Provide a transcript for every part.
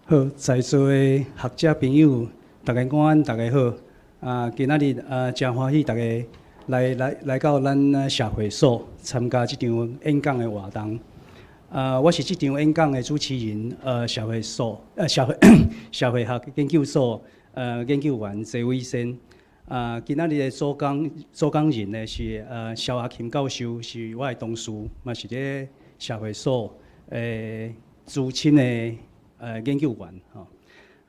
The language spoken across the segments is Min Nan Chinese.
好，在座的學者朋友，大家午安，大家好。啊，今仔日啊，誠歡喜大家來到咱社會所參加這場演講的活動。啊，我是這場演講的主持人，社會所社會學研究所研究員謝偉先。啊，今仔日的主講人呢是蕭阿琴教授，是我的同事，嘛是咧社會所資深的研究員吼。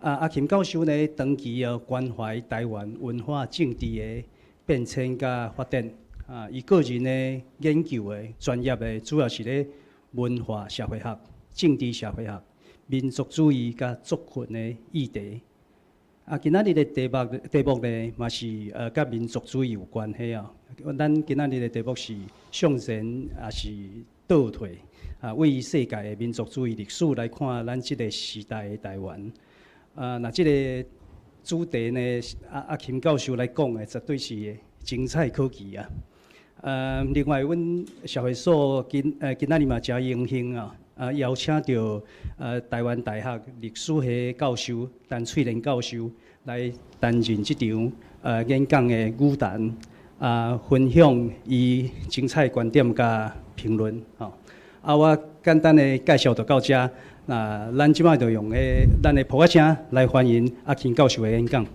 啊，阿琴教授呢，長期關懷台灣文化政治的變遷佮發展。啊，伊個人的研究的專業的主要是咧文化社會學、政治社會學、民族主義佮族群的議題。啊，今仔日的題目呢，嘛是佮民族主義有關係啊。咱今仔日的題目是向前抑是倒退？啊，為世界的民族主義歷史來看咱這個時代的台灣。啊，那這個主題呢，阿琴教授來講的，絕對是精彩可期啊！另外，阮社會所今仔日嘛誠榮幸啊，邀請著台灣大學歷史系教授陳翠蓮教授來擔任這場演講的與談，啊，分享伊精彩觀點佮評論。吼，啊，我簡單的介紹就到遮。那咱這擺就用咱的噗仔聲來歡迎阿琴教授的演講。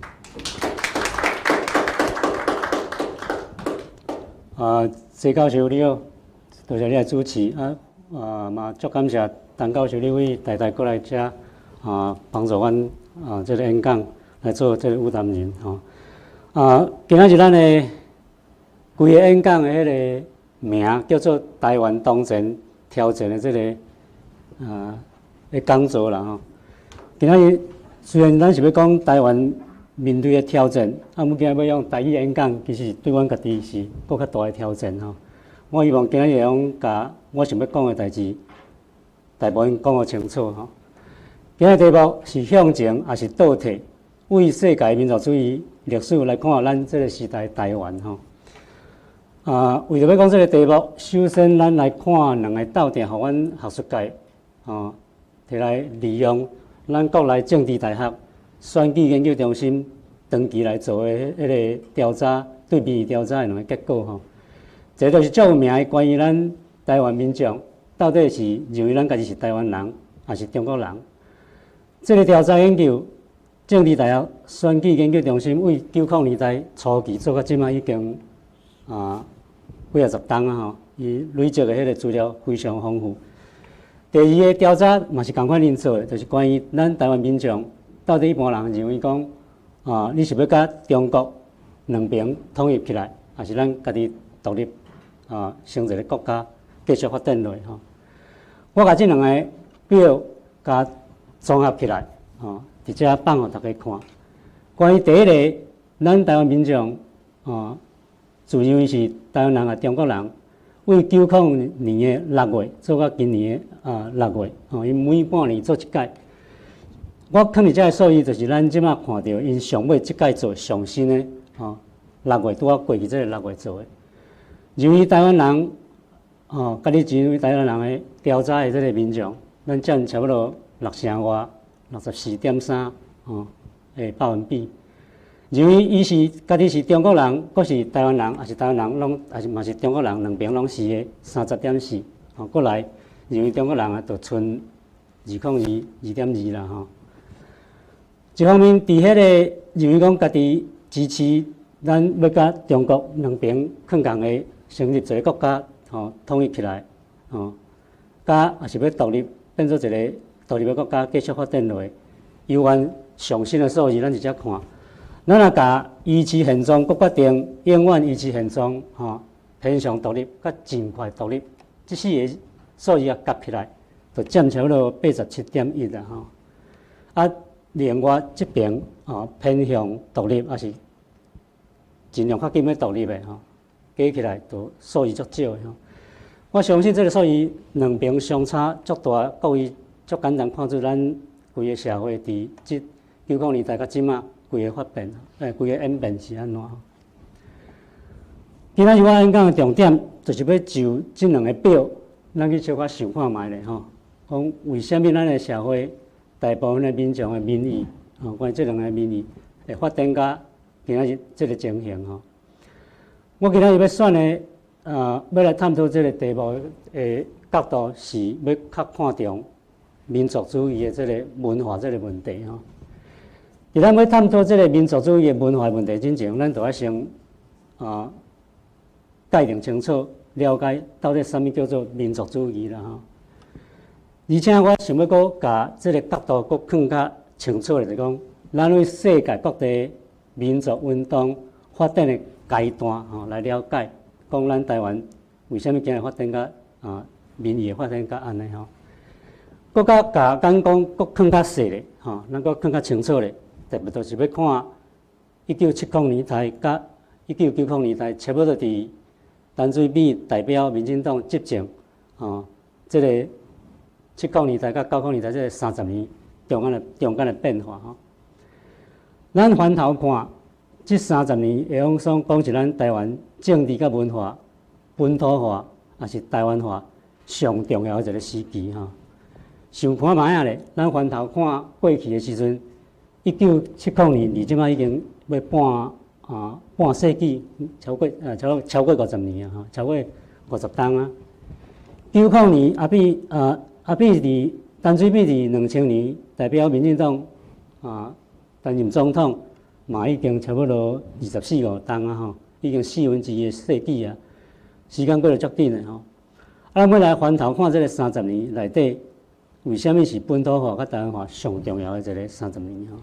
啊，謝教授你好，多謝你來主持啊啊嘛，足感謝陳教授你為台大過來遮啊，幫助阮啊這個演講來做這個與談人吼。啊，今仔日咱的規個演講的彼個名叫做台灣當前挑戰的這個的講座啦吼。今仔日雖然咱是欲講台灣面對的挑戰，啊，毋過今仔欲用台語演講，其實對阮家己是閣較大的挑戰吼。我希望今仔日會當共我想欲講的代誌，大部分講予清楚吼。今仔題目是向前抑是倒退，為世界民族主義歷史來看咱這個時代台灣吼。啊，為著欲講這個題目，首先咱來看兩個鬥陣，予阮學術界吼提來利用咱國內政治大學選舉研究中心長期來做的彼個調查，對民意調查的兩個結果吼。一個就是足有名的關於咱台灣民眾到底是認為咱家己是台灣人，抑是中國人？這個調查研究，政治大學選舉研究中心為90年代初期做到這擺已經幾仔十冬啊吼，伊累積的彼個資料非常豐富。第二個調查嘛是仝款𪜶做的，就是關於咱台灣民眾到底一般人認為講啊，你是欲佮中國兩邊統一起來，抑是咱家己獨立啊，成一個國家繼續發展落去吼。我共這兩個表共綜合起來，吼，佇遮放予大家看。關於第一個，咱台灣民眾啊，自認為是台灣人抑中國人，為90年的6月做到今年的6月，吼，𪜶每半年做一擺。我囥佇遮的數字，就是咱這擺看著𪜶上尾這擺做上新的，吼，六月拄仔過去這个6月做的。認為台灣人，吼，佮你認為台灣人的調查的這个民眾，咱佔差不多六成外，64.3，吼，的百分比。認為伊是家己是中國人，閣是台灣人，抑是台灣人攏，抑是嘛是中國人，兩邊攏是的，30.4，吼，過來認為中國人啊，就賰202，2.2啦，吼。一方面，佇彼个認為講家己支持咱欲佮中國兩邊囥仝的成立一個國家，吼，統一起來，吼，佮抑是欲獨立變做一個獨立的國家繼續發展落去，猶原上新的數字，咱直接看。咱若共維持現狀，閣決定永遠維持現狀，吼，偏向獨立，佮盡快獨立，這四個數字啊夾起來，就佔差不多87.1啦，吼。啊，另外這邊吼偏向獨立，抑是盡量較緊欲獨立的吼，加起來就數字足少的吼。我相信這个數字兩邊相差足大，各位足簡單看出咱規个社會佇這90年代到這馬規个發變，規个演變是按怎。今仔日我演講的重點，就是欲就這兩个表，咱去小可想看覓咧吼，講為啥物咱的社會大部分的民眾的民意，吼，關於這兩个民意會發展到今仔日這个情形吼。我今仔日欲選的，欲來探討這个題目的角度是欲較看重民族主義的這个文化這个問題吼。佇咱欲探討這个民族主義的文化問題之前，咱就愛先界定清楚，了解到底啥物叫做民族主義啦吼。而且我想欲閣共這个角度閣更較清楚的，就是講，咱對世界各地民族運動發展的階段吼來了解，講咱台灣為啥物今日發展甲民意會發展甲按呢吼。閣較共咱講閣更較細咧吼，咱閣更較清楚咧，特別就是欲看1970年代佮1990年代，差不多佇陳水扁代表民進黨執政吼，這个70年代佮90年代這个三十年中間的變化吼。咱翻頭看，這三十年會用說講是咱台灣政治佮文化本土化，抑是台灣化上重要的一个時期吼。想看覓仔咧，咱翻頭看過去的時陣，1970年離這擺已經欲半世紀，超過50年啊，吼，超過50冬啊。90年阿扁佇陳水扁佇2000年代表民進黨擔任總統，嘛已經差不多二十四五冬啊吼，已經四分之一个世紀啊，時間過得足緊的吼。啊，咱欲來翻頭看這个三十年內底，為啥物是本土化佮台灣化上重要的一个三十年吼？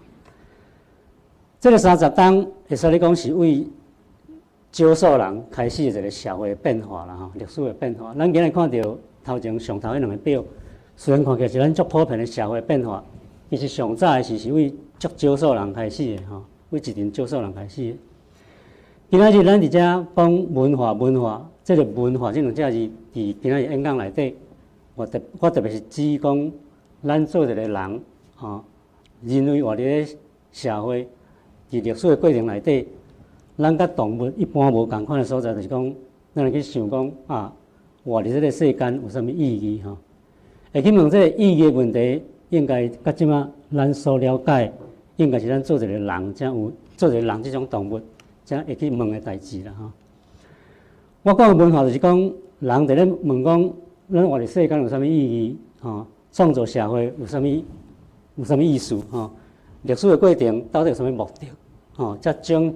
這个三十冬會使你講是為少數人開始的一个社會變化啦吼，歷史的變化。咱今日看著頭前上頭彼兩个表，雖然看起來是咱足普遍的社會變化，其實上早的是為足少數人開始的吼，為一陣少數人開始的。今仔日咱佇遮講文化，文化，這个文化這兩隻字，佇今仔日演講內底，我特別是指講，咱做一个人，吼，人類活佇咧社會，佇歷史的過程內底，咱佮動物一般無仝款的所在，就是講，咱會去想講啊，活佇這个世間有啥物意義吼？會去問這个意義的問題，應該佮這馬咱所了解，應該是咱做一个人，才有做一个人這種動物，才會去問的代誌啦吼。我講的文化就是講，人佇咧問講，咱活佇世間有啥物意義？吼，創造社會有啥物意思？吼，歷史的過程到底有啥物目的？吼，這種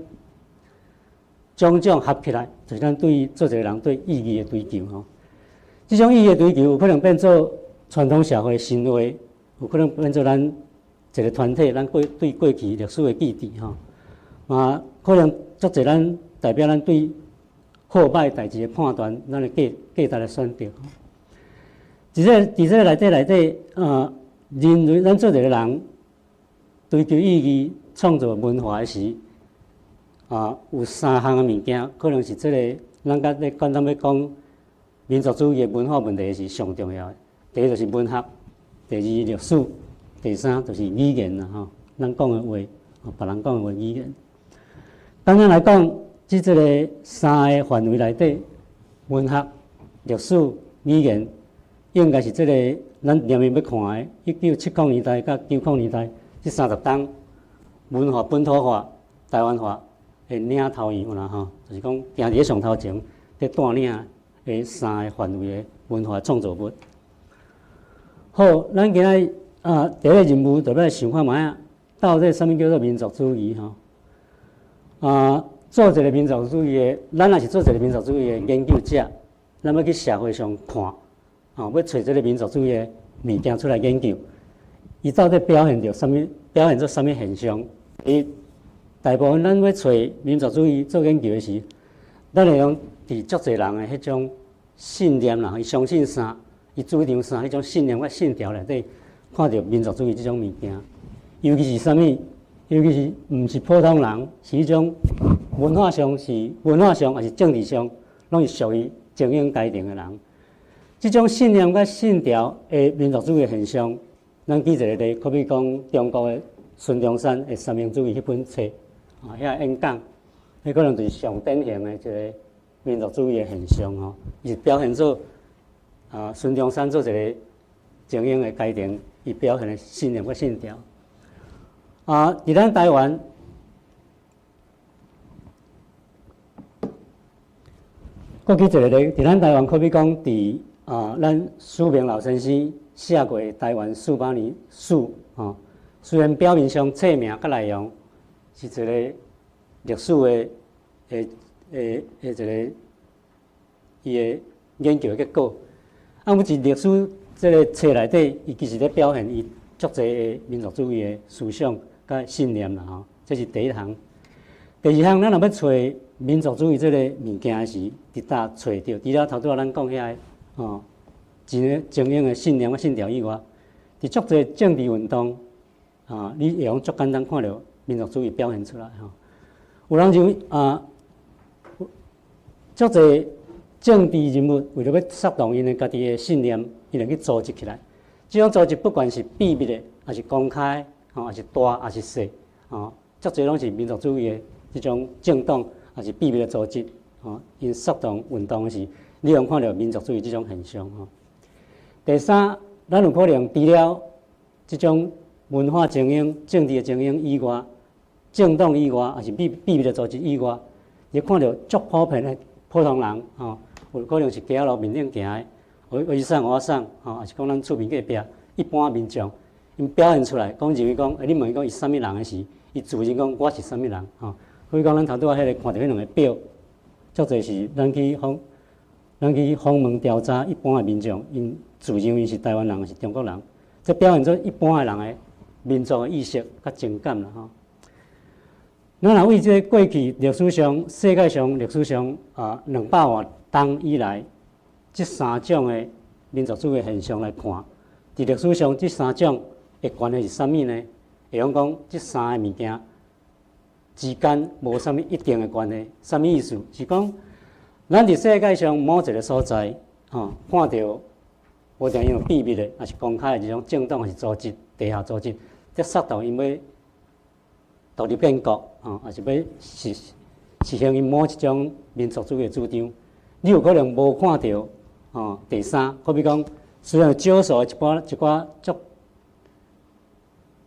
種種合起來，就是咱對做一个人對意義的追求吼。這種意義的追求，有可能變做傳統社會神話，有可能變做咱一个團體，咱對過去歷史的記憶吼。嘛，可能足濟咱代表咱對好歹代誌的判斷，咱的價值的選擇。佇這个內底，人類咱做一个人追求意義、創造文化的時，有三項的物件，可能是這个咱佮咧簡單欲講民族主義的文化問題是上重要的。第一就是文學，第二歷史，第三就是語言啦吼。咱講的話，別人講的話語言。簡單來講，這个三个範圍內底，文學、歷史、語言，應該是這个咱連面欲看的，1970年代佮90年代這三十冬文化本土化、台灣化的領頭羊啦吼，就是講行佇咧上頭前，佇帶領的三个範圍的文化創造物。好，咱今仔第一个任務就欲來想看覓仔，到底啥物叫做民族主義吼？做一个民族主義的，咱若是做一个民族主義的研究者，咱欲去社會上看，吼，欲揣這个民族主義的物件出來研究，伊到底表現著啥物？表現做啥物現象？伊大部分咱欲揣民族主義做研究的時，咱會用佇足濟人的彼種信念啦，伊相信啥，伊主張啥，彼種信念佮信條內底，看著民族主義這種物件，尤其是啥物？尤其是毋是普通人，是彼種文化上是文化上，抑是政治上，攏是屬於精英階層的人。這種信念佮信條的民族主義現象，咱舉一个例，好比講中國的孫中山的三民主義彼本冊，遐演講，彼可能就是上典型的一个民族主義的現象吼，伊是表現做孫中山做一个精英的階層。伊表現的信念佮信條。啊，佇咱台灣，閣舉一个例，佇咱台灣，可比講佇啊，咱史明老先生寫過《台灣四百年史》吼，雖然表面上冊名佮內容是一个歷史的的的的一个伊的研究的結果，啊，毋過佇歷史這个冊內底，伊其實咧表現伊足濟的民族主義的思想佮信念啦吼，這是第一項。第二項，咱若欲揣民族主義這个物件時，佇佗揣著，除了頭拄仔咱講遐个吼，真个精英的信念佮信條以外，佇足濟政治運動啊，你會用足簡單看著民族主義表現出來吼。有人認為啊，足濟政治人物為著欲煽動𪜶的家己的信念，𪜶就去組織起來。這種組織不管是秘密的，抑是公開，吼，抑是大，抑是細，吼，足濟攏是民族主義的這種政黨，抑是秘密的組織，吼，𪜶煽動運動時，你會看著民族主義這種現象，吼。第三，咱有可能除了這種文化精英、政治的精英以外，政黨以外，抑是秘密的組織以外，你看著足普遍的普通人，吼，有可能是街仔路面頂行的，有伊送予我送，吼，抑是講咱厝邊隔壁一般民眾，𪜶表現出來，講認為講，欸，你問伊講伊啥物人的時，伊自認講我是啥物人，吼。所以講，咱頭拄仔彼个看著彼兩个表，足濟是咱去訪問調查一般的民眾，𪜶自認為是台灣人抑是中國人，這表現出一般的人的民族的意識佮情感啦，吼。咱若為這个過去歷史上、世界上歷史上啊兩百外冬以來，這三種的民族主義現象來看，佇歷史上這三種的關係是啥物呢？會用講這三个物件之間無啥物一定的關係。啥物意思？是講咱佇世界上某一个所在，吼，看著無定𪜶有秘密的，抑是公開的這種政黨，抑是組織、地下組織，咧煽動𪜶欲獨立建國，吼，抑是欲實行𪜶某一種民族主義的主張，你有可能無看著，吼，第三，好比講，雖然少數的一寡一寡足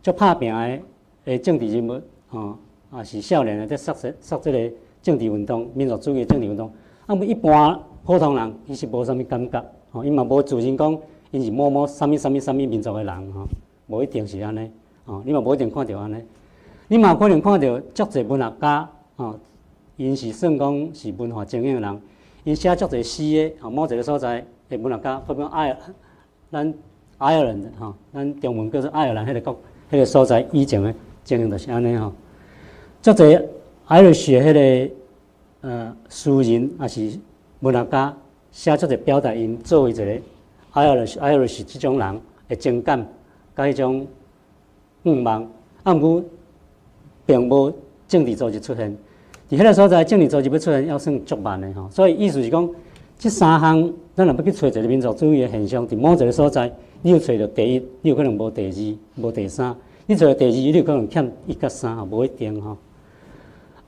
足拍拚的政治人物，吼，抑是少年的咧煽煽這个政治運動、民族主義的政治運動，啊，毋一般普通人其實無啥物感覺，吼，𪜶嘛無自認講𪜶是某某啥物啥物啥物民族的人，吼，無一定是按呢，吼，你嘛無一定看著按呢，你嘛有可能看著足濟文學家，吼，𪜶是算講是文化精英的人，𪜶寫足濟詩的，吼，某一个所在的文學家，好比講咱愛爾蘭的，吼，咱中文叫做愛爾蘭彼个國，彼个所在以前的情形就是按呢吼。足濟 Irish 的彼个詩人，抑是文學家，寫足濟表達𪜶作為一個 Irish 這種人的情感，佮彼種願望，啊，毋過並無政治組織出現。佇彼个所在，政治組織欲出現，猶算足慢的吼。所以意思是講，這三項，咱若欲去揣一个民族主義的現象，佇某一个所在，你有揣著第一，你有可能無第二，無第三；你揣著第二，你有可能欠一佮三，吼，無一定吼。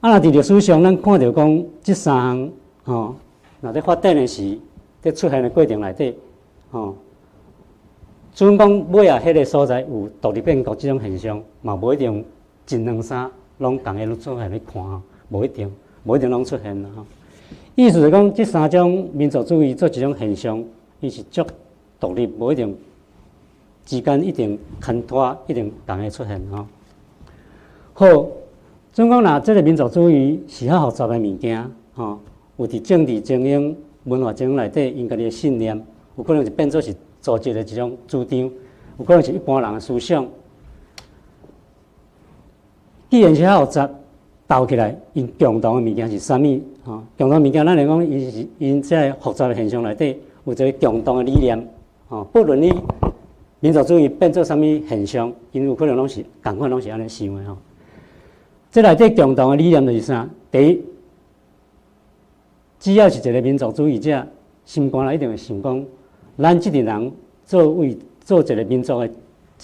啊，若佇歷史上，咱看著講，這三項吼，若咧發展的時，佇出現的過程內底，吼，準講尾仔彼个所在有獨立建國這種現象，嘛無一定一兩三攏仝个攏出現咧看吼，無一定，無一定攏出現啦吼。意思是講，這三種民族主義做一種現象，伊是足獨立，無一定之間一定牽拖，一定仝个出現吼。好，準講若這个民族主義是較複雜的物件，吼，有佇政治精英、文化精英內底，𪜶家己的信念，有可能是變做是組織的一種主張，有可能是一般人的思想。既然是較複雜，鬥起來，𪜶共同的物件是啥物？吼，共同物件，咱來講，伊是𪜶這个複雜的現象內底有一个共同的理念，吼，不論你民族主義變做啥物現象，𪜶有可能攏是仝款，攏是按呢想的吼。這內底共同的理念就是啥？第一，只要是一个民族主義者，心肝內一定會想講，咱這陣人做為做一个民族的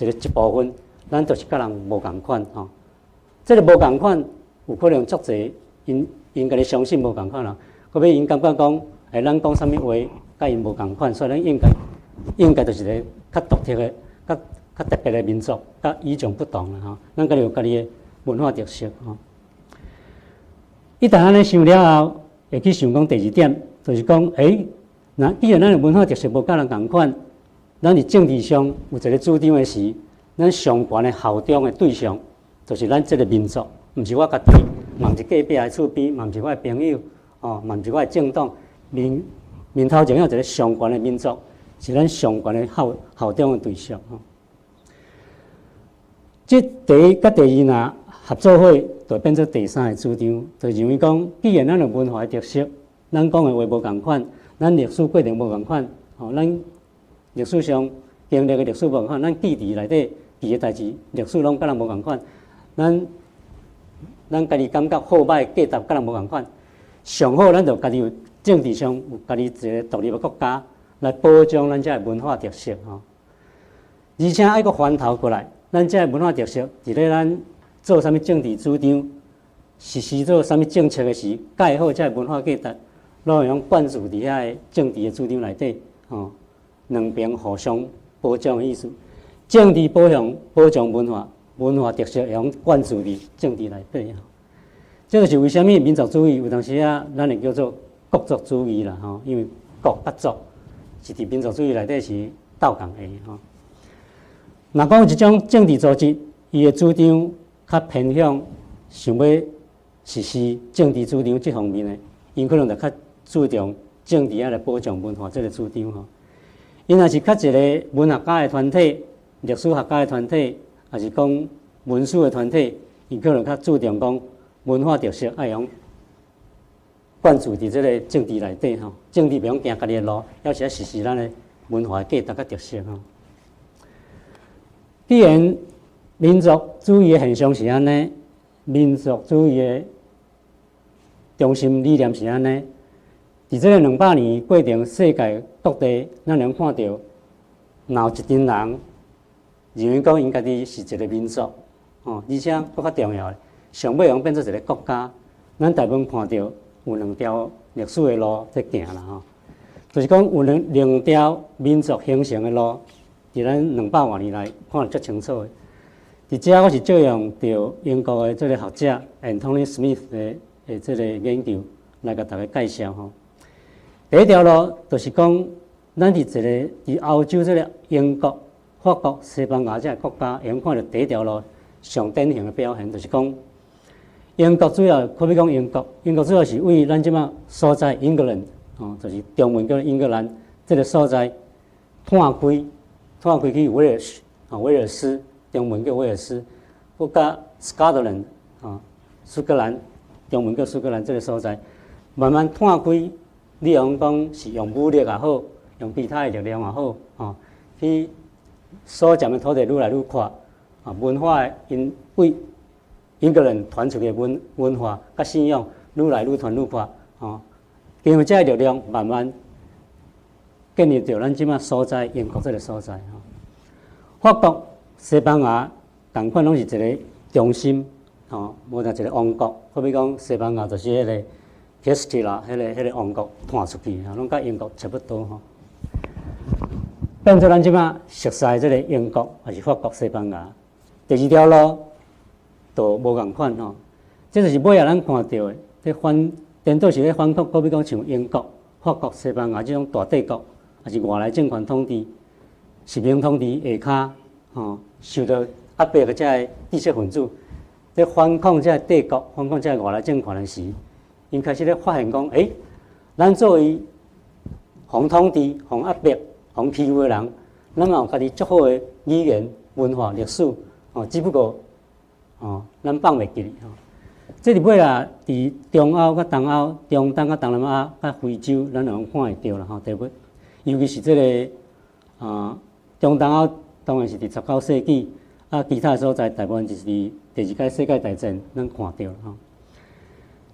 一部分，咱就是佮人無仝款吼。這个無仝款，有可能足濟𪜶家己相信無仝款啦。閣尾𪜶感覺講，欸，咱講啥物話，佮𪜶無仝款，所以咱應該就是一个較獨特的、較較特別的民族，佮與眾不同啦吼。咱家己有家己的文化特色吼。一旦按呢想了後，會去想講第二點，就是講，若既然咱的文化特色無佮人仝款，咱佇政治上有一个主張的時，咱上懸的效忠的對象，就是咱這个民族，毋是我家己，嘛毋是隔壁的厝邊，嘛毋是我的朋友，哦，嘛毋是我的政黨，面面頭前有一个上懸的民族，是咱上懸的效忠的對象。吼，這第一佮第二若合做伙，就變做第三个主張，就認為講，既然咱有文化的特色，咱講的話無仝款，咱歷史過程無仝款，吼，咱歷史上經歷的歷史無仝款，咱記佇內底記的代誌，歷史攏佮人無仝款，咱家己感覺好歹價值佮人無仝款，上好咱就家己有政治上有家己一个獨立的國家來保障咱這个文化特色吼，而且愛閣翻頭過來，咱這个文化特色佇咧咱做啥物政治主張，實施做啥物政策的時，蓋好這个文化價值，攏會用灌注佇遐个政治的主張內底，吼，兩邊互相保障的意思。政治保障文化，文化特色會用灌注佇政治內底。這就是為啥物民族主義有當時啊，咱會叫做國族主義啦，吼，因為國佮族是佇民族主義內底是鬥仝的吼。若講有一種政治組織，伊的主張較偏向想欲實施政治主張這方面的，𪜶可能就較注重政治愛來保障文化這个主張吼。𪜶若是較一个文學家的團體、歷史學家的團體，抑是講文史的團體，𪜶可能較注重講文化特色愛用灌注佇這个政治內底吼，政治袂用行家己的路，抑是愛實施咱的文化的價值佮特色吼。既然民族主義的現象是按呢，民族主義的中心理念是按呢，佇這个200年過程，世界各地，咱能看著，若有一群人認為講𪜶家己是一个民族，哦，而且閣較重要的，上尾會用變做一个國家。咱大部分看著有兩條歷史的路佇行啦吼，就是講有兩條民族形成的路，佇咱200外年來看得足清楚的。佇遮我是借用著英國的這个學者 Anthony Smith 的這个研究來共大家介紹吼。第一條路就是講，咱佇一个佇歐洲這个英國、法國、西班牙這个國家，會用看著第一條路上典型的表現，就是講英國主要，好比講英國，英國主要是為咱這馬所在英格蘭，哦，就是中文叫英格蘭這个所在湠開，湠開去威爾士，啊，威爾斯，中文叫威爾斯，閣佮 Scotland，啊，蘇格蘭，中文叫蘇格蘭這个所在，慢慢湠開，你用講是用武力也好，用其他的力量也好，吼，去所佔的土地愈來愈闊，啊，文化𪜶為英格蘭傳出去的文化佮信仰愈來愈傳愈闊，吼，因為這個力量慢慢建立著咱這馬所在英國這个所在，吼。法國、西班牙仝款攏是一個中心，吼，無但一个王國，好比講西班牙就是彼个 Castilla，彼个王國湠出去，攏佮英國差不多吼。變做咱這馬熟悉的這个英國，抑是法國、西班牙。第二條路就無仝款吼，這就是尾仔咱看著的，咧反顛倒是咧反抗，好比講像英國、法國、西班牙這種大帝國，抑是外來政權統治、殖民統治下跤，吼，受著壓迫的這个知識分子，咧反抗這个帝國、反抗這个外來政權的時，𪜶開始咧發現講，咱作為予統治、予壓迫、予欺負的人，咱嘛有家己足好的語言、文化、歷史，哦，只不過，哦，咱放袂記哩吼。這佇尾仔，佇中歐佮東歐、中東佮東南亞佮非洲，咱會用看會著啦吼。特別，尤其是這个啊，中東歐當然是佇19世紀，啊，其他所在大部分就是佇第二屆世界大戰，咱看著吼。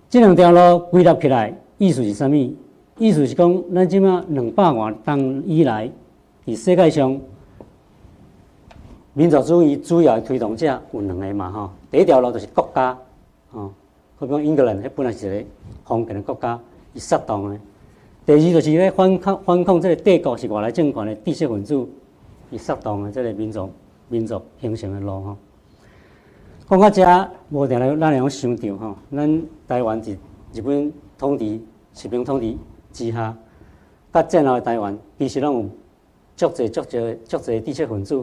這兩條路歸納起來，意思是啥物？意思是講，咱這馬200外冬以來，佇世界上民族主義主要的推動者有兩个嘛吼。第一條路就是國家，吼，好比講英格蘭，彼本來是一个封建的國家，伊發動的。第二就是咧反抗這个帝國是外來政權的知識分子，伊發動的這个民族民族形成的路吼。講到遮，無定來咱會用想著吼，咱台灣佇日本統治、殖民統治之下，佮戰後的台灣，其實攏有足濟、足濟、足濟知識分子。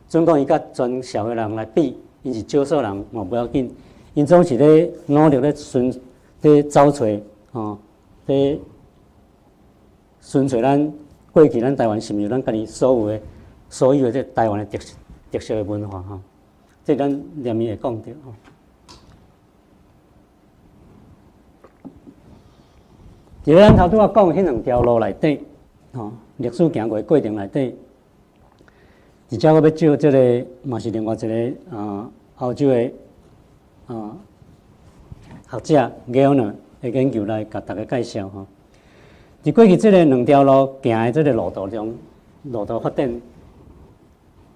準講伊佮全社會人來比，𪜶是少數人嘛無要緊，𪜶總是咧努力咧尋咧找揣吼，咧尋揣咱過去咱台灣是毋是咱家己所有的這台灣的特色的文化吼。這咱連面會講著吼。佇咧咱頭拄仔講彼兩條路內底，吼，歷史行過的過程內底，而且我欲借這个嘛是另外一个歐洲的學者 Gellner 的研究來共大家介紹吼。佇過去這个兩條路行的這个路途中，路途發展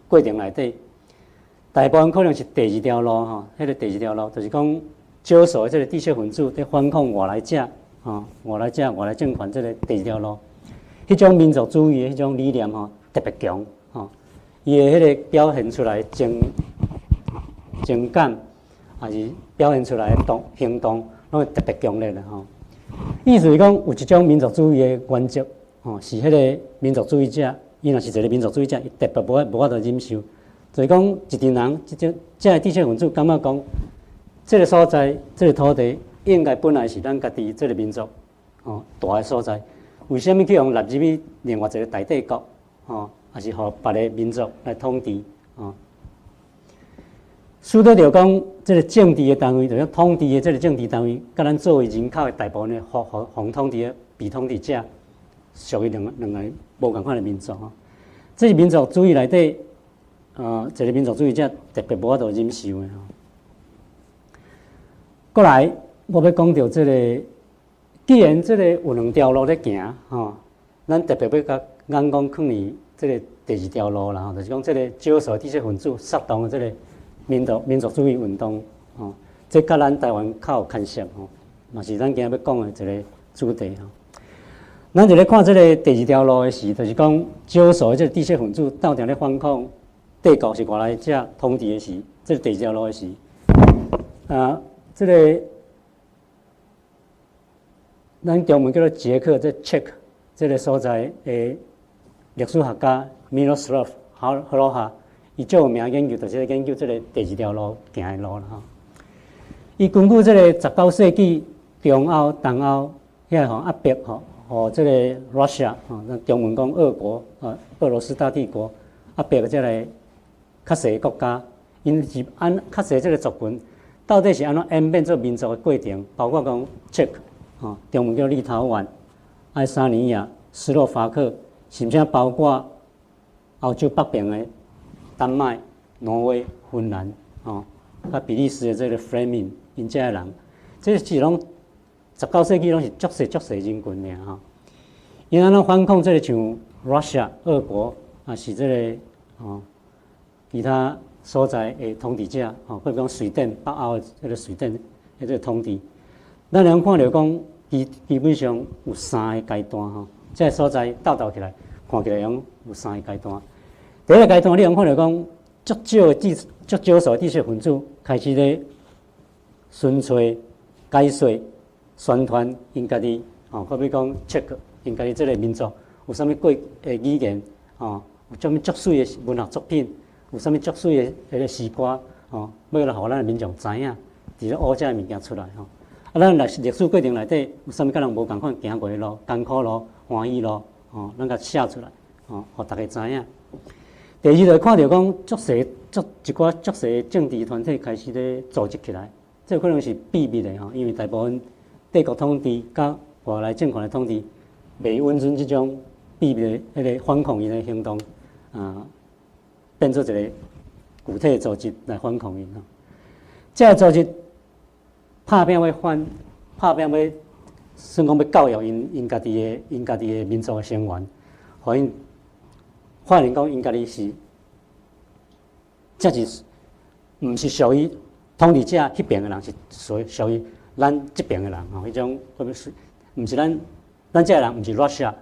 過程內底，大部分可能是第二條路吼，彼个第二條路就是講少數的這个知識分子佇反抗外來者吼，外來者、外來政權這个第二條路，彼種民族主義的彼種理念吼特別強吼，伊的彼个表現出來情感，抑是表現出來的行動，攏會特別強烈的吼。意思是講，有一種民族主義的原則吼，是彼个民族主義者，伊若是一个民族主義者，伊特別無法度忍受。就是講，一群人，這種這个知識分子感覺講，這个所在，這个土地應該本來是咱家己這个民族吼蹛的所在，為啥物去予納入去另外一个大帝國吼，抑是予別个民族來統治吼？使得著講，這个政治的單位，就是統治的這个政治單位，佮咱作為人口的大部分的予統治的被統治者，屬於兩個無仝款的民族吼。這是民族主義內底，一个民族主義者特別無法度忍受的吼。過來，我欲講著這个，既然這个有兩條路咧行吼，咱特別欲共眼光囥佇這个第二條路啦吼，就是講這个少數知識分子煽動的這个民族主義運動吼，這佮咱台灣較有牽涉吼，嘛是咱今仔欲講的一个主題吼。咱佇咧看這个第二條路的時，就是講少數的這个知識分子鬥陣咧反抗帝國是外來者統治的時，這个第二條路的時，這个咱中文叫做捷克，這 Czech 這个所在的歷史學家 Miroslav Hrocha，伊最有名研究就是研究這个第二條路行的路啦吼。伊根據這个19世紀中歐、東歐遐吼壓迫吼，予這个 Russia 吼，咱中文講俄國啊，俄羅斯大帝國壓迫這个較細國家，𪜶是按較細這个族群，到底是按怎演變做民族的過程？包括講 Czech 吼，中文叫立陶宛、愛沙尼亞、斯洛伐克，甚至包括歐洲北邊的丹麥、挪威、芬蘭，吼，佮比利時的這个 Fleming，𪜶遮的人，這是攏19世紀攏是足細足細人群爾吼。𪜶按怎反抗這个像 Russia 俄國，抑是這个吼其他所在的統治者，吼，比如講瑞典、北歐的這个瑞典的這个統治，咱會看著講，基本上有三个階段吼，這个所在鬥鬥起來，看起來講有三个階段。第一个階段，你通看著講，足少數知識分子開始咧尋揣、解說、宣傳𪜶家己，吼，好比講捷克，𪜶家己這个民族有啥物過的語言，吼，有啥物足媠的文學作品，有啥物足媠的彼个詩歌，吼，欲來予咱的民眾知影，佇咧學這个物件出來吼。啊，咱歷史過程內底有啥物佮人無仝款行過的路、艱苦路、歡喜路，吼，咱共寫出來，吼，予大家知影。第二就看著講，足濟足一寡足濟政治團體開始咧組織起來，這可能是秘密的吼，因為大部分帝國統治佮外來政權的統治，袂允准這種秘密的彼个反抗𪜶的行動，變做一個具體的組織來反抗𪜶吼。這个組織拍拚欲反，拍拚欲算講欲教育𪜶家己的民族的成員，予𪜶發現講𪜶家己是，這是毋是屬於統治者彼邊的人，是屬於咱這邊的人吼。彼種毋是咱這个人，毋是 Russia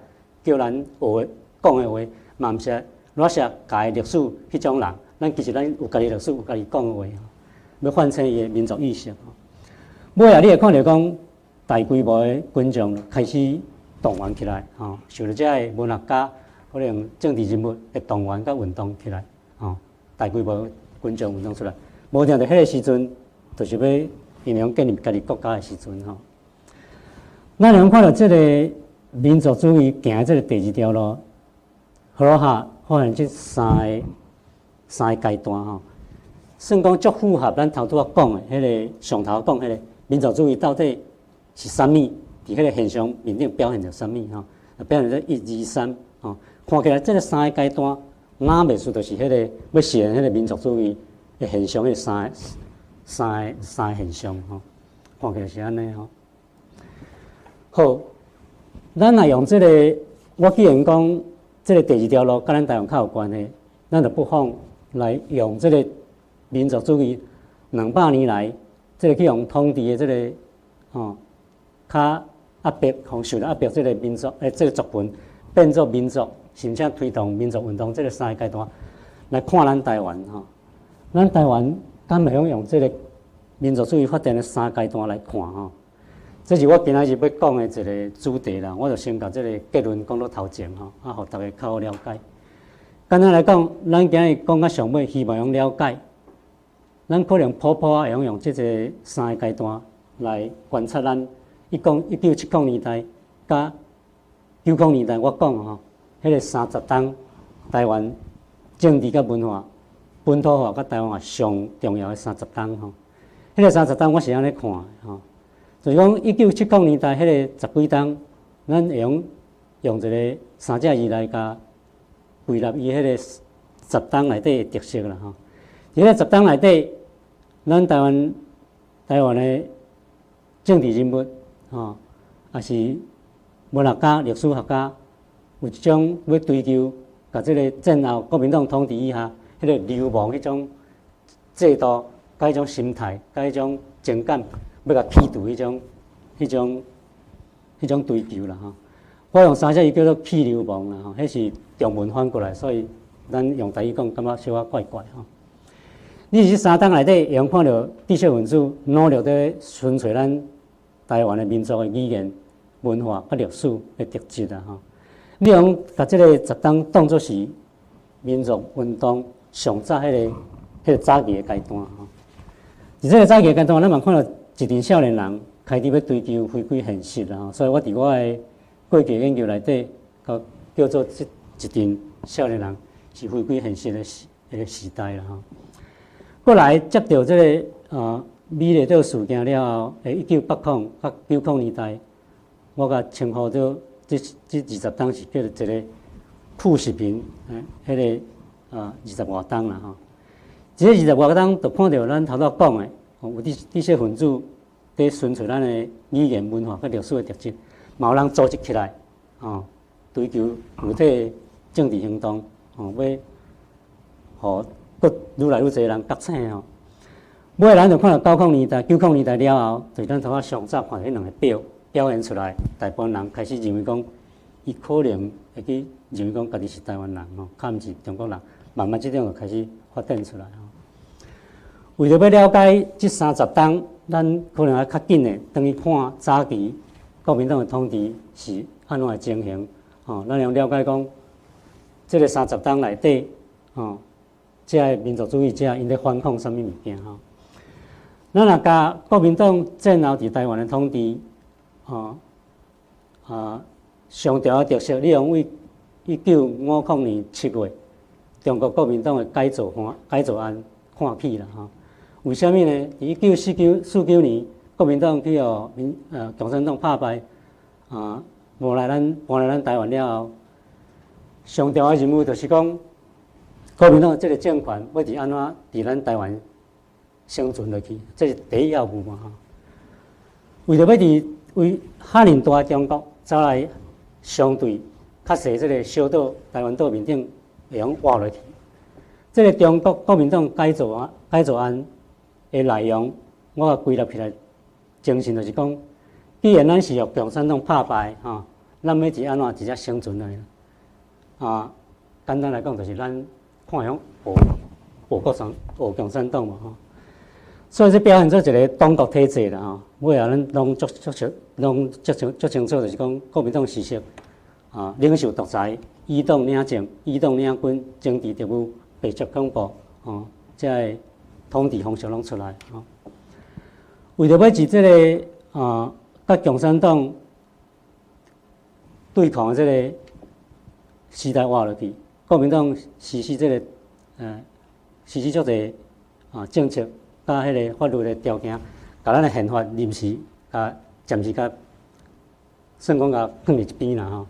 叫咱學講的話，嘛毋是 Russia 教的歷史彼種人，咱其實咱有家己歷史，有家己講的話吼，欲喚醒伊的民族意識吼。尾仔你會看著講大規模的群眾開始動員起來吼，受著遮的文學家可能政治人物的動員佮運動起來吼，大規模群眾運動出來，無定佇彼個時陣，就是欲𪜶會用建立家己國家的時陣吼。咱會看著這个民族主義行這个第二條路，何洛哈發現這三个階段吼，算講足符合咱頭拄仔講的彼个上頭講彼个民族主義到底是啥物？佇彼个現象面頂表現著啥物吼？表現做一二三吼，看起來這个三个階段，哪袂輸就是彼个欲實現彼个民族主義的現象的三個現象吼，看起來是按呢吼。好，咱若用這个，我既然講這个第二條路佮咱台灣較有關係，咱就不妨來用這个民族主義200年來，這个去予統治的這个吼，較壓迫，予受著壓迫這个民族，這个族群變做民族，甚至推動民族運動這个三个階段來看咱台灣吼，咱台灣敢會用用這个民族主義發展的三階段來看吼？這是我今仔日欲講的一个主題啦，我就先共這个結論講到頭前吼，啊，予大家較好了解。簡單來講，咱今日講到上尾，希望會用了解，咱可能普普仔會用用這个三个階段來觀察咱1970年代佮90年代，我講吼，彼个三十冬台灣政治佮文化本土化佮台灣化上重要的三十冬吼，彼个三十冬我是按呢看的吼。就是講1970年代彼个十幾冬，咱會用用一个三隻字來共歸納伊彼个十冬內底的特色啦吼。佇彼个十冬內底，咱台灣的政治人物吼，抑是文學家、歷史學家，有一種欲追求，共這个戰後國民黨統治以下，彼个流亡彼種制度、佮彼種心態、佮彼種情感，欲共去除彼種追求啦吼。我用三隻字叫做去流亡啦吼，彼是中文翻過來，所以咱用台語講感覺小可怪怪吼。你佇這三冬內底，會用看著知識分子努力佇純粹咱台灣的民族的語言、文化佮歷史的特質啊吼。你用共這个十冬當作是民族運動上早彼个早期的階段吼。佇這个早期的階段，咱嘛看著一陣少年人開始欲追求回歸現實啦吼。所以我佇我的過去研究內底，叫做這一陣少年人是回歸現實的時代啦吼。過來接著這个美麗島事件了後，1980佮90年代，我共稱呼做這20冬是叫做一个富士平，彼个20外冬啦吼。這个二十外冬就看著咱頭拄講的，有知識分子佇宣傳咱的語言文化佮歷史的特質，嘛有人組織起來，吼，追求具體的政治行動，吼，欲予閣愈來愈濟人覺醒吼。尾咱就看著90年代，90年代了後，就是咱頭拄上早看著彼兩个表表現出來，大部分人開始認為講，伊可能會去認為講家己是台灣人吼，較毋是中國人，慢慢這種就開始發展出來吼。為著欲了解這三十冬，咱可能愛較緊的，轉去看早期國民黨的統治是按怎的情形，吼，咱會了解講，這个三十冬內底，吼，這个民族主義者𪜶咧反抗啥物物件吼。咱若共國民黨戰後佇台灣的統治，吼，上重要的特色，你用為1950年7月，中國國民黨的改造案看起啦吼。為啥物呢？一九四九年，國民黨去予共產黨拍敗，無來咱搬來咱台灣了後，上重要的任務就是講，國民黨這个政權欲佇按怎佇咱台灣生存落去，這是第一要務嘛吼。為著欲佇為遐爾大的中國走來相對較細這个小島台灣島面頂會用活落去，這个中國國民黨改造案的內容，我共歸納起來，精神就是講，既然咱是予共產黨拍敗吼，咱欲佇按怎佇遮生存落去？啊，簡單來講，就是咱看向學學共產黨嘛吼。所以這表現出一個黨國體制啦吼。尾後咱攏足足清，攏足清足清楚，就是講國民黨事實啊，領袖獨裁，以黨領政，以黨領軍，政治特務，白色恐怖，吼，這个統治方式攏出來吼。為著欲佇這个啊，佮共產黨對抗的這個時代活落去，國民黨實施這个實施足濟啊政策，佮彼个法律的條件，共咱的憲法臨時共暫時共算講共放佇一邊啦吼。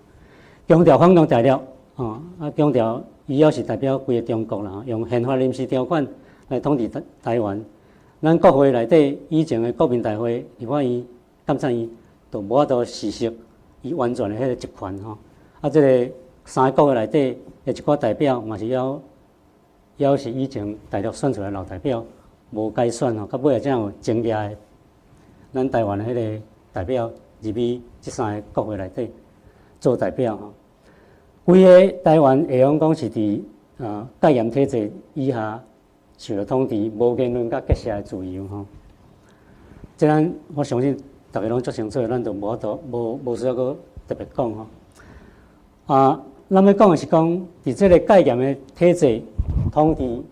強調反攻大陸，吼啊強調伊猶是代表規個中國啦，用憲法臨時條款來統治台灣。咱國會內底以前的國民大會、立法院、監察院，都無法度實施伊完全的彼個職權吼。啊，這个三個國會內底的一寡代表嘛是猶猶是以前大陸選出來老代表，無改選吼，到尾仔才有增加的咱台灣的彼个代表入去這三个國會內底做代表吼。規个台灣會用講是佇啊戒嚴體制以下受著統治，無言論佮結社的自由吼。這咱我相信逐家攏足清楚，咱就無法度無無需要閣特別講吼。啊，咱欲講的是講，佇這个戒嚴的體制統治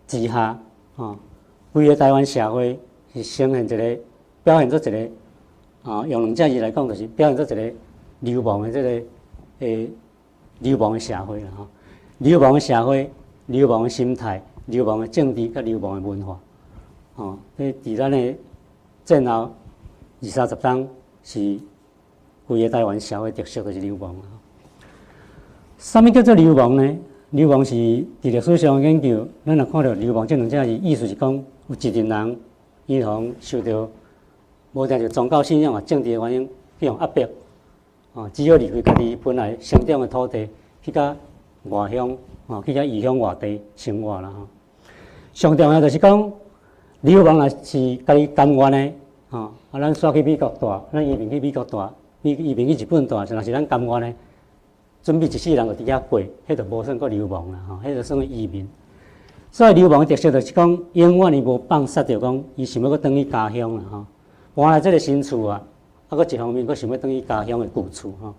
之下，吼，規个台灣社會是呈現一個表現出一個啊，用兩隻字來講，就是表現出一個流亡的這个流亡的社會啦吼。流亡的社會、流亡的心態、流亡的政治佮流亡的文化，吼，這佇咱的戰後二三十冬是規个台灣社會特色，就是流亡。啥物叫做流亡呢？流亡是佇歷史上研究，咱若看著流亡這兩隻字，意思是講有一群人，伊予受著無定是宗教信仰啊、政治的原因，去予壓迫，啊，只好離開家己本來生長的土地，去佮外鄉，啊，去佮異鄉外地生活啦吼。上重要就是講，流亡若是家己甘願的，吼，啊，咱煞去美國蹛，咱移民去美國蹛，移民去日本蹛，若是咱甘願的，準備一世人就佇遐過，彼就無算閣流亡啦，吼，彼就算移民。所以流亡的特色就是講，永遠伊無放殺著講，伊想欲閣轉去家鄉啦，吼。搬來這个新厝啊，啊，閣一方面閣想欲轉去家鄉的舊厝，吼。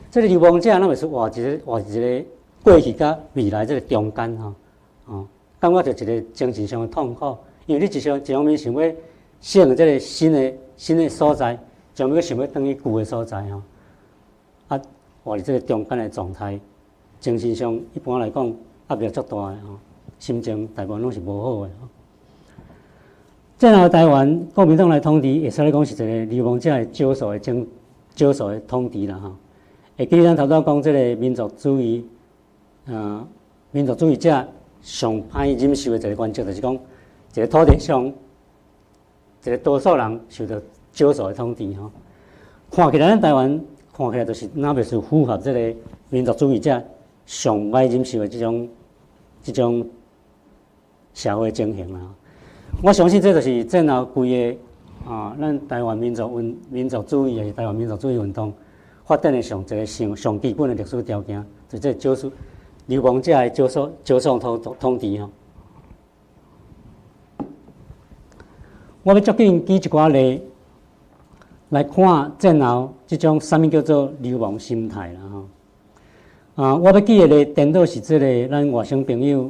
這个流亡者，咱會說活佇一個過去佮未來這个中間，吼，哦，感覺就一个精神上的痛苦，因為你一方面想欲適應這个新的所在，一方面閣想欲轉去舊的所在，吼。啊，活佇這个中間的狀態，精神上一般來講壓力足大的吼，心情大部分攏是無好的。戰後台灣國民黨來統治，會使來講是一個流亡者的少數的政少數的統治啦吼。會記咱頭拄講這个民族主義，民族主義者上歹忍受的一個原則，就是講一个土地上一个多數人受著少數的統治吼。看起來咱台灣看起來就是若袂是符合這个民族主義者上歹忍受的這種社會情形啦。我相信這就是戰後規个啊，咱台灣民族主義，抑是台灣民族主義運動發展的上一个上上基本的歷史條件，就這少數流亡者的少數統治吼。我欲足緊舉一寡例來看戰後這種啥物叫做流亡心態啦吼。啊，我欲舉的例，顛倒是這个咱外省朋友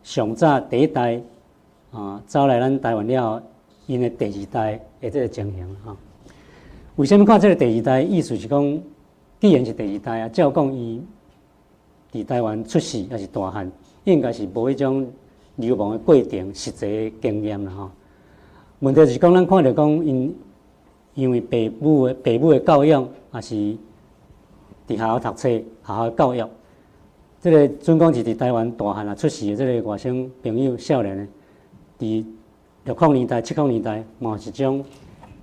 上早第一代啊，走來咱台灣了後，𪜶的第二代的這个情形吼。為啥物看這个第二代？意思是講，既然是第二代啊，照講伊佇台灣出世抑是大漢，應該是無彼種流亡的過程、實際的經驗啦吼。問題是講，咱看著講，𪜶因為爸母的教養，抑是佇學校讀冊、學校的教育，這个準講是佇台灣大漢啊出世的這个外省朋友少年的，佇60年代、70年代，嘛是種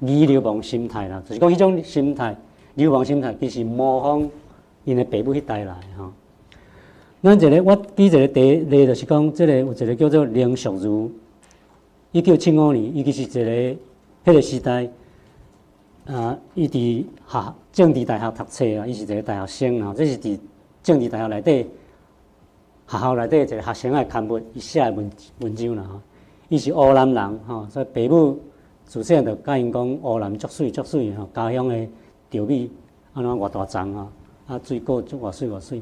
擬流亡心態啦，就是講彼種心態，流亡心態其實模仿𪜶的爸母彼代來吼。咱一个我舉一個例，就是講，這个有一个叫做林淑如，1975年，伊其實一个彼个時代，啊，伊佇學政治大學讀冊啊，伊是一个大學生啊，這是佇政治大學內底學校內底一個學生的刊物，伊寫的文章啦吼。伊是烏南人吼，所以爸母自細就佮𪜶講烏南足媠足媠吼，家鄉的稻米按怎偌大叢吼，啊水果足偌媠偌媠。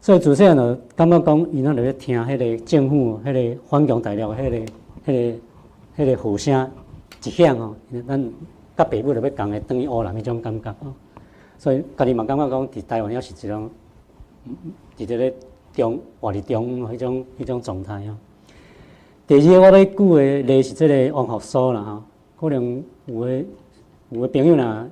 所以自細就感覺講，𪜶若咧聽彼個政府彼個反共大陸彼個號聲一響吼，咱佮爸母就欲仝个轉去烏南彼種感覺吼。所以家己嘛感覺講，佇台灣猶是一種佇這個中活佇中央彼種狀態吼。第二個我欲舉的例是這個王復蘇啦吼，可能有的朋友若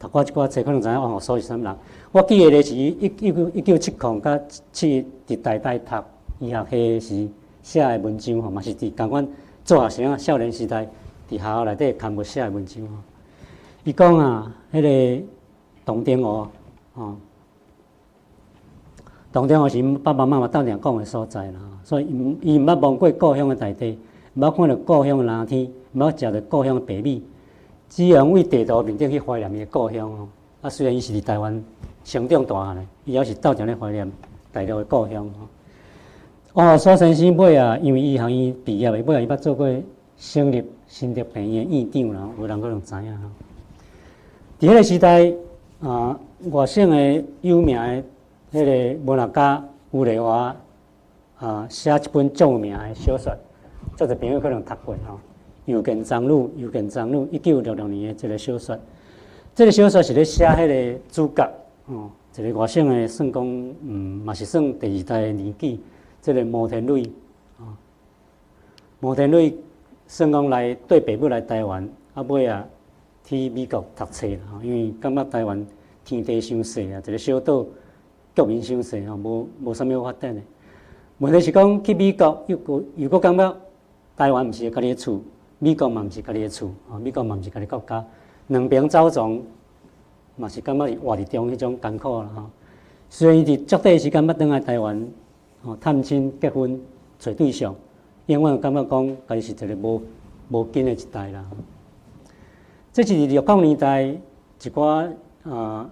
讀過這寡冊，可能知影王復蘇是啥物人。我記的例是1970佮七佇台大讀醫學系時寫的文章吼，嘛是佇仝款做學生啊，少年時代佇學校內底刊物寫的文章吼。伊講啊，彼個洞庭湖吼，洞庭湖是𪜶爸爸媽媽鬥陣講的所在啦，所以伊毋捌望過故鄉的大地，毋捌看著故鄉的藍天，毋捌食著故鄉的白米，只用對地圖面頂去懷念伊的故鄉吼。啊，雖然伊是佇台灣成長大漢的，伊猶是鬥陣咧懷念大陸的故鄉吼。王復蘇先生尾啊，因為醫學院畢業的，尾仔伊捌做過省立新竹病院的院長啦，有人可能知影吼。佇彼個時代啊，外省的有名的彼個文學家余麗華啊，寫一本足有名的小說，足濟朋友可能讀過吼。《又見棕女》，《又見棕女》，1966年的一個小說。這個小說是咧寫彼個主角，吼，一個外省的，算講，嘛是算第二代的年紀，這個摩天蕊，吼，摩天蕊算講來綴爸母來台灣，啊尾仔去美國讀冊啦，因為感覺台灣天地傷細啊，一個小島，國民傷細吼，無啥物好發展的。問題是講去美國又閣感覺台灣毋是家己的厝，美國嘛毋是家己的厝，吼，美國嘛毋是家己國家，兩邊走傱嘛是感覺是活佇中彼種艱苦啦吼。雖然伊佇足短時間捌轉來台灣，吼探親、結婚、揣對象，永遠感覺講家己是一個無根的一代啦。這是佇60年代一寡啊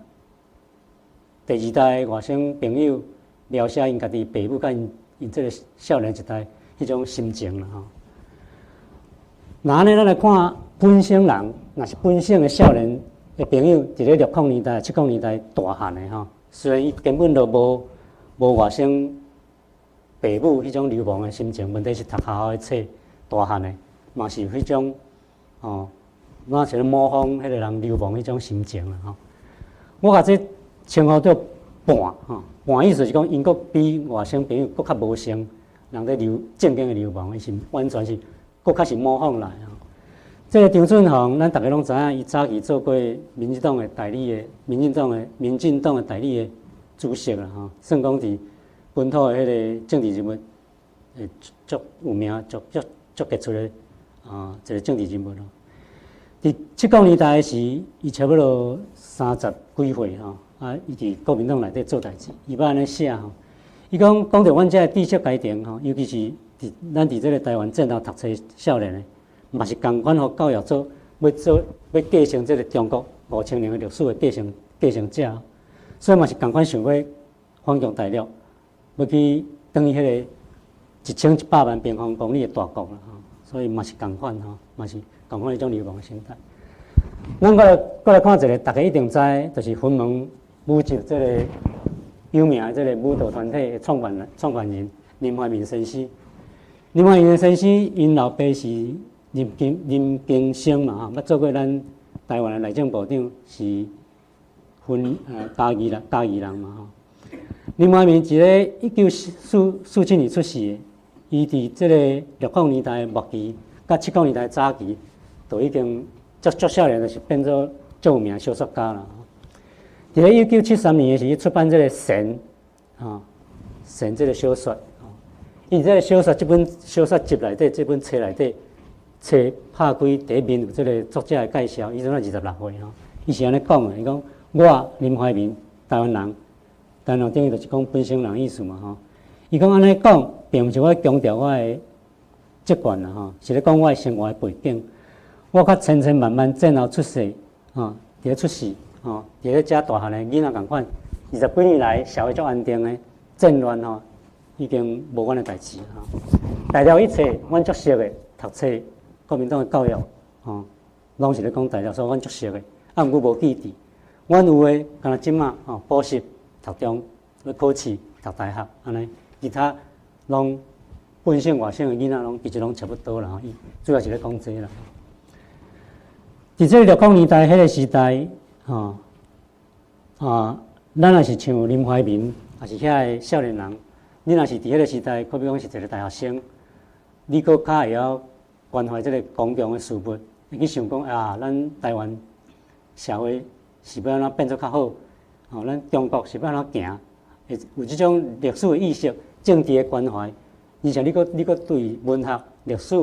第二代外省朋友描寫𪜶家己爸母佮𪜶這個少年一代彼種心情啦吼。若按呢，咱來看本省人，若是本省的少年的朋友，佇咧60年代、70年代大漢的吼，雖然伊根本就無外省爸母彼種流亡的心情，問題是讀學校的冊大漢的，嘛是有彼種吼，那是咧模仿彼個人流亡彼種心情啦吼。我共這稱呼做半吼，半意思是講，𪜶閣比外省朋友閣較無像人咧流正經的流亡，伊是完全是閣較是模仿來吼。這個張俊宏，咱逐家攏知影，伊早期做過民進黨的代理的，民進黨的代理的主席啦吼，算講佇本土的彼個政治人物，會足有名、足傑出的啊一個政治人物咯。佇70年代時，伊差不多三十幾歲吼，啊，伊佇國民黨內底做代誌，伊捌按呢寫吼，伊講講著阮這个知識階層吼，尤其是佇咱佇這個台灣戰後讀冊少年的，嘛是仝款予教育做，欲繼承這個中國5000年的歷史的繼承者，所以嘛是仝款想欲反共大陸，欲去轉去彼個1100萬平方公里的大國啦吼，所以嘛是仝款吼，嘛是仝款彼種流亡的心態。咱閣來看一個，大家一定知，就是雲門舞集這個有名的這個舞蹈團體的創辦人林懷民先生。林懷民先生，𪜶老爸是林金生嘛吼，捌做過咱台灣的內政部長，是嘉義人嘛吼。林懷民佇咧1947年出世的，伊佇這個60年代末期，佮70年代早期，就已經足足少年，就是變做足有名的小說家啦。佇咧1973年的時，伊出版這個《神》吼，《神》這個小說，伊這個小說這本小說集內底，這本冊內底，冊拍開第一面有這個作者的介紹，伊陣仔26歲吼，伊是按呢講的，伊講我林懷民，台灣人，台灣人等於就是講本省人意思嘛吼。伊講按呢講，並毋是我強調我的籍貫啦吼，是咧講我的生活的背景。我佮千千萬萬戰後出世，吼，佇咧出世，吼，佇咧遮大漢的囡仔仝款，二十幾年來社會足安定的，戰亂吼，已經無阮的代誌吼。大陸一切，阮足熟的，讀冊國民黨的教育吼，攏是咧講大陸，所以阮足熟的。啊，毋過無記佇，阮有的，敢若這馬吼補習、讀中、欲考試、讀大學按呢，其他攏本省外省的囡仔攏其實攏差不多啦吼。伊主要是咧講這個啦。佇這個六零年代彼個時代，吼啊，咱若是像林懷民，抑是遐个少年人，你若是佇彼個時代，可比講是一個大學生，你閣較會曉關懷這個公共的事物，會去想講啊，咱台灣社會是欲按怎變做較好？吼，咱中國是欲按怎行？會有這種歷史的意識、政治的關懷，而且你閣對文學、歷史，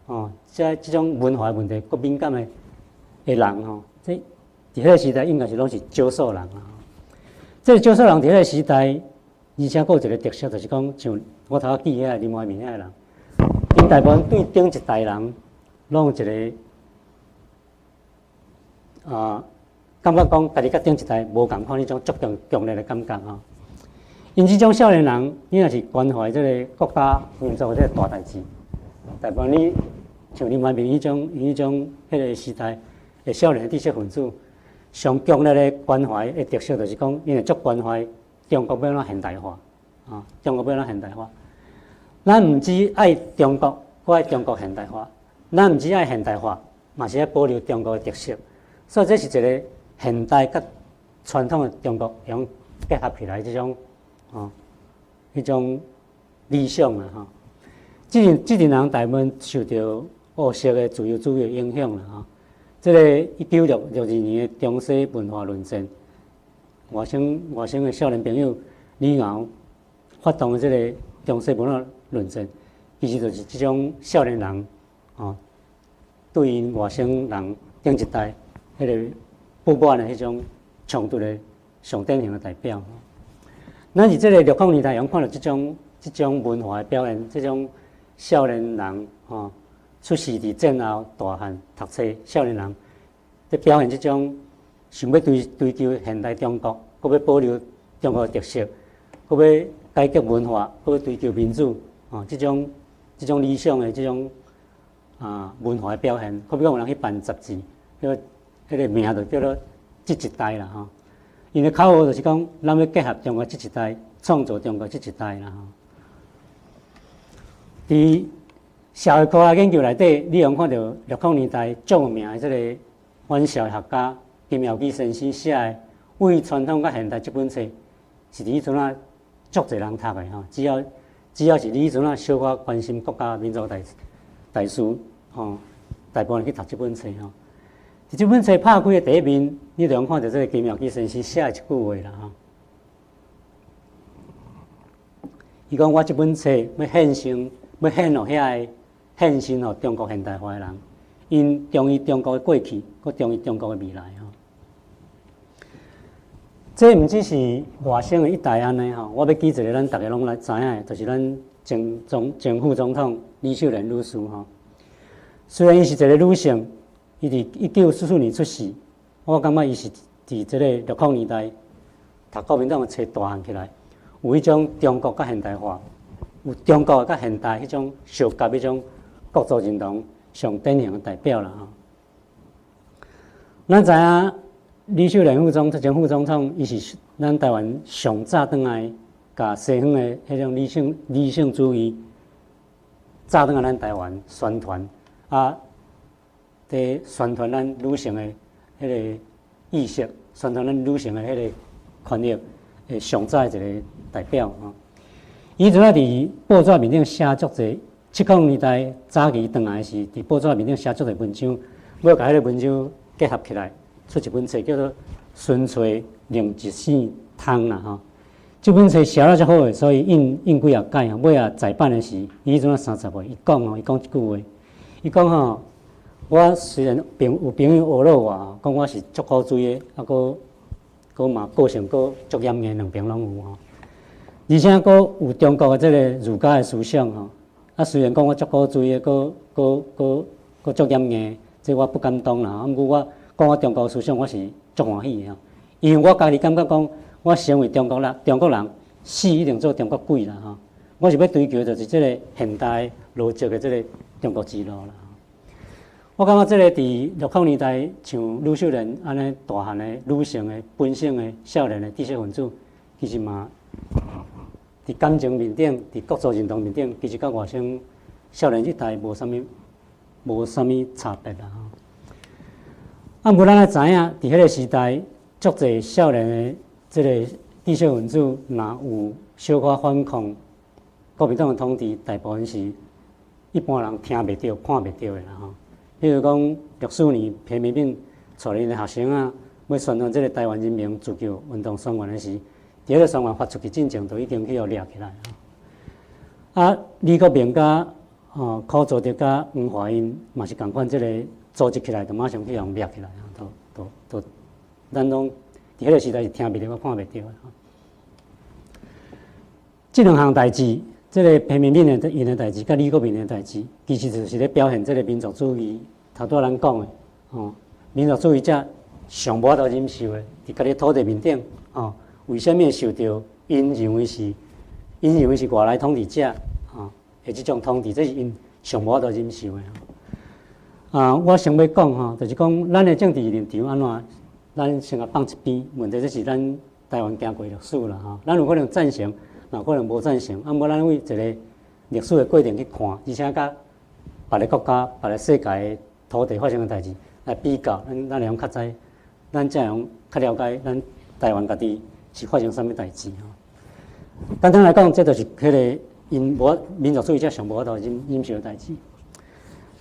吼，這種文化問題閣敏感的人吼，這佇彼個時代應該是攏是少數人啊。這個少數人佇彼個時代，而且閣有一個特色，就是講像我頭仔記遐個林懷民遐個人，𪜶大部分對頂一代人攏有一個啊，感覺講家己佮頂一代無仝款彼種足強強烈的感覺吼。𪜶這種少年人，你若是關懷這個國家民族這個大代誌，大部分你像林懷民彼種彼個時代的少年知識分子，上強烈的關懷的特色就是講，𪜶會足關懷中國欲按怎現代化，啊，中國欲按怎現代化。咱毋只愛中國，閣愛中國現代化；咱毋只愛現代化，嘛是愛保留中國的特色。所以這是一個現代佮傳統的中國用結合起來這種，哦，彼種理想啊，吼。這陣人大部分受著烏色的自由主義的影響啦，吼。這個1962年的中西文化論戰，外省的少年朋友李敖發動的這個中西文化論戰，其實就是這種少年人，哦，對𪜶外省人頂一代彼個不滿的彼種衝突的上典型的代表。咱佇這個六零年代，會看著這種文化的表現，這種少年人吼出世佇戰後大漢讀冊，少年人佇表現這種想欲追求現代中國，閣欲保留中國的特色，閣欲改革文化，閣欲追求民主，吼，這種理想的這種啊文化的表現。可比講有人去辦雜誌，叫彼個名就叫做這一代啦，吼。𪜶的口號就是講，咱欲結合中國這一代，創造中國這一代啦，吼。佇社會科學研究內底，你會看著六零年代足有名的這個反社會學家金耀基先生寫的《為傳統佮現代》這本冊，是佇彼陣仔足濟人讀的吼。只要是你彼陣仔小可關心國家民族大事，吼，大部分去讀這本冊吼。佇這本冊拍開的第一面，你就會看著這個金耀基先生寫的一句話啦吼。伊講我這本冊欲獻身，欲獻予遐個獻身予中國現代化的人，𪜶忠於中國的過去，閣忠於中國的未來吼。這毋只是外省的一代按呢吼，我欲舉一個咱逐家攏來知影的，就是咱前副總統呂秀蓮女士吼。雖然伊是一個女性，伊佇1944年出世，我感覺伊是佇這個六零年代讀國民黨的冊大漢起來，有彼種中國佮現代化，有中國佮現代彼種相佮彼種國族認同上典型的代表啦吼。咱知影呂秀蓮副總前副總統，伊是咱台灣上早轉來，共西方的彼種理性主義早轉來咱台灣宣傳，啊，佇宣傳咱女性的彼個意識，宣傳咱女性的彼個權益的上早的一個代表吼。伊陣仔佇報紙面頂寫足濟，七零年代早期轉來時，佇報紙面頂寫足濟文章，欲共彼個文章結合起來，出一本冊叫做《純粹另一線通》啦吼。這本冊寫了足好的，所以印幾仔擺吼，尾仔再版的時，伊彼陣仔30歲，伊講吼，伊講一句話，伊講吼，我雖然有朋友呵咾我，講我是足古錐的，啊，閣嘛個性閣足嚴的，兩邊攏有吼。而且閣有中國的這個儒家的思想吼，啊，雖然講我足古錐的，閣足嚴的，這我不敢當啦。毋過我講我中國思想，我是足歡喜的吼，因為我家己感覺講，我身為中國人，中國人死一定做中國鬼啦吼。我是欲追求就是這个現代邏輯的這个中國之路啦。我感覺這个佇60年代，像呂秀蓮按呢大漢的女性的本省的少年的知識分子，其實嘛，佇感情面頂，佇國族認同面頂，其實佮外省少年一代無啥物差別啦吼。啊，毋過咱愛知影，佇彼个時代，足濟少年的這个知識分子，若有小可反抗國民黨的統治，大部分是一般人聽袂著、看袂著的啦吼。比如講，64年彭明敏帶𪜶的學生仔，欲宣傳這个台灣人民自救運動宣言的時，佇彼个宣言發出去進前，就已經去予掠起來。啊，李國明佮柯祖德佮黃華𪜶嘛是仝款，這个組織起來，就馬上去予人掠起來，都都都，咱攏佇彼个時代是聽袂著、看袂著的。這兩項代誌，這个彭明敏的𪜶的代誌，佮李國明的代誌，其實就是咧表現這个民族主義。頭拄仔咱講的，吼，民族主義者上無法度忍受的，佇家己土地面頂，吼，為啥物會受著𪜶認為是外來統治者，吼的這種統治，這是𪜶上無法度忍受的。啊，我想欲講吼，就是講咱的政治立場按怎，咱先共放一邊。問題這是咱台灣行過歷史啦，吼，咱有可能贊成，嘛有可能無贊成。啊，毋過咱為一个歷史的過程去看，而且佮別个國家、別个世界的土地發生的代誌來比較，咱會用較知，咱才會用較了解咱台灣家己是發生啥物代誌吼。簡單來講，這就是彼个𪜶無民族主義者上無法度忍受的代誌。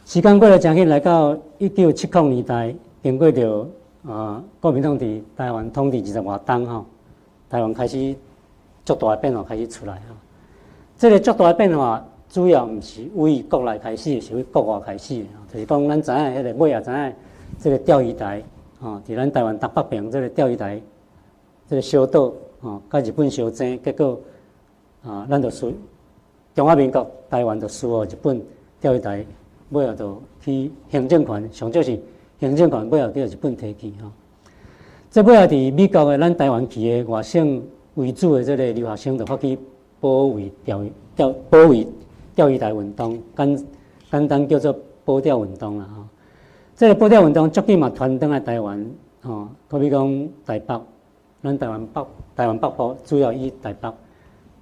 時間過了誠緊，來到1970年代，經過著國民黨佇台灣統治20外冬吼，台灣開始足大的變化開始出來吼。這个足大的變化，主要毋是為國內開始，是為國外開始的。就是講，咱知影彼个尾仔知影，這个釣魚台吼，佇咱台灣東北邊這个釣魚台，這个小島吼，佮日本相爭，結果啊，咱就輸中華民國台灣就輸予日本釣魚台，尾仔就去行政權，上少是行政權尾仔去予日本提去吼。這尾仔佇美國的咱台灣去的外省為主的這个留學生，就發起保衛釣魚台運動，簡簡單叫做保釣運動啦吼。這个保釣運動足緊嘛傳轉來台灣吼，好比講台北，咱台灣北部主要以台北，佇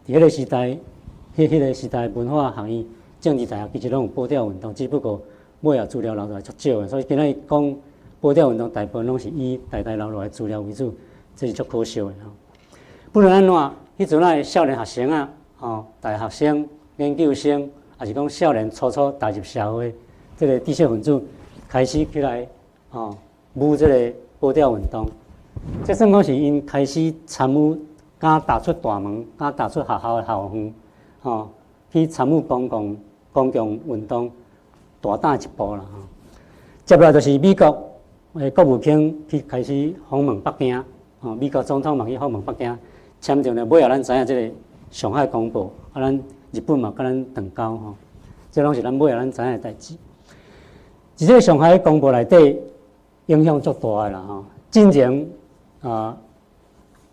彼个時代，彼个時代文化學院、政治大學其實攏有保釣運動，只不過尾仔資料留落來足少的，所以今仔日講保釣運動，大部分攏是以台大留落來資料為主，這是足可惜的吼。不論按怎，彼陣仔的少年學生仔，吼，大學生、研究生，抑是講少年初初踏入社會，這个知識分子開始起來，吼，舞這个保釣運動，這算講是𪜶開始參與，敢踏出大門，敢踏出學校的校園，吼，去參與公共運動，大膽一步啦。吼，接落來就是美國的國務卿去開始訪問北京，吼，美國總統嘛去訪問北京，簽訂了尾仔咱知影這个上海公報，啊，咱日本嘛佮咱斷交吼，這攏是咱尾仔咱知影的代誌。佇這个上海公報內底影響足大的啦吼，進前啊，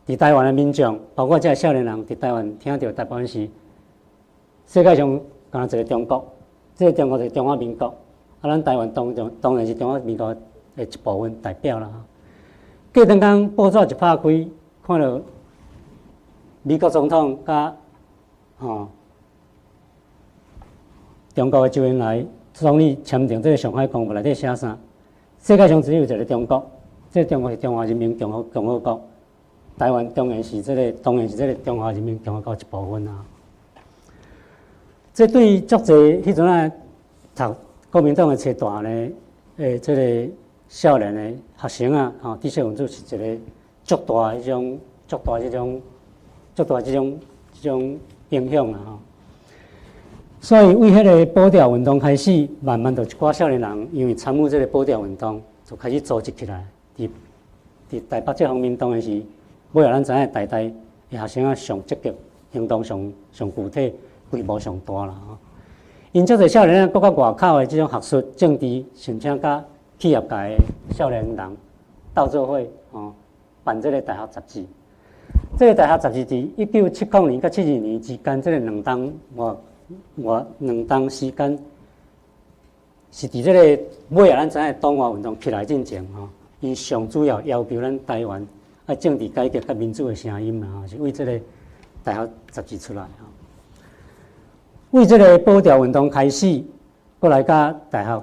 佇台灣的民眾，包括這个少年人，佇台灣聽著大部分是世界上敢若一个中國，這个中國就是中華民國，啊，咱台灣當然是中華民國的一部分代表啦。過兩工報紙一拍開，看著美國總統佮吼中國的周恩來總理簽訂這个上海公報內底寫啥？世界上只有一个中國，這个中國是中華人民共和國，台灣當然是這个中華人民共和國一部分啊。這對足濟彼陣仔讀國民黨的冊大漢的這个少年的學生啊，吼，知識分子是一个足大這種影響啊！吼，所以為彼个保釣運動開始，慢慢就一寡少年人因為參與這个保釣運動，就開始組織起來。佇台北這方面，當然是尾仔咱知影台大的學生仔上積極，行動上具體，規模上大啦吼。𪜶足濟少年仔，閣較外口的這種學術、政治，甚至佮企業界的少年人鬥做伙吼，辦這个大學雜誌。這个大學雜誌佇1970年佮72年之間，這个兩冬外外兩冬時間，是佇這个尾仔咱知影黨外運動起來進前吼，𪜶上主要要求咱台灣愛政治改革佮民主的聲音啦吼，是為這个大學雜誌出來吼。為這个保釣運動開始，閣來佮大學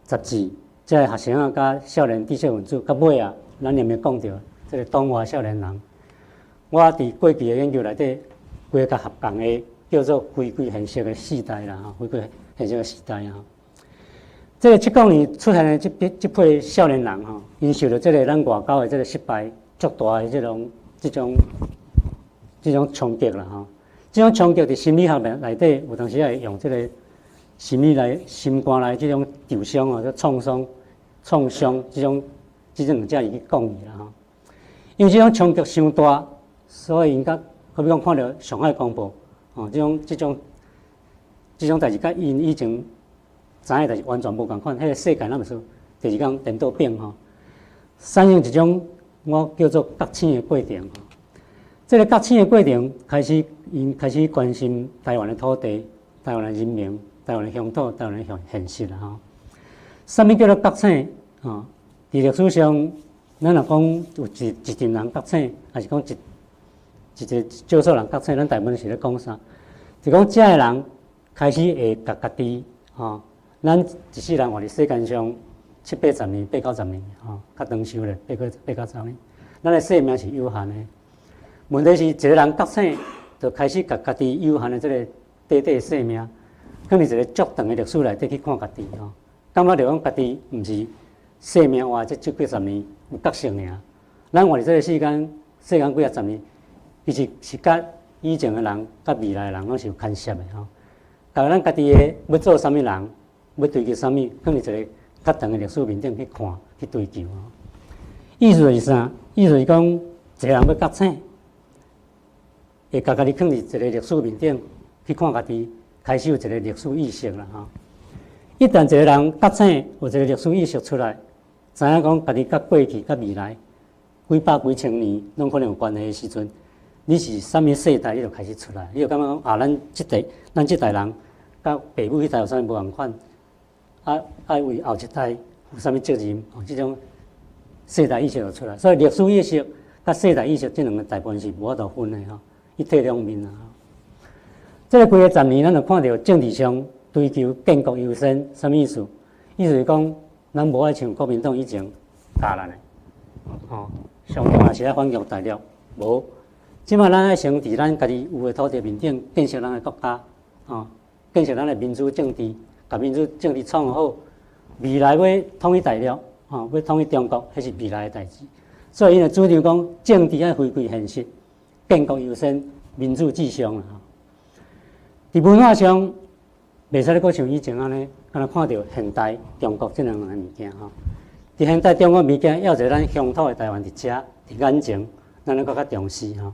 雜誌，這个學生仔佮少年知識分子，佮尾仔，咱有沒講著這个黨外少年人？我佇過去的研究內底，規个合共的叫做回歸現實的世代啦，吼，回歸現實的時代啊。這个七零年出現的這批少年人吼，𪜶受著這个咱外交的這个失敗，足大的這種衝擊啦吼。這種衝擊佇心理學內底，有當時會用這个心理來心肝內這種受傷啊，創傷、創傷這種兩隻字去講伊啦吼。因為這種衝擊傷大，所以𪜶佮好比講看著上海公報，哦，這種代誌，佮𪜶以前知影的代誌完全無仝款，彼个世界咱袂說，第二工顛倒變吼，產生一種我叫做覺醒的過程。這个覺醒的過程開始，𪜶開始關心台灣的土地、台灣的人民、台灣的鄉土、台灣的現實啦吼。啥物叫做覺醒？吼，佇歷史上，咱若講有一陣人覺醒，抑是講一個少數人覺醒，咱大部分是咧講啥？就講這个人開始會共家己吼，咱一世人活佇世間上七八十年、八九十年，吼，較長壽咧，八九十年，咱的壽命是有限的。問題是一個人覺醒，就開始共家己有限的這个短短壽命，囥佇一个足長的歷史內底去看家己吼，感覺著講家己毋是壽命活這七八十年有覺醒爾。咱活佇這个世間，世間幾仔十年，其實是佮以前的人、佮未來的人攏是有牽涉的吼。共咱家己的欲做啥物人，欲追求啥物，囥佇一个較長的歷史面頂去看、去追求。意思是啥？意思是講，一個人欲覺醒，會共家己囥佇一个歷史面頂去看家己，開始有一個歷史意識啦吼。一旦一個人覺醒，有一個歷史意識出來，知影講家己佮過去、佮未來幾百幾千年攏可能有關係的時陣，你是啥物世代，你就開始出來，你就感覺講啊，咱這代人佮爸母彼代有啥物無仝款，啊，愛為後一代負啥物責任，哦，這種世代意識就出來。所以歷史意識佮世代意識這兩个大部分是無法度分的吼，一體兩面啊。這个規个十年，咱就看著政治上追求建國優先，啥物意思？意思是講，咱無愛像國民黨以前教咱的，吼，上重要是愛反共大陸，無。這擺咱愛先佇咱家己有的土地面頂建設咱的國家，吼，建設咱的民主政治，共民主政治創好，未來欲統一大陸，吼，欲統一中國，彼是未來的代誌。所以𪜶就主張講，政治愛回歸現實，建國優先，民主至上啦。佇文化上，袂使閣像以前按呢，敢若看著現代中國這兩个物件吼。佇現代中國物件，猶有一个咱鄉土的台灣佇遮，佇眼前，咱閣較重視吼。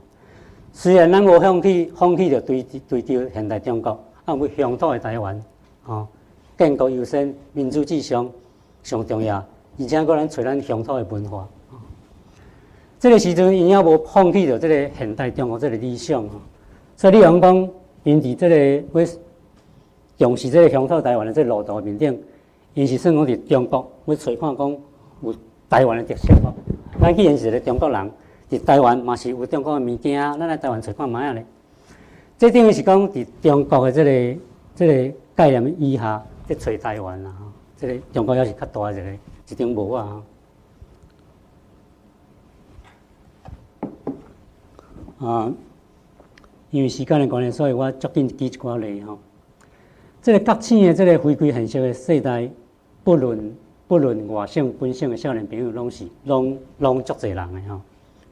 雖然咱無放棄著追求現代中國，啊，毋過鄉土的台灣，吼，建國優先，民主至上，上重要，而且閣咱揣咱鄉土的文化。這个時陣，𪜶猶無放棄著這个現代中國這个理想吼。所以你用講，𪜶佇這个欲重視這个鄉土台灣的這个路途面頂，𪜶是算講佇中國欲揣看講有台灣的特色無？咱既然是一个中國人，佇台灣嘛是有中國的物件，咱來台灣揣看覓仔咧。這等於是講佇中國的這个概念以下，咧揣台灣啦吼。這个中國猶是較大一頂帽仔。啊，因為時間的關係，所以我足緊舉一寡例吼。這个覺醒的這个回歸現實的世代，不論外省本省的少年朋友，攏是攏足濟人的吼，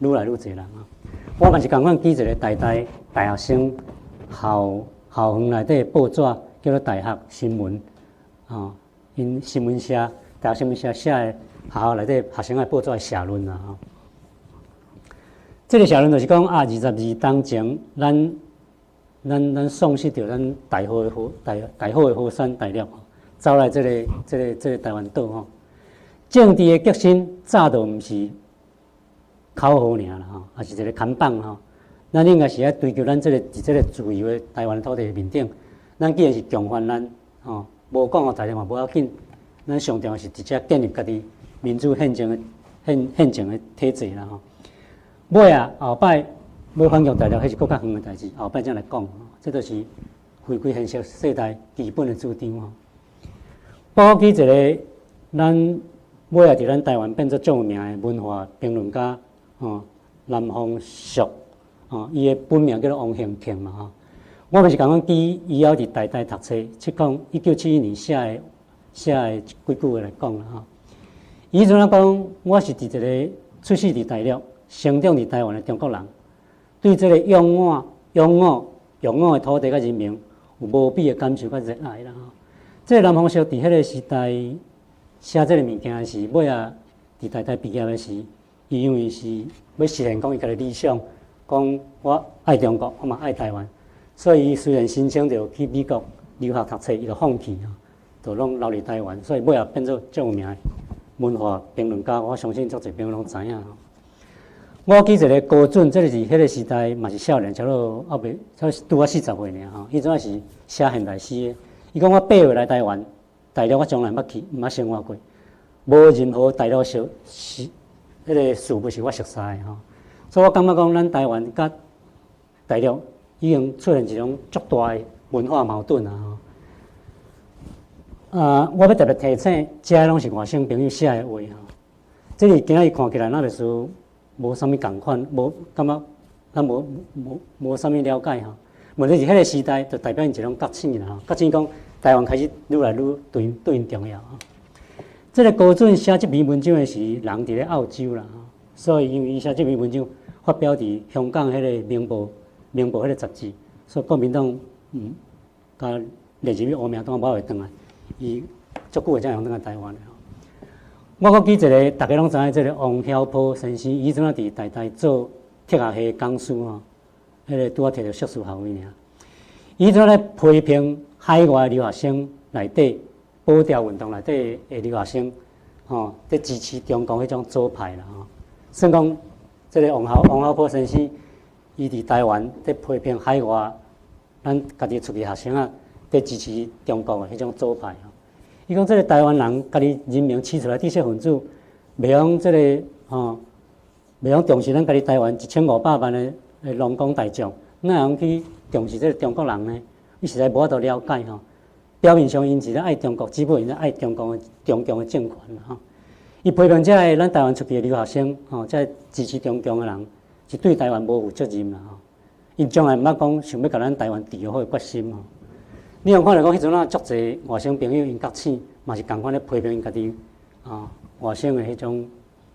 愈來愈濟人啊。我嘛是仝款舉一个台大大學生校園內底的報紙，叫做《大學新聞》吼，𪜶新聞社大學新聞社寫的學校內底學生的報紙的社論啦吼。這个社論就是講啊，22冬前，咱喪失著咱大好的河山大陸，走來這个台灣島吼。政治的革新早就毋是口號爾啦吼，抑是一个看板吼。咱應該是愛追求咱這个佇這个自由的台灣土地面頂，咱既然是共患難，吼，無講予大陸嘛無要緊，咱上重要是直接建立家己民主憲政的憲政的體制啦吼。尾啊，後擺欲反共大陸，彼是閣較遠的代誌，後擺才來講，這就是回歸現實世代基本的主張吼。我記一个，咱尾仔佇咱台灣變做著名的文化評論家，吼，藍鳳淑，吼，伊的本名叫做王興慶嘛吼。我嘛是共款記以後佇台大讀冊，1971年寫的幾句話來講啦吼。伊陣仔講，我是佇一个出世佇大陸、成長佇台灣的中國人，對這个勇武、勇武、勇武的土地佮人民有無比的感受佮熱愛啦吼。這个藍鳳淑佇彼个時代寫這个物件時，尾仔佇台大畢業的時，伊因為是欲實現講伊家己理想，講我愛中國，我嘛愛台灣，所以伊雖然申請著去美國留學讀冊，伊就放棄，就攏留佇台灣，所以尾仔變做足有名的文化評論家。我相信足濟朋友攏知影。我記一个高準，這个是彼个時代嘛是少年，差不多猶未，差拄仔40歲爾吼。彼陣仔是寫現代詩的。伊講我8歲來台灣，大陸我從來毋捌去，毋捌生活過，無任何大陸熟是彼个事物是我熟悉的吼。所以我感覺講，咱台灣佮大陸已經出現一種足大的文化矛盾啊！啊，我欲特別提醒，這攏是外省朋友寫的話吼。這是今仔日看起來，若就是無啥物仝款，無感覺咱無啥物了解吼。問題是彼个時代，就代表𪜶一種覺醒啦吼。覺醒講台灣開始愈來愈對𪜶重要吼。這个高準寫這篇文章的時，人佇咧澳洲啦吼，所以因為伊寫這篇文章發表佇香港彼个明報明報彼个雜誌，所以國民黨共列入去烏名單，無會轉來，伊足久的才會轉來台灣的吼。我閣記一个，大家攏知影這个王曉波先生，伊陣仔佇台大做哲學系講師吼，彼个拄仔摕著碩士學位爾。伊陣咧批評海外留學生內底保釣運動內底的留學生，吼，佇支持中共彼種左派啦吼。算講，這个王曉波先生，伊佇台灣佇批評海外咱家己出去學生仔，佇支持中國的彼種左派吼。伊講這个台灣人家己人民飼出來知識分子，袂用這个吼，袂用重視咱家己台灣1500萬的農工大眾，哪會用去重視這个中國人呢？伊實在無法度了解吼。表面上𪜶是咧愛中國，只不過𪜶咧愛中共的中共的政權吼。伊批評這个咱台灣出去的留學生吼，這个支持中共的人，是對台灣無負責任啦吼。𪜶從來毋捌講想欲共咱台灣治好的決心吼。你用看來講，彼陣仔足濟外省朋友𪜶覺醒，嘛是仝款咧批評𪜶家己啊外省的彼種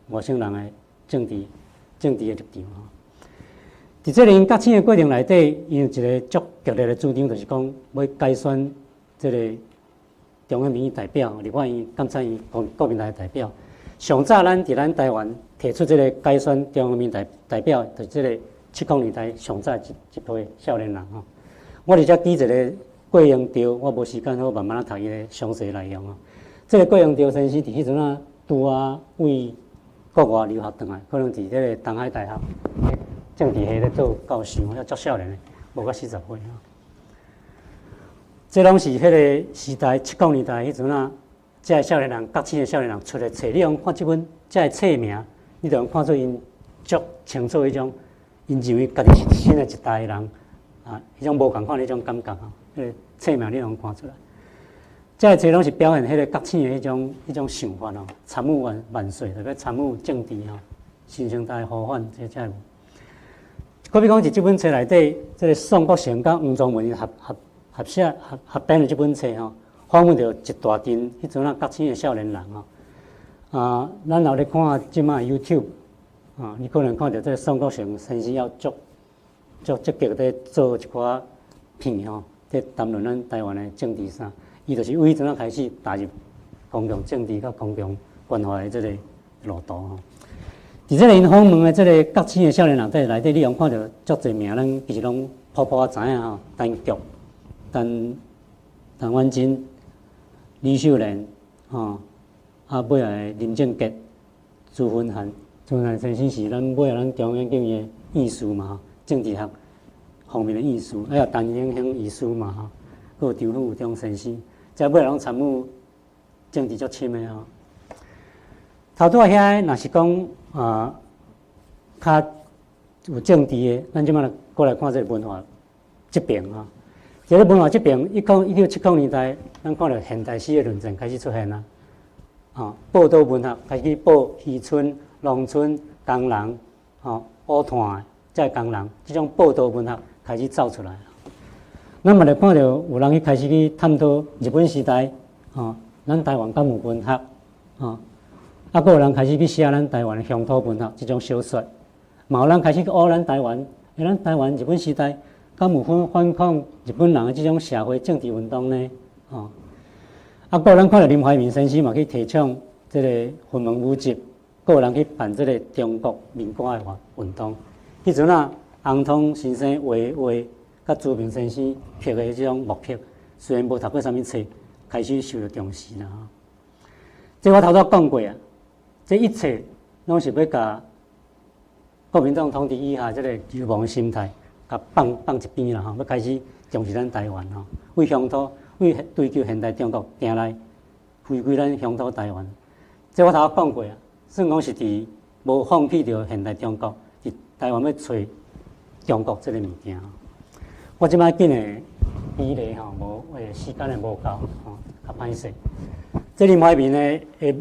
外省人的政治的立場吼。佇這个𪜶覺醒的過程內底，𪜶有一个足強烈的主張，就是講欲改選這个中央民意代表、立法院、監察院、國民黨的代表。上早咱佇咱台灣提出這个改選中央民意代表，就是這个70年代上早這批少年人吼。我佇遮舉一个郭榮兆，我無時間好慢慢仔讀伊的詳細內容吼。這个郭榮兆先生佇彼陣仔拄仔為國外留學轉來，可能佇這个東海大學政治系咧做教授，猶足少年的，無到40歲吼。這攏是彼个時代70年代彼陣仔，這个少年人覺醒的少年人出的冊，你用看這本這个冊名，你就能看出𪜶足清楚彼種，𪜶認為家己是新的一代的人啊，彼種無仝款的彼種感覺吼。彼个冊名你攏看出來，這个冊攏是表現彼个覺醒的彼種想法哦，參與萬萬歲，特別參與政治吼，新生代呼喚這才有。閣比講，佇這本冊內底，這个宋國成佮黃宗文合寫合編的這本冊吼，訪問著一大陣彼陣仔覺醒的少年人吼。啊，咱若咧看這擺 YouTube 啊，你可能看著這个宋國成先生猶足足積極佇做一寡片吼，佇談論咱台灣的政治啥，伊就是為彼陣仔開始踏入公共政治佮公共關懷的這个路途吼。佇這个𪜶訪問的這个覺醒的少年人內底，你用看著足濟名，咱其實攏普普仔知影吼。陳菊、陳婉珍、李秀蓮，吼，啊，尾仔林正傑、朱芬漢，朱芬漢先生是咱尾仔咱中央研究院的院士嘛，吼。政治學方面的意思，還有陳永興醫師嘛吼，閣有張富忠先生，這尾攏參與政治足深的吼。頭拄仔遐若是講啊，較有政治的，咱這擺過來看這個文化這邊吼。這個文化這邊，1970年代，咱看著現代詩的論戰開始出現啊。吼，報道文學開始報漁村、農村工人，吼，烏炭這個工人，這種報道文學開始走出來。咱嘛來看著有人去開始去探討日本時代，吼，咱台灣敢有文學，吼，啊，閣有人開始去寫咱台灣的鄉土文學這種小說，嘛有人開始去學咱台灣，欸，咱台灣日本時代敢有反抗日本人的這種社會政治運動呢？吼，啊，閣有咱看著林懷民先生嘛去提倡這個雲門舞集，閣有人去辦這個中國民歌的運動。彼陣啊，洪通先生畫畫，佮朱明先生刻的這種木刻，雖然無讀過啥物冊，開始受著重視啦。這我頭拄講過啊，這一切攏是欲共國民黨統治以下這個流亡心態，共放放一邊啦吼，欲開始重視咱台灣吼，為鄉土、為追求現代中國行來回歸咱鄉土台灣。這我頭拄講過啊，算講是佇無放棄著現代中國，佇台灣欲揣中國這個物件。我這擺緊的比例吼，無時間的無夠吼，較歹勢。這林懷民呢，會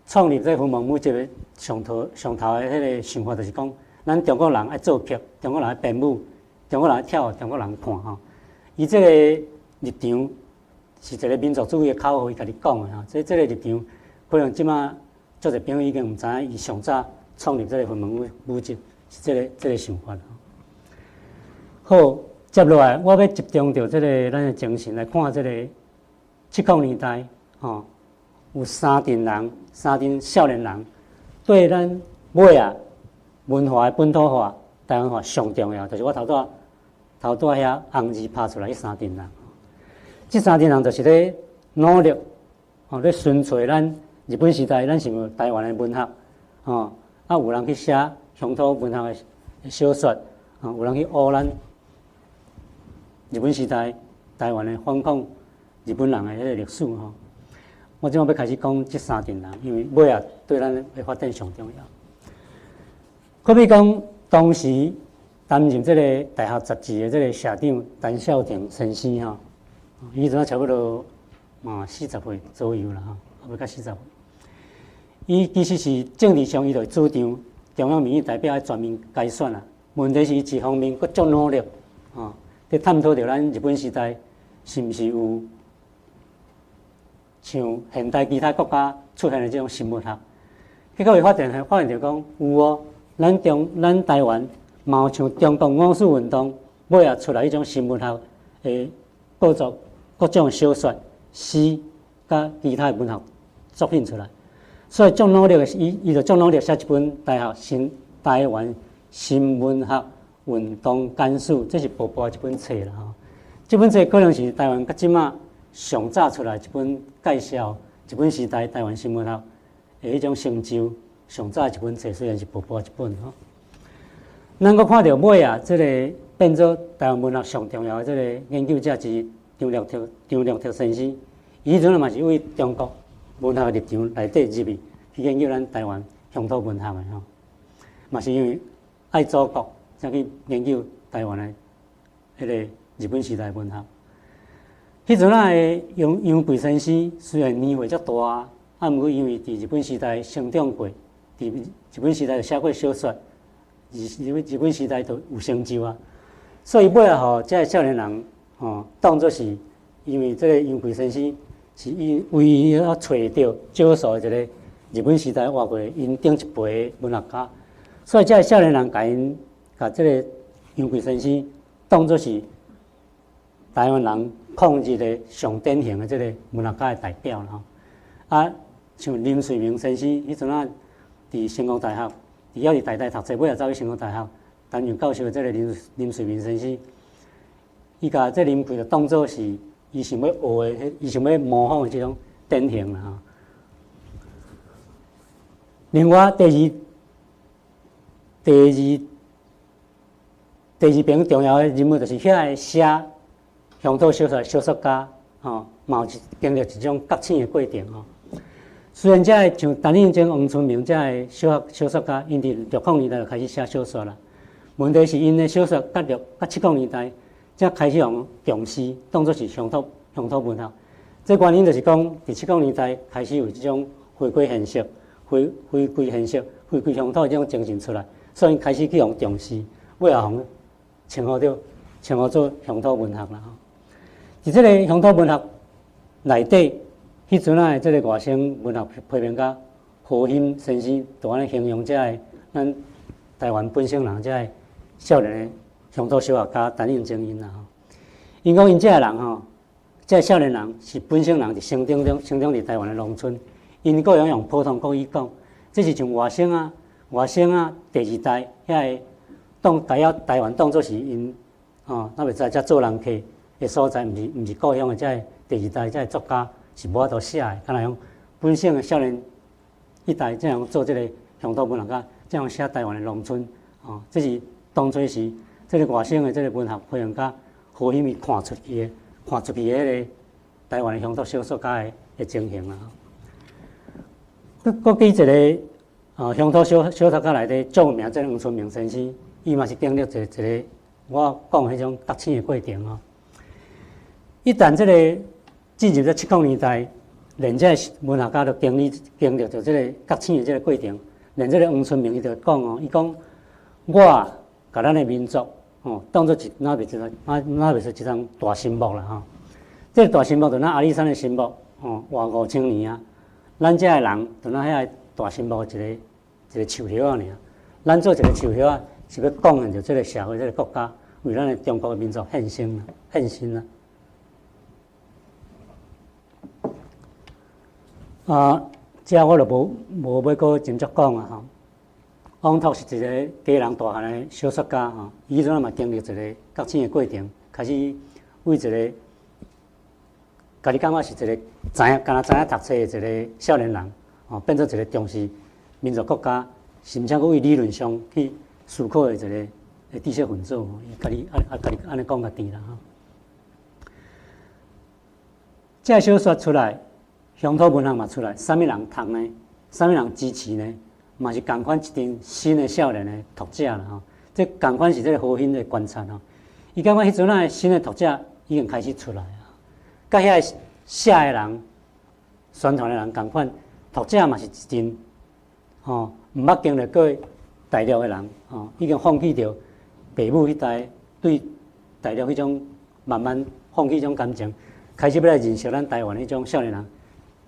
創立這雲門舞集的上頭上頭的彼個想法，就是講，咱中國人愛做曲，中國人愛編舞，中國人愛跳，中國人看吼。伊這個立場是一個民族主義的口號，伊家己講的吼。這個立場可能這擺足濟朋友已經毋知影，伊上早創立這個雲門舞集是這個想法。好，接落來我欲集中著這個咱的精神來看這個70年代吼，有三陣人，三陣少年人對咱尾仔文化的本土化、台灣化上重要，就是我頭拄頭拄仔遐紅字拍出來彼三陣人。這三陣人就是咧努力，吼咧尋揣咱日本時代，咱是毋台灣的文學，吼啊有人去寫鄉土文學的小說，吼有人去學咱日本時代台灣的反抗日本人的彼個歷史吼。我這擺欲開始講這三陣人，因為尾仔對咱的發展上重要。好比講，當時擔任這個大學雜誌的這個社長陳孝庭先生吼，伊陣差不多嘛40歲左右啦吼，猶未到40歲。伊其實是政治上，伊就主張中央民意代表愛全民皆選啊。問題是，伊一方面閣足努力，吼，佇探討著咱日本時代是毋是有像現代其他國家出現的這種新文學。結果伊發現著講有哦，咱台灣嘛有像中國五四運動尾仔出來彼種新文學的各種小說、詩佮其他的文學作品出來。所以足努力的，伊就足努力寫一本大學新台灣新文學運動簡史，這是薄薄一本冊啦吼。這本冊可能是台灣到這馬上早出來一本介紹日本時代台灣新文學的彼種成就，上早一本冊，雖然是薄薄一本吼。咱閣看著尾仔，這個變做台灣文學上重要的這個研究者之一張力拓先生，伊彼陣嘛是為中國文學的立場內底入去研究咱台灣鄉土文學的吼，嘛是因為愛祖國，才去研究台灣的彼個日本時代文學。彼陣仔的楊楊貴先生雖然年歲較大，啊，毋過因為佇日本時代成長過，佇日本時代寫過小說，日本時代都有成就啊，所以尾仔吼，這个少年人吼，當做是因為這個楊貴先生是伊唯一啊揣著少數的一個日本時代活過𪜶頂一輩的文學家，所以這个少年人共這個楊貴先生當做是台灣人抗日的上典型的這個文學家的代表啦吼。啊，像林瑞明先生，彼陣仔佇成功大學，佇猶佇台大讀冊，尾仔走去成功大學擔任教授的這個林瑞明先生，伊共這林桂就當做是伊想欲學的，伊想欲模仿的這種典型啦吼。另外，第二第二爿重要的人物就是遐个寫鄉土小說的小說家，吼，嘛有經歷一種覺醒的過程吼。雖然這个像陳映真、黃春明這个小說家，𪜶佇六零年代就開始寫小說啦。問題是𪜶的小說佮六佮七零年代才開始予重視，當作是鄉土文學。這原因就是講，佇七零年代開始有這種回歸現實、回歸現實、回歸鄉土的這種精神出來，所以開始去予重視，尾後予稱呼做鄉土文學啦。佇這個鄉土文學內底，彼陣仔的這个外省文學批評家何欣先生，就按呢形容這个咱台灣本省人這个少年的鄉土小說家陳映真𪜶啦吼。𪜶講𪜶這个人吼，這个少年人是本省人，佇生長中生長佇台灣的農村，𪜶閣會用普通國語講，這是像外省仔第二代遐个當台灣台灣當作是𪜶吼，若袂知才做人客的所在，毋是故鄉的這个第二代這个作家是無法度寫的，敢若用本省的少年一代這樣做這個鄉土文學家，這樣寫台灣的農村，吼，這是當初時這個外省的這個文學批評家何欣伊看出去的彼个台灣的鄉土小說家的情形啦。閣閣舉一個啊鄉土小說家內底著名這個黃春明先生，伊嘛是經歷一個我講彼種覺醒的過程吼。一旦這個進入這七零年代，連這個文學家都經歷著這個覺醒的這個過程，連這個黃春明伊就講哦，伊講我共咱的民族吼當做一若袂一個若袂說一張大神木啦吼。這個大神木就若阿里山的神木吼，活5000年啊。咱這个人就若遐個大神木一个一個樹葉仔爾。咱做一個樹葉仔，是欲貢獻著這個社會、這個國家，為咱的中國的民族獻身啦，獻身啦。啊，這我就無欲閣斟酌講啊吼。王拓是一個家人大漢的小說家吼，伊彼陣嘛經歷一個覺醒的過程，開始為一個家己感覺是一個知影，敢若知影讀冊的一個少年人，吼，變做一個重視民族國家，甚至閣為理論上去思考的一個的知識分子，伊家己啊家己按呢講家己啦吼。這個小說出來，鄉土文學嘛出來，啥物人讀呢？啥物人支持呢？嘛是仝款一陣新的少年的讀者啦吼。這仝款是這個何欣的觀察吼。伊感覺彼陣仔新的讀者已經開始出來啊，佮遐個寫的人、宣傳的人仝款，讀者嘛是一陣吼，毋捌經歷過大陸的人吼，已經放棄著爸母彼代對大陸彼種慢慢放棄彼種感情，開始欲來認識咱台灣彼種少年人，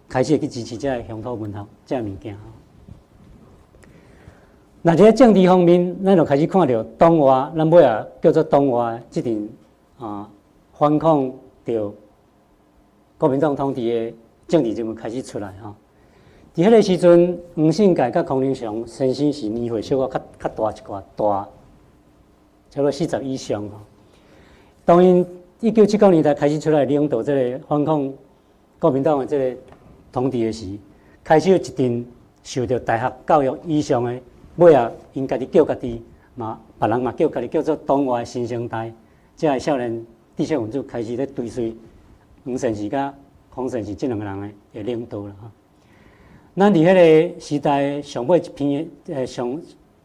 開始去支持這個鄉土文學這个物件。若佇咧政治方面，咱就開始看著黨外，咱尾仔叫做黨外這陣啊反抗著國民黨統治的政治人物開始出來吼。佇彼个時陣，黃信介佮孔令雄先生是年歲小可較較大一寡，大差不多40以上吼。當𪜶1970年代開始出來領導這個反抗國民黨的這個統治的時，開始有一陣受著大學教育以上的，尾仔𪜶家己叫家己嘛，別人嘛叫家己叫做黨外新生代，這个少年知識分子開始咧追隨黃善時佮孔善時這兩个人的領導啦。咱佇彼个時代上尾一篇上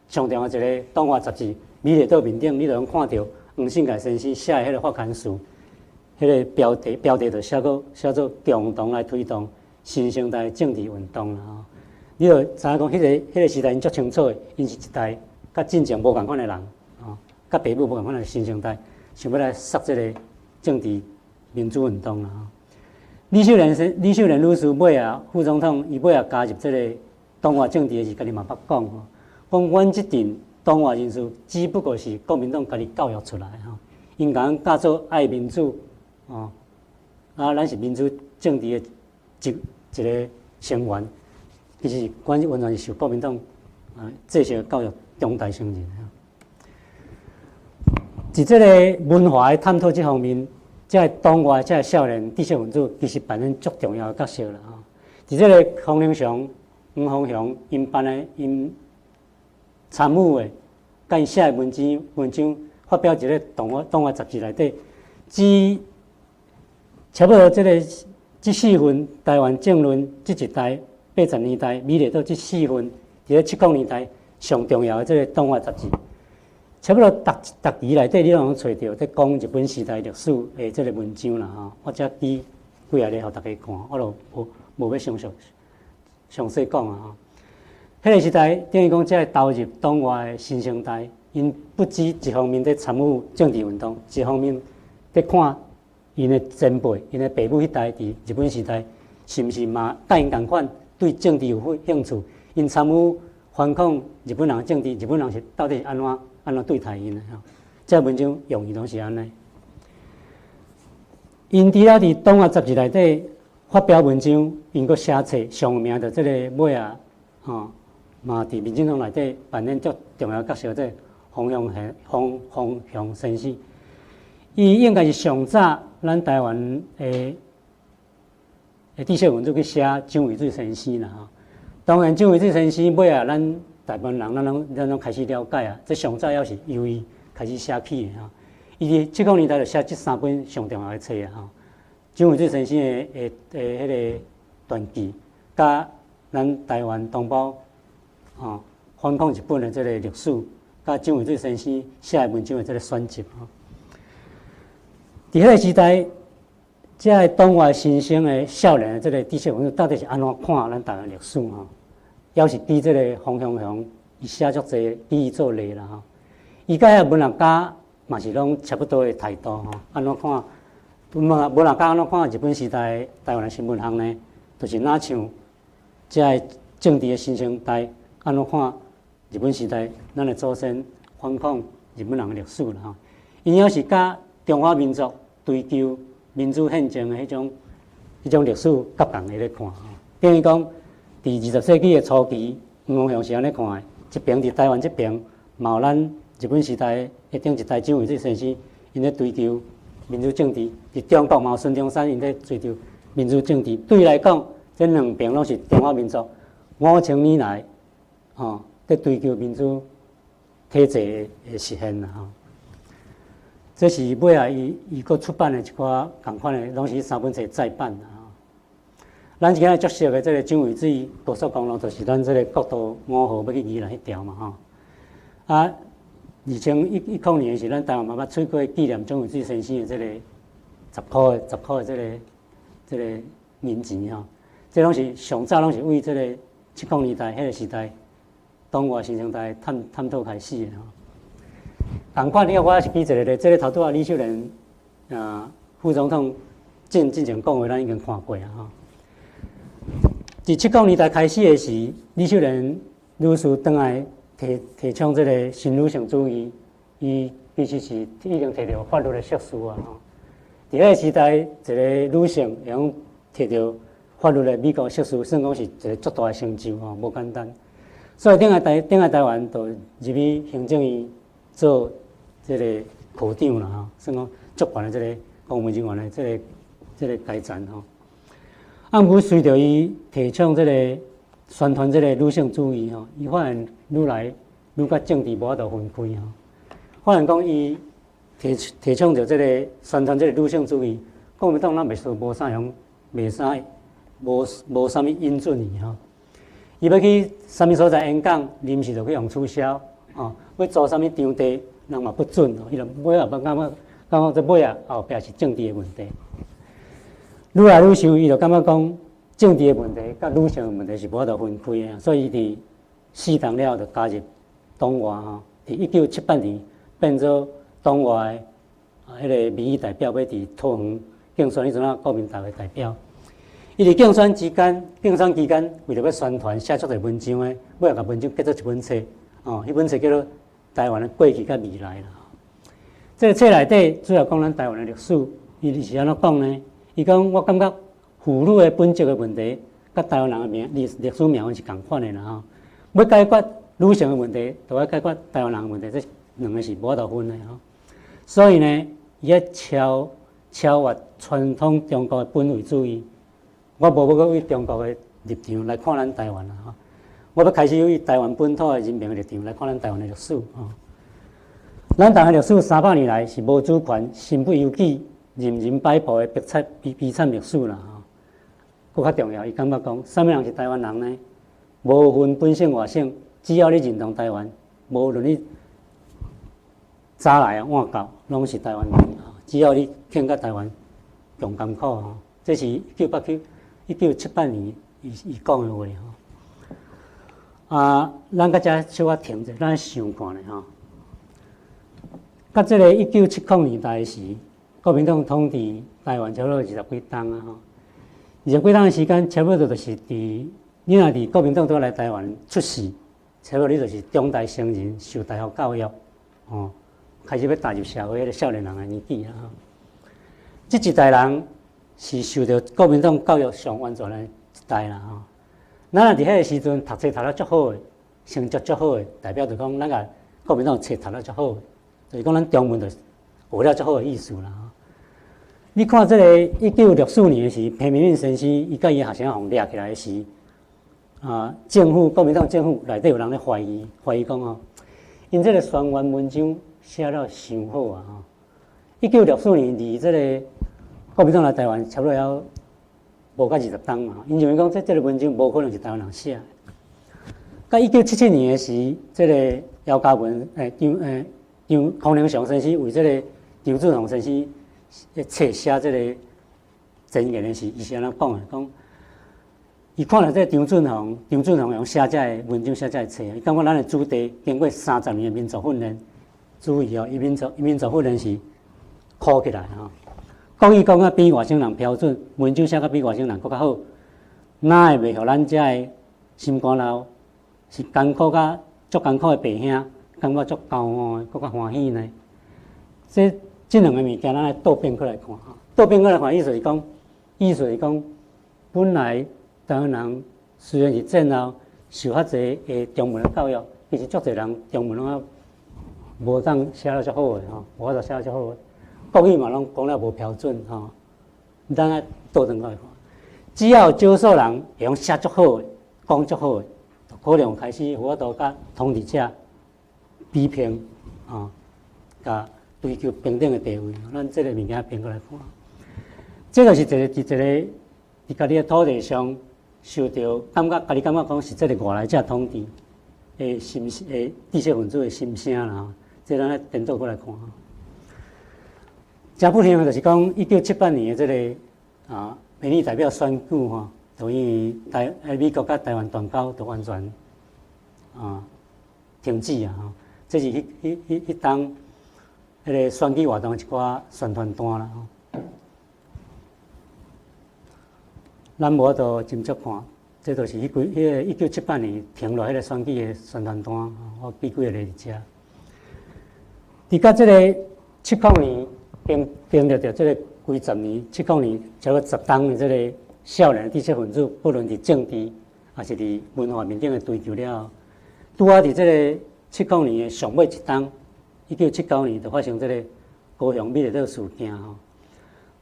上重要一个黨外雜誌《美麗島面頂》，你就通看著黃信介先生寫的彼个發刊詞，彼个標題就寫做共同來推動新生代政治運動啦。吼，你就知影講，彼个時代𪜶足清楚的，𪜶是一代佮進前無仝款的人，吼，佮爸母無仝款的新生代，想欲來殺這个政治民主運動啦。吼，李秀蓮女士尾仔副總統，伊尾仔加入這个黨外政治的時，家己嘛捌講吼，講阮這陣黨外人士只不過是國民黨家己教育出來吼，𪜶共阮教做愛民主，吼，啊，咱是民主政治的一個成員，其實阮完全是受國民黨啊這些教育中大承認。佇這个文化的探討這方面，這个黨外這个少年知識分子其實扮演足重要的角色啦。吼，佇這个洪寧祥、黃鳳雄𪜶辦的𪜶參與的，佮𪜶寫的文章，發表一个黨外雜誌內底，只差不多這个這四份台灣政論這一代80年代，美麗島這四份佇咧70年代上重要的這个黨外雜誌，差不多逐逐期內底你攏會揣著佇講日本時代歷史的這个文章啦吼。我遮舉幾下例予大家看，我就無欲詳細講啊吼。彼个時代等於講，這个投入黨外的新生代，𪜶不止一方面佇參與政治運動，一方面佇看𪜶的前輩、𪜶的爸母彼代佇日本時代是毋是嘛佮𪜶仝款對政治有興趣？𪜶參與反抗日本人的政治，日本人是到底是按怎對待𪜶的吼？這文章用意攏是按呢。𪜶除了佇黨外雜誌內底發表文章，𪜶閣寫冊上有名的這个尾仔吼，嘛佇民進黨內底扮演足重要角色，這个馮方雄先生，伊應該是上早咱台灣的知識分子去寫蔣渭水先生啦吼。當然，蔣渭水先生尾仔，咱大部分人咱攏開始了解啊。這上早猶是由伊開始寫起的吼。伊佇70年代就寫這三本上重要的冊啊吼。蔣渭水先生的彼个傳記，佮咱台灣同胞吼反抗日本的這个歷史，佮蔣渭水先生寫的文章的這个選集吼。佇彼个時代，這个黨外新生的少年的這个知識分子到底是按怎看咱台灣歷史吼？猶是舉這个馮方雄，伊寫足濟，舉伊做例啦吼。伊佮彼个文學家嘛是攏差不多的態度吼。按怎看？文學家按怎看日本時代台灣的新聞學呢？就是若像這个政治的新生代按怎看日本時代咱的祖先反抗日本人的歷史啦吼。𪜶猶是佮中華民族追求民主憲政的彼種歷史夾仝的咧看吼。等於講，佇20世紀的初期，黃方雄是按呢看的，一爿佇台灣這爿，嘛有咱日本時代的頂一代蔣渭水先生，𪜶咧追求民主政治；佇中國嘛有孫中山，𪜶咧追求民主政治。對伊來講，這兩爿攏是中華民族5000年來，吼，佇追求民主體制的實現啦吼。這是尾仔伊閣出版的一寡仝款的，攏是三本冊再版啦吼。咱今仔足熟的這个蔣渭水高速公路，就是咱這个國道5號欲去宜蘭彼條嘛吼。啊，2010年的時，咱台灣嘛捌出過紀念蔣渭水先生的這个10箍的這个銀錢吼。這攏是上早攏是為這个70年代彼个時代，黨外新生代探討開始的吼。仝款，你看我是舉一个例，這个頭拄仔李秀蓮副總統進前講話，咱已經看過啊吼。佇70年代開始的時，李秀蓮女士轉來提倡這个新女性主義，伊其實是已經提著法律的碩士啊吼。佇彼个時代，一个女性會用提著法律的美國碩士，算講是一个足大的成就吼，無簡單。所以轉來台灣，就入去行政院做這个科長啦吼，算講足懸的這个公務人員的這个階層吼。啊，毋過隨著伊提倡這个宣傳這个女性主義吼，伊發現愈來愈佮政治無法度分開吼。發現講伊提倡著這个宣傳這个女性主義，國民黨咱袂說無啥用，袂啥無啥物引準伊吼。伊欲去啥物所在演講，臨時就去予取消吼。欲租啥物場地，人嘛不准吼。伊就尾仔感覺這尾仔後壁是政治的問題。愈來愈想，伊就感覺講政治的問題佮女性的問題是無法度分開的，所以伊佇四黨了後就加入黨外吼。佇1978年變做黨外的彼个民意代表，欲佇桃園競選彼陣仔國民黨的代表。伊佇競選期間，為著欲宣傳，寫足濟文章的，尾仔共文章結做一本冊，哦，彼本冊叫做《台灣的過去佮未來》啦。這个冊內底主要講咱台灣的歷史，伊是按怎講呢？伊講我感覺婦女的本質的問題，佮台灣人的歷史命運是仝款的啦吼。欲解決女性的問題，就愛解決台灣人的問題，這兩个是無法度分的吼。所以呢，伊愛超越傳統中國的本位主義。我無欲閣為中國的立場來看咱台灣啦吼。我欲開始為台灣本土的人民的立場來看咱台灣的歷史吼。咱台灣歷史300年來是無主權、身不由己、任人擺布的悲慘悲悲慘歷史啦吼。閣較重要，伊感覺講，啥物人是台灣人呢？無分本省外省，只要你認同台灣，無論你早來啊晚到，攏是台灣人。只要你肯佮台灣共甘苦吼，這是1978年伊講的話吼。啊，咱閣遮小可停者，咱想看咧吼。佮這个1970年代時，國民黨統治台灣差不多二十幾冬啊吼。二十幾冬的時間，差不多就是佇你若佇國民黨拄來台灣出世，差不多你就是長大成人，受大學教育，吼，開始欲踏入社會彼个少年人的年紀啊吼。這一代人是受著國民黨教育上完全的一代啦吼。咱若佇彼个時陣讀冊讀得足好的，成績足好的，代表就講咱共國民黨冊讀得足好的，就是講咱中文就學了足好的意思啦吼。你看這个1964年的時，彭明敏先生伊佮伊學生予掠起來的時，啊，政府國民黨政府內底有人咧懷疑，懷疑講吼，𪜶這个宣言文章寫了傷好啊吼。1964年離這个國民黨來台灣差不多猶無到20冬嘛，𪜶認為講這个文章無可能是台灣人寫的。到1977年的時，這个姚嘉文張張孔令祥先生為這个張俊宏先生冊寫這个前言的時，伊是按怎講的？講伊看著這个張俊宏，張俊宏用寫這个文章寫這个冊，伊感覺咱的子弟經過30年的民族訓練，注意哦，伊民族訓練是苦起來吼。國語講甲比外省人標準，文章寫甲比外省人閣較好，哪會袂予咱遮的心肝內是艱苦甲足艱苦的爸兄，感覺足驕傲的，閣較歡喜呢？這兩个物件，咱來倒變過來看吼。倒變過來看，意思是講，本來台灣人雖然是戰後受較濟的中文的教育，其實足濟人中文攏猶無當寫得足好的吼，無法度寫得足好的。國語嘛，攏講了無標準吼。咱愛倒轉過來看，只要少數人會用寫足好的，講足好的，就可能開始有法度佮統治者比拼，吼，共追求平等的地位。咱這个物件變過來看，這个是一个佇一个佇家己的土地上受著感覺，家己感覺講是這个外來者統治的心的知識分子的心聲啦。吼，這咱愛顛倒過來看。誠不幸的就是講，1978年的這个啊，民意代表選舉吼，就因為美國佮台灣斷交，就完全啊停止啊！吼，這是彼當彼个選舉活動一寡宣傳單啦。吼，咱無法度斟酌看，這就是彼個1978年停落彼个選舉的宣傳單，我記幾个佇遮。佇到這个70年。經歷著這个幾十年，70年超過10冬的這个少年知識分子，不論佇政治，抑是佇文化面頂的追求了後，拄仔佇這个70年的上尾一冬，1979年就發生這个高雄美麗島事件吼。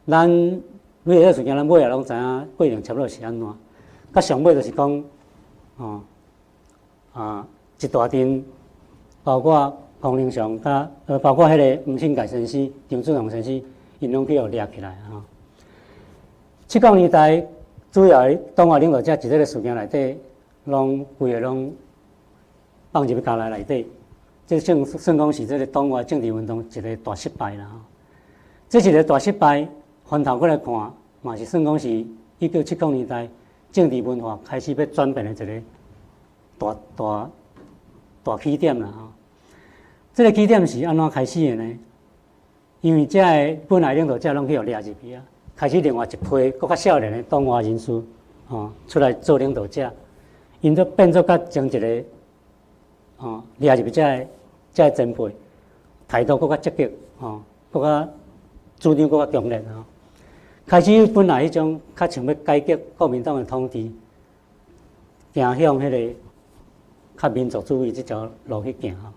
咱美麗島事件，咱尾仔攏知影過程差不多是按怎。佮上尾就是講，吼啊，一大陣，包括孔令祥佮包括彼个黃信介先生、張俊宏先生，𪜶攏去予掠起來吼。70年代主要的黨外領導者佇這个事件內底，攏規个攏放入去監牢內底，這算講是這个黨外政治運動一个大失敗啦。吼，這一个大失敗，翻頭過來看，嘛是算講是1970年代政治文化開始欲轉變的一个大大大起點啦。吼，這个起點是按怎開始的呢？因為遮个本來領導者攏去予掠入去啊，開始另外一批閣較少年的黨外人士，吼出來做領導者，𪜶就變做佮前一个，吼掠入去遮个前輩態度閣較積極，吼，閣較主張閣較強烈吼。開始本來彼種較像欲改革國民黨的統治，行向彼个較民族主義這條路去行吼。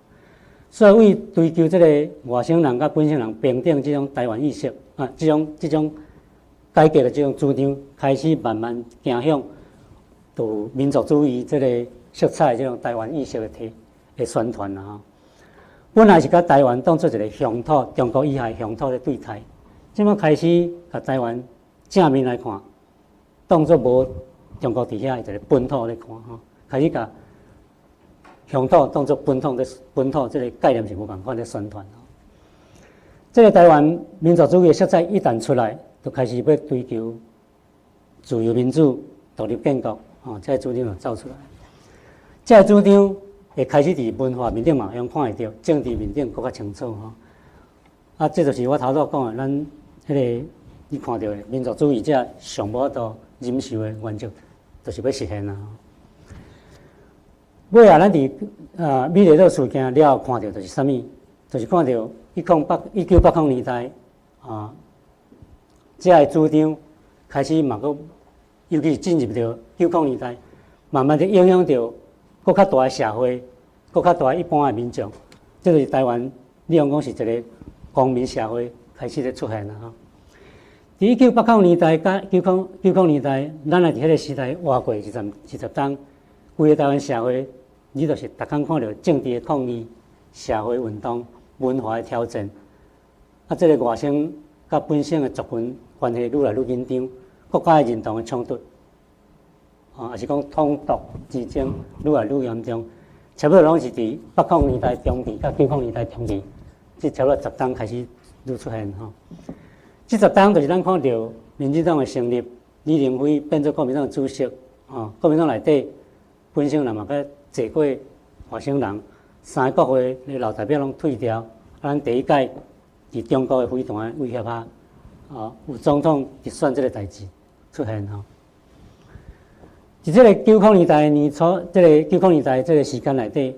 所以為追求這个外省人佮本省人平等這種台灣意識啊，這種改革的這種主張，開始慢慢行向有民族主義這个色彩，這種台灣意識的提的宣傳啦吼。本來是共台灣當做一个鄉土，中國以下鄉土咧對待，這擺開始共台灣正面來看，當做無中國佇遐一个本土咧看吼，開始共鄉土當做本土的本土，這个概念是無仝款咧宣傳。這个台灣民族主義的色彩一旦出來，就開始欲追求自由民主、獨立建國，吼，這个主張就走出來。這个主張會開始佇文化面頂嘛，會看會著，政治面頂閣較清楚吼。啊，這就是我頭拄講的，咱彼个你看著的民族主義者上無法度忍受的原則，就是欲實現啊。尾仔咱佇美麗島事件了後看著就是啥物？就是看著1980年代啊，這个主張開始嘛閣，尤其是進入著90年代，慢慢的影響著閣較大的社會，閣較大的一般的民眾。這就是台灣，你用講是一个公民社會開始咧出現啊！吼，佇1980年代佮90年代，咱若佇彼个時代活過二十冬，規个台灣社會，你就是逐工看著政治的抗議、社會運動、文化的挑戰。啊，這个外省佮本省的族群關係愈來愈緊張，國家的認同的衝突，啊，抑是講統獨之爭愈來愈嚴重，差不多攏是佇80年代中期佮90年代中期，這差不多十冬開始愈出現吼。這十冬就是咱看著民進黨的成立，李登輝變做國民黨的主席，吼，國民黨內底本省人嘛閣坐過外省人，三个國會的老代表攏退掉，啊，咱第一屆佇中國的飛彈威脅下，啊，有總統直選這个代誌出現吼。佇這个90年代年初，這个九零年代這个時間內底，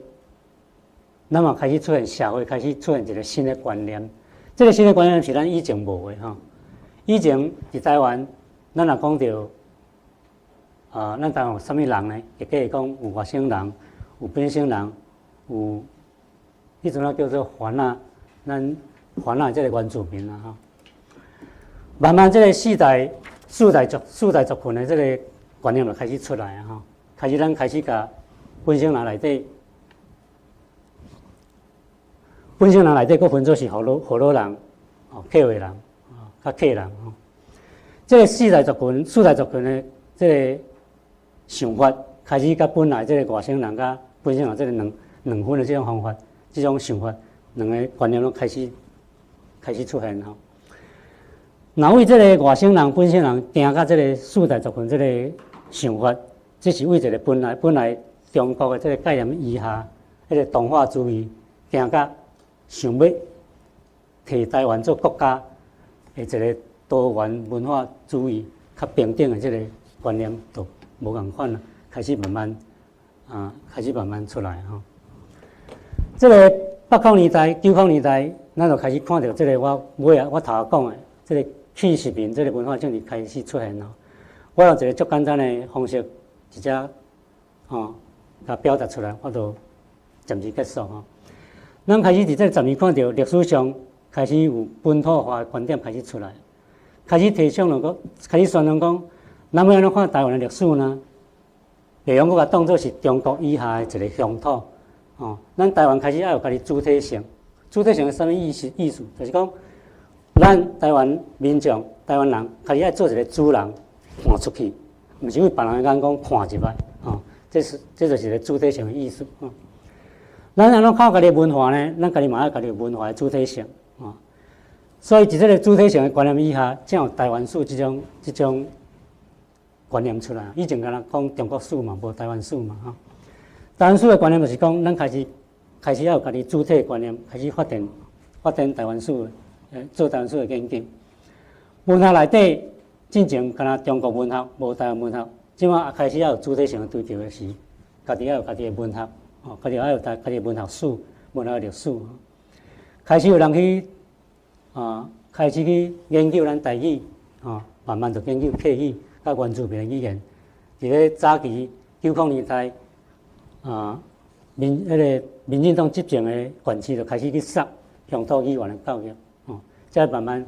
咱嘛開始出現社會開始出現一个新的觀念。這个新的觀念是咱以前無的吼。以前佇台灣，咱若講著啊，咱台灣有啥物人呢？會記會講有外省人，有本省人，有彼陣仔叫做番仔，咱番仔這个原住民啊吼。慢慢這个四大族群的這个觀念就開始出來啊吼，開始咱開始共本省人內底閣分做是河洛人、哦客家人、哦佮客人吼。這个四大族群的這个想法，開始佮本來這个外省人佮本省人這个兩分的這種方法、這種想法，兩个觀念攏開始出現吼。若為這个外省人、本省人行到這个四大族群這个想法，這是為一个本來中國的這个概念以下，彼个同化主義行到想欲提台灣做國家的一个多元文化主義較平等的這个觀念，就無仝款啦，開始慢慢出來吼。這个80年代、90年代，咱就開始看著這个我尾仔我頭仔講的這个去殖民這个文化政治開始出現咯。我用一个足簡單的方式，直接吼，共表達出來，我就暫時結束吼。咱開始佇這十年看著歷史上開始有本土化的觀點開始出來，開始提倡了講，開始宣傳講，咱欲按怎看台灣的歷史呢？袂用閣共當做是中國以下的一个鄉土，吼。咱台灣開始愛有家己主體性，主體性是啥物意思？意思就是講，咱台灣民眾、台灣人，家己愛做一个主人，看出去，毋是為別人的眼光看入來，吼。這就是一个主體性的意思。吼。咱按怎靠家己的文化呢？咱家己嘛愛家己文化的主體性，吼。所以佇這个主體性的觀念以下，才有台灣史這種觀念出來。以前敢若講中國史嘛，無台灣史嘛，吼。台灣史的觀念就是講，咱開始愛有家己主體的觀念，開始發展台灣史，做台灣史的研究。文學內底進前敢若中國文學，無台灣文學，這擺開始愛有主體性的追求的是，家己愛有家己的文學，吼，家己愛有家己的文學史、文學歷史。開始有人去開始去研究咱台語，吼，慢慢就研究客語佮原住民的語言。佇咧早期90年代，彼个民進黨執政的縣市就開始去殺鄉土語言的教育，吼，才慢慢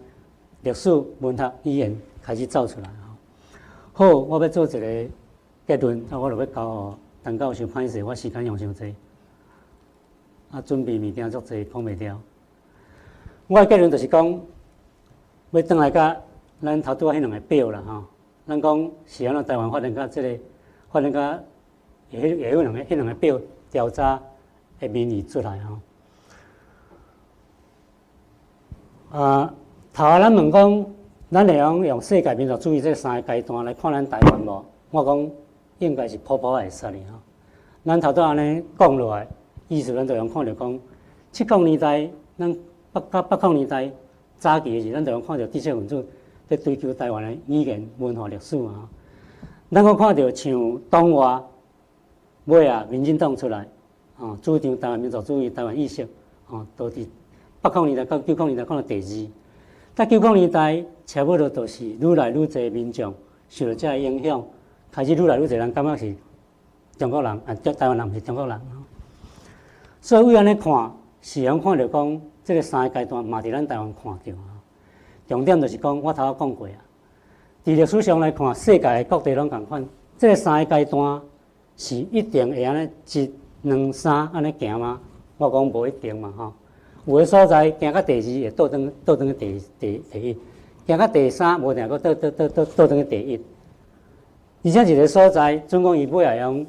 歷史、文學、語言開始走出來。好，我欲做一個結論，啊，我就欲交予陳教授，歹勢，我時間用傷濟。啊，準備物件足濟，講袂了。我的結論就是講，欲轉來佮咱頭拄仔彼兩個表啦吼，咱講是按怎台灣發展到這個，發展到會有彼兩個表調查的民意出來吼。啊，頭仔咱問講，咱會用用世界民族主義這三个階段來看咱台灣無？我講應該是普普會使的吼。咱頭拄按呢講落來，意思咱就用看著講，70年代咱八甲80年代早期的時，咱就用看著知識分子佇追求台灣的語言、文化、歷史嘛。咱閣看著像黨外尾仔，民進黨出來，吼，主張台灣民族主義、台灣意識，吼，都佇80年代到90年代看著第二。在90年代，差不多就是愈來愈濟民眾受著這个影響，開始愈來愈濟人感覺是中國人，啊，台灣人毋是中國人。所以為按呢看，是會看著講，這个三个階段嘛佇咱台灣看著啊。重點就是講，我頭仔講過啊，佇歷史上來看，世界各地攏仝款，這个三个階段是一定會按呢一、兩、三按呢行嗎？我講無一定嘛，吼。有的所在行到第二會倒轉倒轉去第一，行到第三無定閣倒倒倒倒倒轉去第一。而且一个所在，準講伊尾會用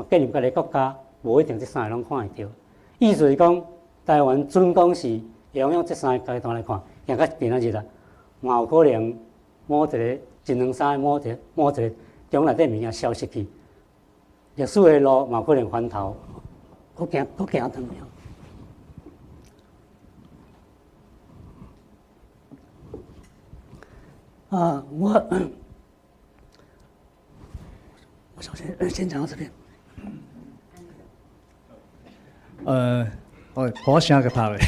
建立家己國家，無一定這三个攏看會著。意思是講，台灣準講是會用這三个階段來看，行到今仔日啦，嘛有可能某一个一兩三某一个中內底物件消失去，歷史的路嘛有可能翻頭，閣行閣行轉去。啊，我首先先講到這邊。哦，鼓聲閣拍咧。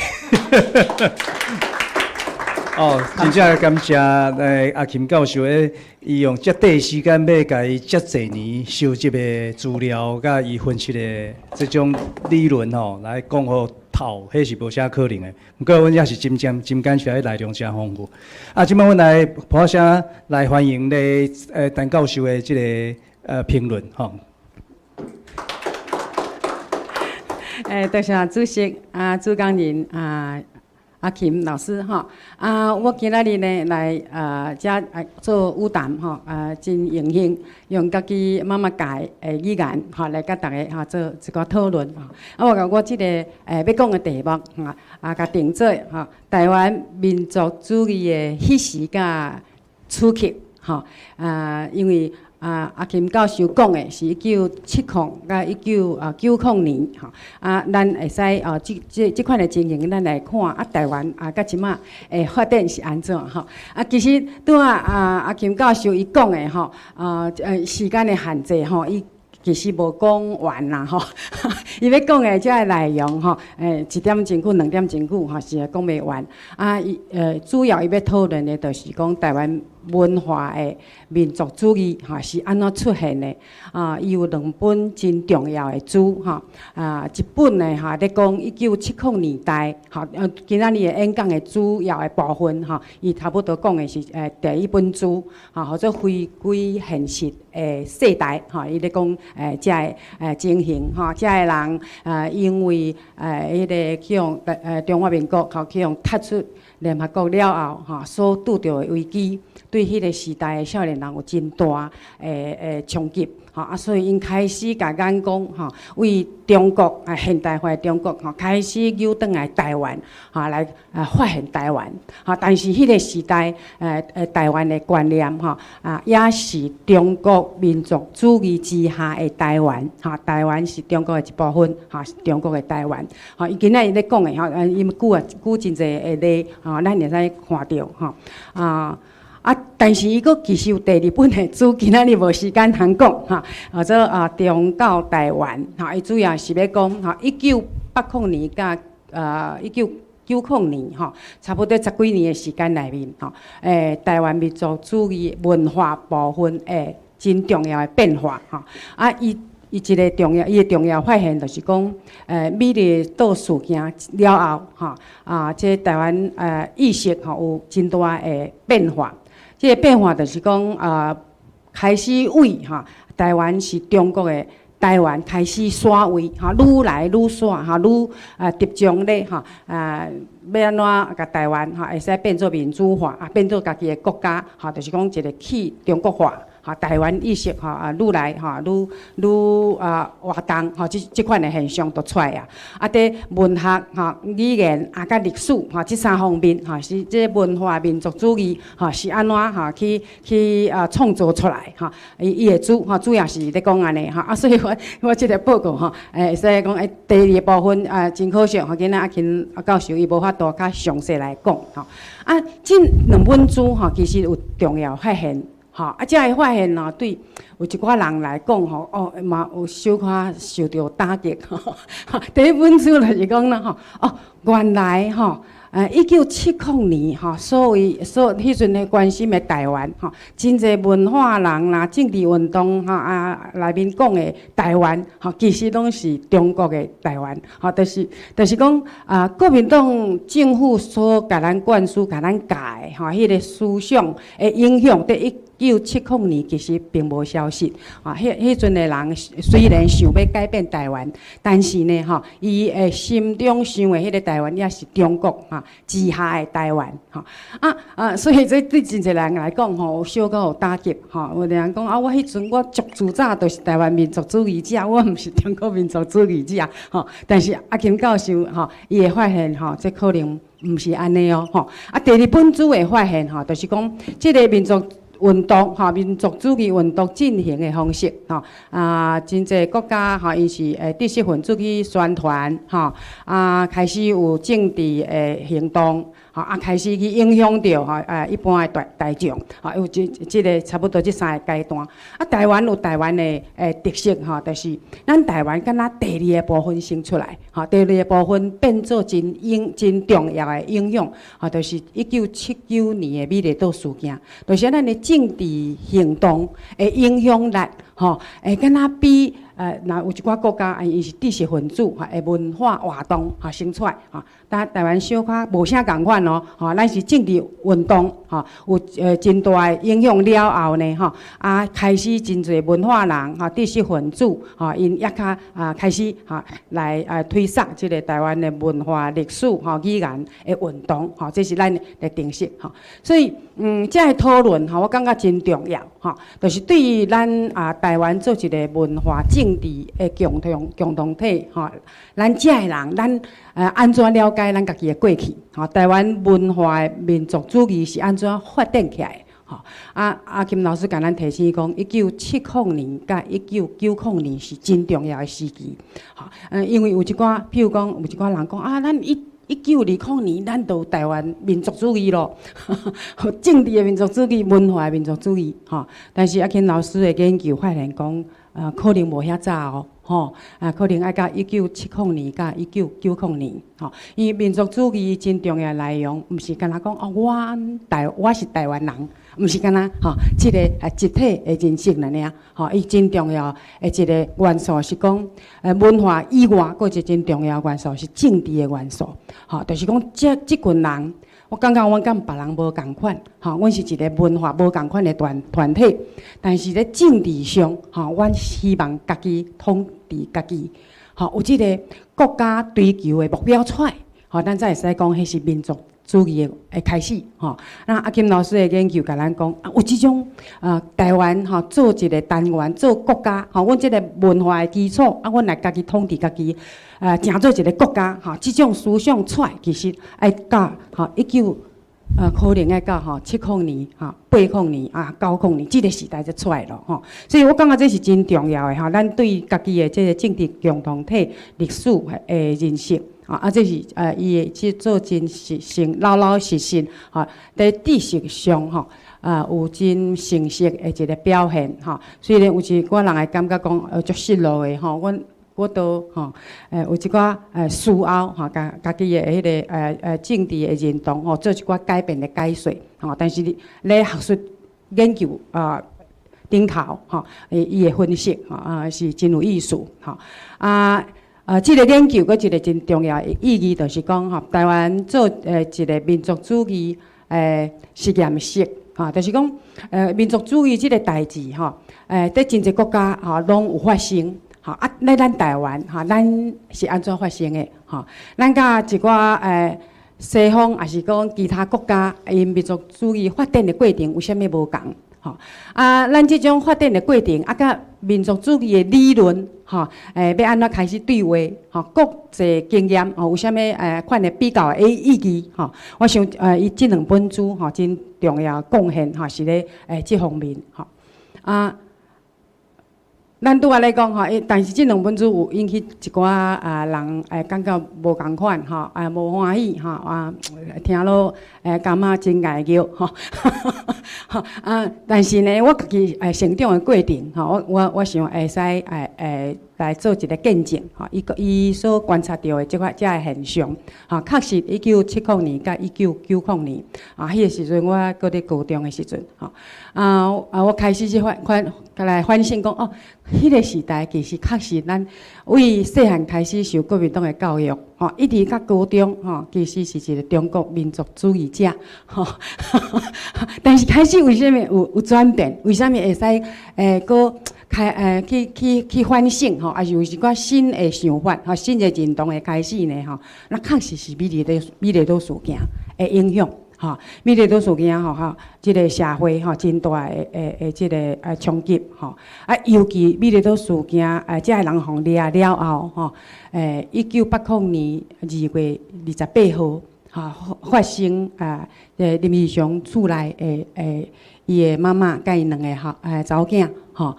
哦，真正感謝阿琴教授的，伊用遮短時間欲共伊遮濟年收集的資料，佮伊分析的這種理論吼，來講予透，彼是無啥可能的。毋過阮也是真正真感謝，內容誠豐富。啊，這擺阮來拍聲來歡迎咧，陳教授的這個評論吼。多謝主席啊，主講人啊，阿琴老師吼，啊，我今仔日呢來啊，遮啊做與談吼，啊，真榮幸用家己媽媽教的語言吼來佮大家吼做一寡討論吼。啊，我共我這个欲講的題目吼，啊，共定做吼，台灣民族主義的彼時佮此刻吼，啊，因為啊，阿琴教授講的是1970佮1990年吼，啊，咱會使哦，這款的情形，咱來看啊，台灣啊，佮這馬的發展是按怎吼？啊，其實拄仔啊，阿琴教授伊講的吼，啊，時間的限制吼，伊其實無講完啦吼，伊欲講的這个內容吼，一點鐘久、兩點鐘久吼，是講袂完。啊，伊主要伊欲討論的，就是講台灣文化的民族主義吼是按怎出現的？啊，伊有兩本真重要的書吼，啊，一本呢吼咧講1970年代吼，今仔日的演講的主要的部分吼，伊差不多講的是第一本書吼，號做回歸現實的世代吼，伊咧講這个情形吼，這个人因為彼个去予中華民國吼去予踢出聯合國了後吼，所拄著的危機，對彼个時代的少年人有真大的衝擊，吼啊，所以𪜶開始共眼光吼，為中國啊現代化的中國吼，開始扭轉來台灣，吼來啊發現台灣，吼，但是彼个時代台灣的觀念吼啊，也是中國民族主義之下的台灣，吼，台灣是中國的一部分，吼，是中國的台灣，吼，伊今仔日咧講的吼，伊舉啊舉真濟的例，吼，咱會使看著吼，啊。啊，但是伊閣其實有第二本的書，今仔日無時間通講吼，號做啊重構台灣，吼，伊主要是欲講吼，1980年佮1990年吼，差不多十幾年的時間內面吼，台灣民族主義文化部分的真重要的變化吼，啊，伊伊一个重要，伊的重要發現就是講，美麗島事件了後吼，啊，這台灣意識吼有真大的變化。這个變化就是講，開始為吼台灣是中國的台灣開始徙位吼，愈來愈徙吼，愈集中咧吼欲按怎共台灣吼會使變做民主化啊，變做家己的國家吼，就是講一個去中國化。吼，台灣意識吼愈來吼愈愈活動吼，這款的現象都出來啊。佇文學吼、語言佮歷史吼，這三方面吼，是這個文化民族主義吼是按怎吼去創造出來吼？伊伊的主吼主要是咧講按呢吼，所以我這個報告吼，會使講第二個部分啊，真可惜吼，今仔阿芹教授伊無法度較詳細來講吼。這兩本書吼，其實有重要發現。吼，這个發現吼，對有一寡人來講吼，嘛有小可受著打擊。第一本書就是講啦吼，原來吼，1970年吼，所謂所彼陣咧關心的台灣吼，真濟文化人啦、政治運動吼內面講的台灣吼，其實攏是中國的台灣，吼，就是講國民黨政府所共咱灌輸、共咱教的吼，彼個思想的影響，佇1970年其實並無消失，彼陣的人雖然想欲改變台灣，但是呢，吼，伊的心中想的彼個台灣也是中國之下的台灣，吼，所以這對真濟人來講，吼，有小可有打擊，吼，有的人講啊，我彼陣我足自早就是台灣民族主義者，我毋是中國民族主義者，吼，但是阿芹教授，吼，伊會發現，吼，這可能毋是按呢哦，吼，第二本書的發現，吼，就是講這個民族運動吼，民族主義運動進行的方式吼，真濟國家吼，𪜶是知識分子去宣傳吼，開始有政治的行動，吼，開始去影響著吼一般的大眾，吼，有這個差不多這三个階段。台灣有台灣的特色吼，就是咱台灣敢若第二个部分先出來，吼，第二个部分變做真重要的影響，吼，就是1979年的美麗島事件，就是咱的政治行動的影響力，吼，會敢若比若有一寡國家，𪜶是知識分子吼的文化活動吼先出來，吼，但台灣小可無啥仝款哦，吼，咱是政治運動，吼，有真大的影響了後呢，吼，開始真濟文化人，吼，知識分子，吼，𪜶也較開始吼來推捒這個台灣的文化歷史，吼，語言的運動，吼，這是咱的特色，吼，所以，這个討論，吼，我感覺真重要，吼，就是對於咱台灣做一個文化政治的共同體，吼，咱遮的人，咱按怎了解咱家己的過去？吼，台灣文化的民族主義是按怎發展起來的？吼，阿芹老師共咱提醒講，1970年佮1990年是真重要的時期，吼，因為有一寡，譬如講，有一寡人講啊，咱1920年，咱就有台灣民族主義咯，政治的民族主義、文化的民族主義，吼。但是阿芹老師的研究發現講，可能無遐早哦，吼，可能愛到1970年佮1990年，吼。因為民族主義真重要的內容，毋是干焦講哦，我是台灣人，毋是干焦吼，這個集體的認識爾爾，吼，伊真重要的一個元素是講，文化以外，閣一個真重要的元素是政治的元素，吼，就是講這群人，我感覺阮佮別人無仝款，吼，阮是一個文化無仝款的團體，但是咧政治上，吼，阮希望家己統治家己，吼，有這個國家追求的目標出來，吼，咱才會使講彼是民族主義的開始，吼。那阿芹老師的研究共咱講，有這種台灣吼做一個單元做國家，吼，阮這個文化的基礎，阮來家己統治家己，成做一個國家，吼，這種思想出來，其實愛到吼一九，可能愛到吼70年、吼80年、90年，這個時代才出來咯，吼。所以我感覺這是真重要的吼，咱對家己的這個政治共同體歷史的認識。這是伊會去做真實性、老老實實，吼，佇知識上吼，有真成熟的一個表現，吼。雖然有一寡人會感覺講，足失落的吼，阮我都吼，有一寡事後吼，家己的彼個政治的認同吼，做一寡改變的解說，吼。但是咧學術研究頂頭吼，伊的分析吼是真有意思，吼。這個研究閣一個真重要的意義，就是講吼，台灣做一個民族主義實驗室，吼，就是講民族主義這個代誌吼，佇真濟國家吼攏有發生，吼啊，咧咱台灣吼，咱是按怎發生的？吼，咱佮一寡西方，抑是講其他國家，𪜶民族主義發展的過程有啥物無仝？吼啊，咱這種發展的過程，啊，佮民族主義的理論，吼，欲按怎開始對話？吼，國際經驗，吼，有啥物款的比較的意義？吼，我想伊這兩本書吼，真重要貢獻吼，是咧這方面吼。啊，咱拄仔咧講吼，但是這兩本書有引起一寡啊人感覺無仝款吼，啊無歡喜吼，啊聽落感覺真礙虐吼。啊，但是呢，我家己成長的過程吼，我想會使來做一個見證吼，伊所觀察著的這款這个現象，吼，確實1970年佮1990年，啊，彼個時陣我閣佇高中的時陣，吼，啊，我開始去來反省講，哦，彼個時代其實確實咱為細漢開始受國民黨的教育，吼，一直到高中，吼，其實是一個中國民族主義者，吼，但是開始為啥物有轉變？為啥物會使閣開去反省吼，抑是有一寡新的想法吼，新的認同的開始呢吼？那確實是美麗島事件的影響吼，美麗島事件吼吼，這個社會吼真大的這個衝擊吼，啊，尤其美麗島事件這个人予掠了後吼，1980年2月28號吼發生啊，林義雄厝內的伊的媽媽佮伊兩个查某囝吼，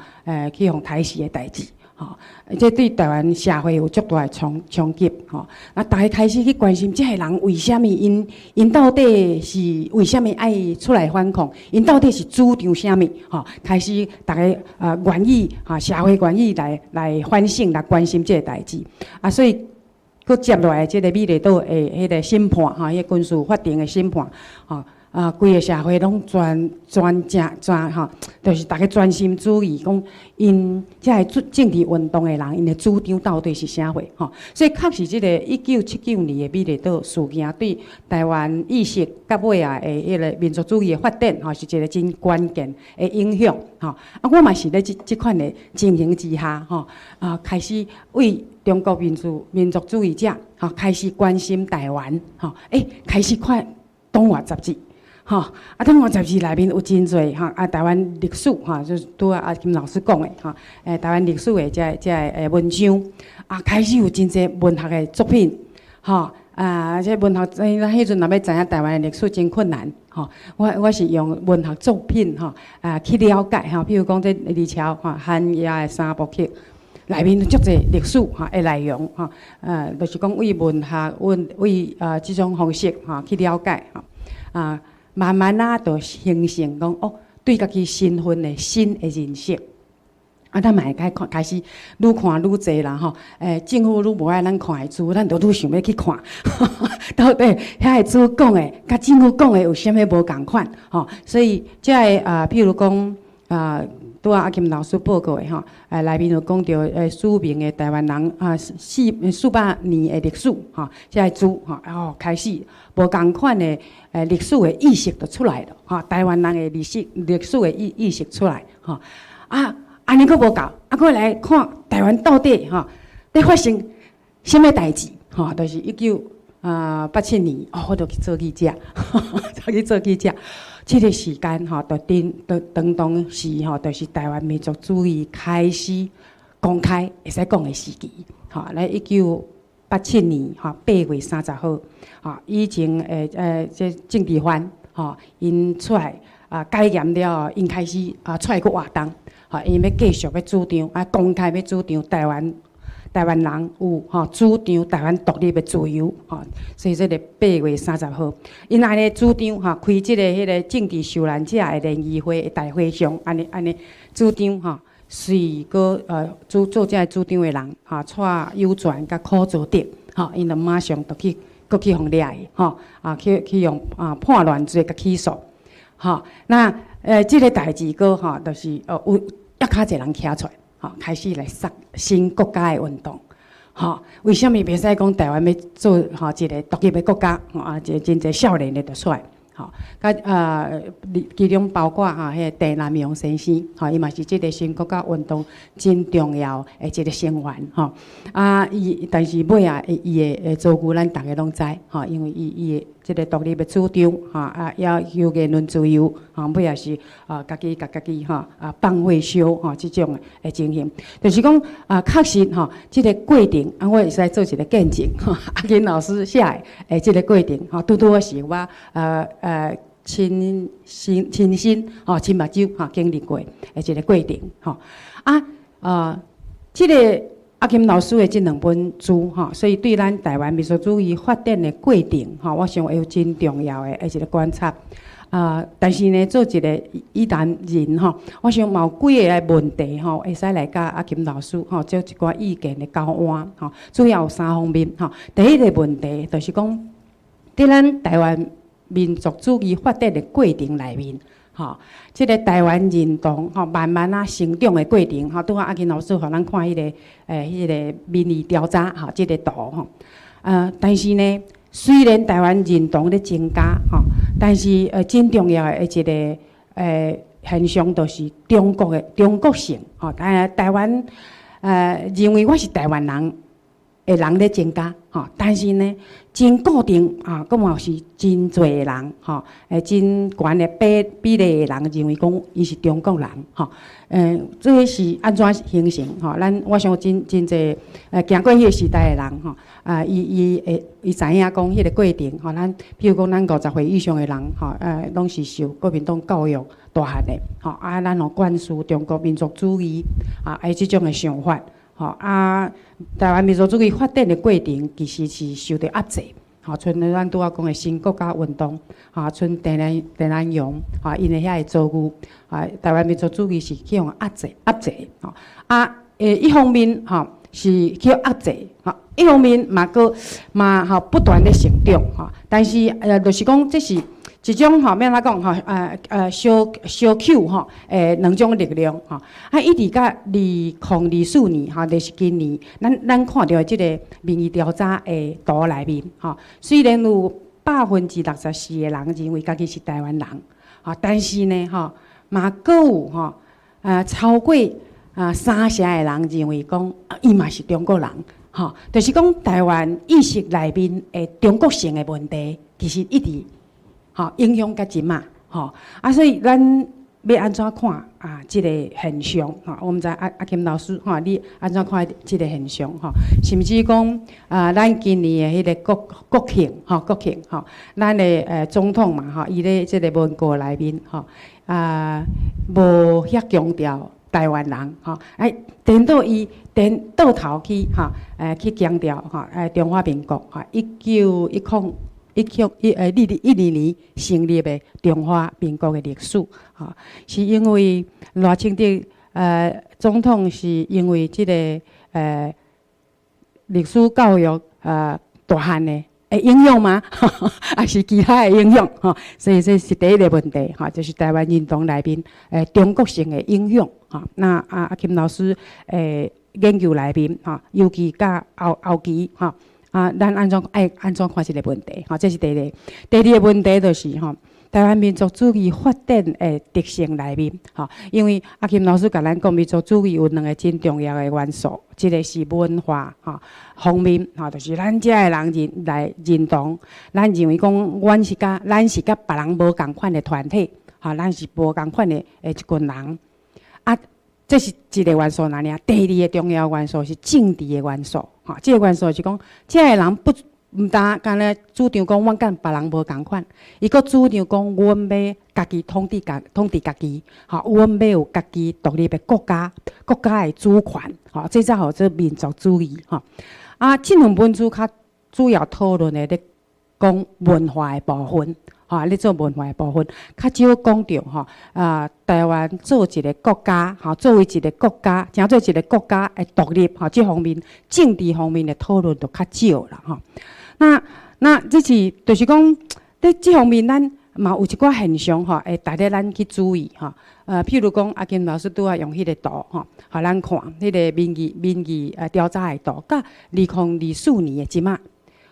去予刣死的代誌，吼，這對台灣社會有足大的衝擊，吼。啊，逐家開始去關心這个人為啥物，𪜶到底是為啥物愛出來反抗？𪜶到底是主張啥物？吼，開始逐家願意吼，社會願意來反省、來關心這个代誌。啊，所以閣接落來這个美麗島的彼个審判，吼，彼個軍事法庭的審判，吼。啊，規个社會攏專專正專吼，就是逐家專心注意講，𪜶這个政治運動的人，𪜶的主張到底是啥貨吼？所以確實，這個1979年的美麗島事件對台灣意識佮尾仔的彼个民族主義的發展吼，是一個真關鍵的影響吼。啊，我嘛是咧這款的情形之下吼，啊，開始為中國民族主義者吼開始關心台灣吼，開始看《東華雜誌》。吼，啊，《東華雜誌》內面有真濟吼，啊，台灣歷史吼，就是拄仔阿金老師講的吼，台灣歷史的這个文章，啊，開始有真濟文學的作品，吼，啊，這文學，咱彼陣若欲知影台灣的歷史真困難，吼，我是用文學作品吼，啊，去了解吼，比如講這李喬吼，寒夜的三部曲。內面有足濟歷史吼的內容吼，就是講為文學，為這種方式吼去了解吼，啊。慢慢啊，就形成講哦，對家己身份的新的認識。啊，咱嘛會開看，開始愈看愈濟啦吼。政府愈無愛咱看的書，咱就愈想欲去看。到底遐个書講的，佮政府講的有啥物無仝款吼？所以這个啊，譬如講啊，拄仔阿金老師報告的吼，內面有講著署名的台灣人啊，四百年的歷史吼，這个書吼，哦，開始無仝款的歷史的意識就出來了吼，台灣人的歷史的意識出來吼，啊，按呢閣無夠，啊，閣來看台灣到底吼咧發生啥物代誌吼，就是1987年，哦，我就去做記者，就去做記者。這個時間吼，就當當當當時吼，就是台灣民族主義開始公開會使講的時期。吼，咧1987年吼8月30號，吼，以前這政治犯吼，𪜶出來啊解嚴了後，𪜶開始啊出來閣活動，吼，𪜶欲繼續欲主張啊公開欲主張台灣人有吼主張台灣獨立的自由吼，所以這個八月三十號，𪜶按呢主張吼，開這個彼個政治受難者的聯誼會的大會上，按呢主張吼，隨閣主做這个主張的人吼，蔡有全佮柯祖德吼，𪜶就馬上就去閣去予掠去吼，啊去用啊叛亂罪共起訴，吼，那這個代誌閣吼，就是有猶較濟人徛出來。吼，開始來殺新國家的運動，吼，為啥物袂使講台灣欲做吼一個獨立的國家？吼啊，這真濟少年的就出來，吼，佮其中包括吼，彼个鄭南榕先生，吼，伊嘛是這个新國家運動真重要的一個成員，吼。啊，伊但是尾仔伊的遭遇，咱逐家攏知，吼，因為伊的這个獨立的主張，吼，啊，要求言論自由，吼，尾仔是啊，家己共家己吼，啊，放火燒，吼，這種的情形，就是講啊，確實吼，這个過程，啊，我會使做一個見證，吼，阿金老師寫的這個過程，吼，拄拄仔是我親身吼，親目睭吼經歷過的一個過程，吼，啊，這个阿金老師的這兩本書，吼，所以對咱台灣民族主義發展的過程，吼，我想會有真重要的一個觀察。啊，但是呢，做一個與談人吼，我想嘛有幾个問題吼，會使來佮阿金老師吼做一寡意見的交換吼。主要有三方面吼。第一个問題就是講，佇咱台灣民族主義發展的過程內面，吼，這个台灣認同吼慢慢仔成長的過程吼，拄仔阿金老師予咱看彼个民意調查吼，這个圖吼。但是呢，雖然台灣認同咧增加吼，但是真重要的一个現象就是中國的中國性吼，台灣認為我是台灣人的人咧增加吼，但是呢，真固定啊，閣嘛是真濟的人吼，真懸的比例的人認為講伊是中國人吼，這个是按怎形成吼？咱我想真濟行過彼个時代的人吼，啊，伊知影講彼个過程吼，咱比如講咱50歲以上的人吼，攏是受國民黨教育大漢的吼，啊，咱予灌輸中國民族主義啊，這種的想法。吼啊，台灣民族主義發展的過程其實是受著壓制，吼，像咱拄仔講的新國家運動，吼，像鄭南榕，吼，𪜶的遐个遭遇，啊，台灣民族主義是去予壓制、壓制，吼，啊，一方面吼是去壓制，吼，一方面嘛閣嘛吼不斷咧成長，吼，但是就是講這是一種吼，欲按怎講吼？相相扣吼，兩種力量吼。啊，一直到2024年吼，就是今年，咱看著的這个民意調查的圖內面吼，雖然有64%的人認為家己是台灣人，吼，但是呢吼，嘛閣有吼，超過三成的人認為講，伊嘛是中國人，吼，就是講台灣意識內面的中國性的問題，其實一直吼影響到這馬，吼啊，所以咱欲按怎看啊？這个現象吼，我毋知阿金老師吼，你按怎看這个現象吼？甚至講啊，咱今年的彼个國慶吼，國慶吼，咱的總統嘛吼，伊咧這个文告內面吼啊，無遐強調台灣人吼，哎，顛倒伊顛倒頭去吼，去強調吼，中華民國吼，1910。1912年成立的中華民國的歷史，吼，是因為賴清德總統是因為這个歷史教育大漢的影響嗎？還是其他的影響？吼，所以這是第一个問題，吼，就是台灣認同內面中國性的影響，吼。那阿金老師研究內面，吼，尤其佮後期，吼。啊，咱按怎愛按怎看這个問題？吼，這是第一个。第二个問題就是吼，台灣民族主義發展的特性內面，吼，因為阿金老師共咱講，民族主義有兩個真重要的元素，一個是文化吼方面，吼，就是咱遮的人認來認同，咱認為講，阮是佮別人無仝款的團體，吼，咱是無仝款的一群人。啊，這是一個元素爾爾。第二个重要元素是政治的元素，吼，這个元素是講，遮的人不毋但干焦主張講，阮佮別人無仝款，伊閣主張講，阮欲家己統治家己，吼，阮欲有家己獨立的國家，國家的主權，吼，這才號做民族主義，吼。啊，這兩本書較主要討論的咧講文化的部分，吼，咧做文化的部分，較少講著吼，啊，台灣做一个國家，吼，作為一个國家，成做一个國家的獨立，吼，這方面政治方面的討論就較少啦，吼。那這是就是講，佇這方面咱嘛有一寡現象吼，會值得咱去注意吼。譬如講，阿金老師拄仔用彼个圖吼，予咱看，彼个民意調查的圖，佮2024年的這馬，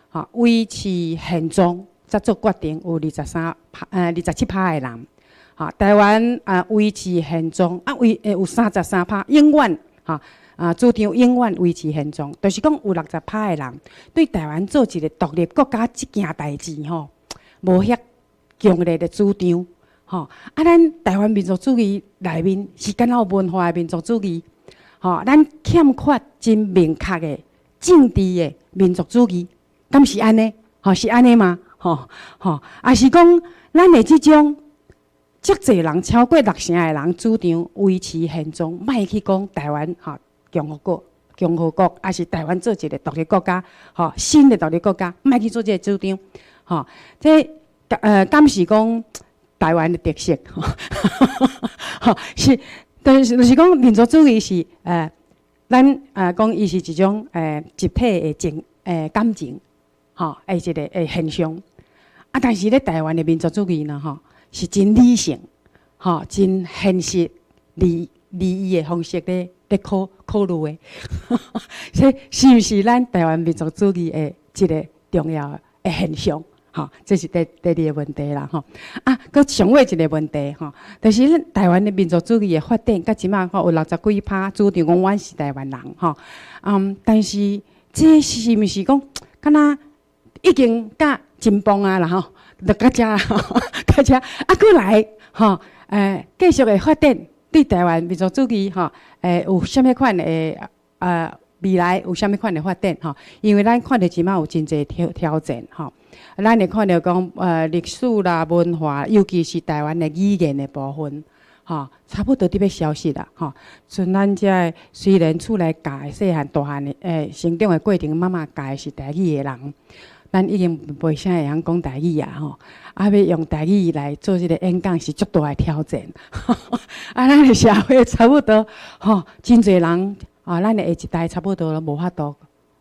吼，維持現狀，才做決定，有23趴，27趴的人，吼，台灣啊維持現狀，啊維有33趴，永遠吼啊主張永遠維持現狀，就是講有60趴的人對台灣做一個獨立國家這件代誌吼，無遐強烈的主張，吼。啊，咱台灣民族主義內面是敢若有文化的民族主義，吼，咱欠缺真明確的政治的民族主義，敢是按呢？吼，是按呢嗎？吼吼，抑是講咱的這種遮濟人超過六成的人主張維持現狀，莫去講台灣吼共和國、共和國，抑是台灣做一個獨立國家，吼新的獨立國家，莫去做這個主張，吼，這敢是講台灣的特色，吼是，但是就是講民族主義是咱講伊是一種集體的情感情，吼，的一個現象。啊，但是咧台灣的民族主義呢，吼，是真理性，吼，真現實利益的方式咧考慮的，這是毋是咱台灣民族主義的一個重要的現象？吼，這是第二個問題啦，吼。啊，閣上尾一個問題，吼，就是咱台灣的民族主義的發展，佮這馬吼有60幾趴主張講阮是台灣人，吼。嗯，但是這是毋是講，敢若已經佮真棒啊啦吼，就到遮，到遮啊，閣來吼，繼續的發展對台灣民族主義吼，有啥物款的未來有啥物款的發展吼？因為咱看著這馬有真濟挑戰吼，咱會看著講歷史啦、文化，尤其是台灣的語言的部分，吼，差不多佇欲消失啦，吼。像咱遮的雖然厝內教的細漢大漢的成長的過程，媽媽教的是台語的人，咱已經袂啥會曉講台語啊，吼。啊，欲用台語來做這個演講是足大的挑戰。啊，咱的社會差不多，吼，真濟人啊，咱的下一代差不多無法度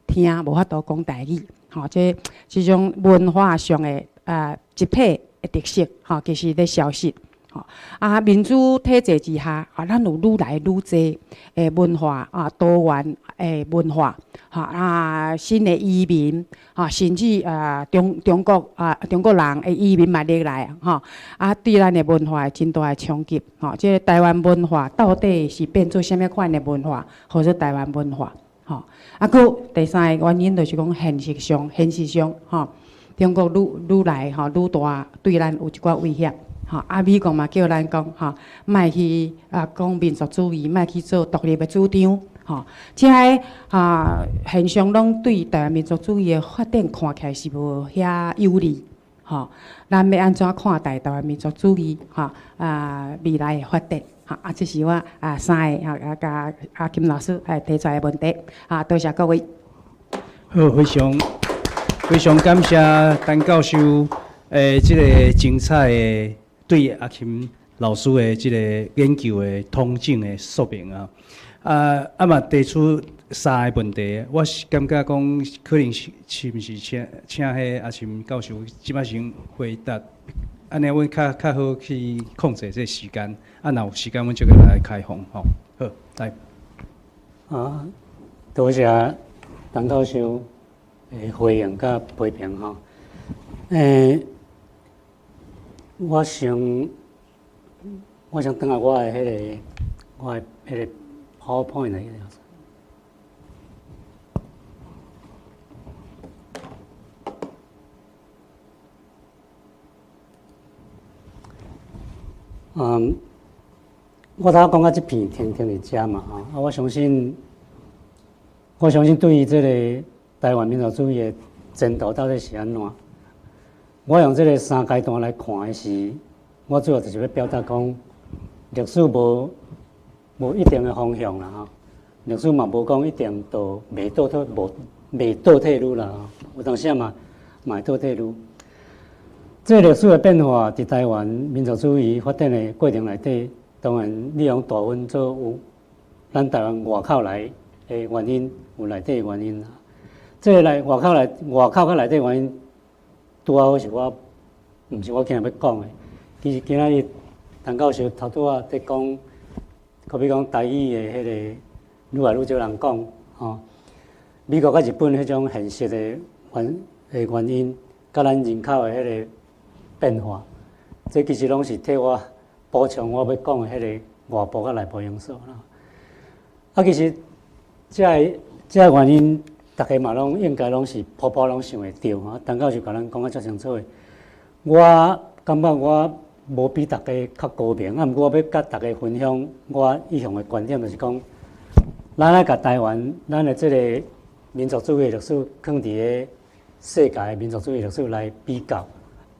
聽，無法度講台語，吼，這種文化上的集體的特色，吼，其實咧消失。吼，啊，民主體制之下，啊，咱有愈來愈濟的文化啊，多元的文化，吼啊，新的移民，吼，甚至啊，中國啊，中國人的移民嘛入來，吼，啊，對咱的文化真大的衝擊，吼，這個台灣文化到底是變做啥物款的文化，號做台灣文化，吼，啊，閣第三个原因就是講現實上，吼，中國愈來吼愈大，對咱有一寡威脅。吼，啊，美國嘛叫咱講吼，莫去啊講民族主義，莫去做獨立的主張，吼，這个啊現象攏對台灣民族主義的發展看起來是無遐有利，吼。咱欲按怎看待台灣民族主義，吼啊未來的發展，吼啊，這是我啊三个啊共阿金老師來提出來的問題，啊，多謝各位。好，非常非常感謝陳教授這个精彩的對阿琴老師的這個研究的統整的說明啊，啊嘛提出三个問題，我是感覺講可能是毋是請彼阿琴教授這擺先回答，按呢阮較好去控制這個時間，啊，若有時間阮就來開放吼。好，來。啊，多謝陳教授的回應佮批評吼，我想轉來我的彼個 PowerPoint 來。嗯，我頭講到這片停停佇遮嘛，吼，啊，我相信對於這個台灣民族主義的前途到底是按怎？我用這個三階段來看的是，我主要就是欲表達講，歷史無一定的方向啦，吼，歷史嘛無講一定就袂倒退，無袂倒退嚕啦，有當時啊嘛會倒退嚕。這個歷史的變化，佇台灣民族主義發展的過程內底，當然你用大分做有咱台灣外口來的原因，有內底的原因啦。這個來外口來外口佮內底原因，拄仔好是我，毋是我今日欲講的。其實今仔日陳教授頭拄仔佇講，好比講台語的彼個愈來愈少人講，吼。美國佮日本彼種現實的原因，佮咱人口的彼个變化，這其實攏是替我補充我欲講的彼個外部佮內部因素啦。啊，其實這個原因，逐家嘛攏應該攏是普普攏想會著吼。陳教授共咱講甲足清楚的，我感覺我無比逐家較高明，啊，毋過我欲佮逐家分享我一向的觀點，就是講，咱愛共台灣，咱的這個民族主義歷史，囥佇个世界的民族主義歷史來比較，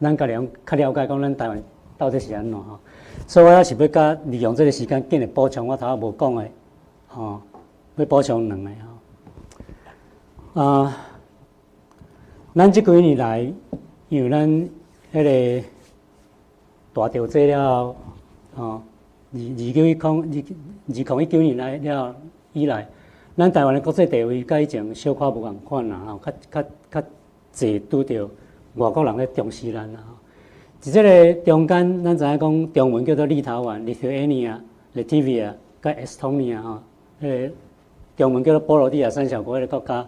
咱家己較了解講咱台灣到底是按怎吼。所以我抑是欲佮利用這個時間，緊來補充我頭仔無講的，吼，欲補充兩個吼。啊，咱這幾年來，因為咱彼個大調整了後，吼，2019年來了以來，咱台灣的國際地位佮以前小可無仝款啦，吼，較較較濟拄著外國人咧重視咱啦。佇這個中間，咱知影講中文叫做立陶宛（Lithuania）、Latvia、佮 Estonia 吼，彼個中文叫做波羅的海三小國彼個國家，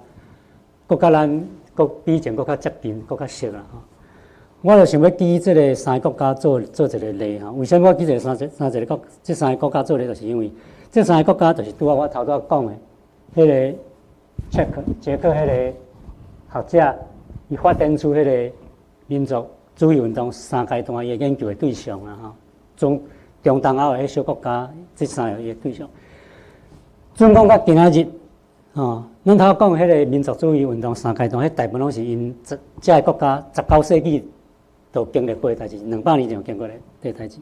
閣佮咱閣比以前閣較接近，閣較熟啦吼。我就想欲舉這個三个國家做做一個例吼。為啥物我舉這個三三一個國，這三个國家做例，就是因為這三个國家就是拄仔我頭拄仔講的，彼個捷克捷克彼個學者，伊發展出彼個民族主義運動三階段伊的研究的對象啊吼。中中東歐的彼小國家，這三个伊的對象。準講到今仔日，吼，咱頭講彼個民族主義運動三階段，彼大部分攏是𪜶這這个國家19世紀都經歷過的代誌，200年前經過的的代誌。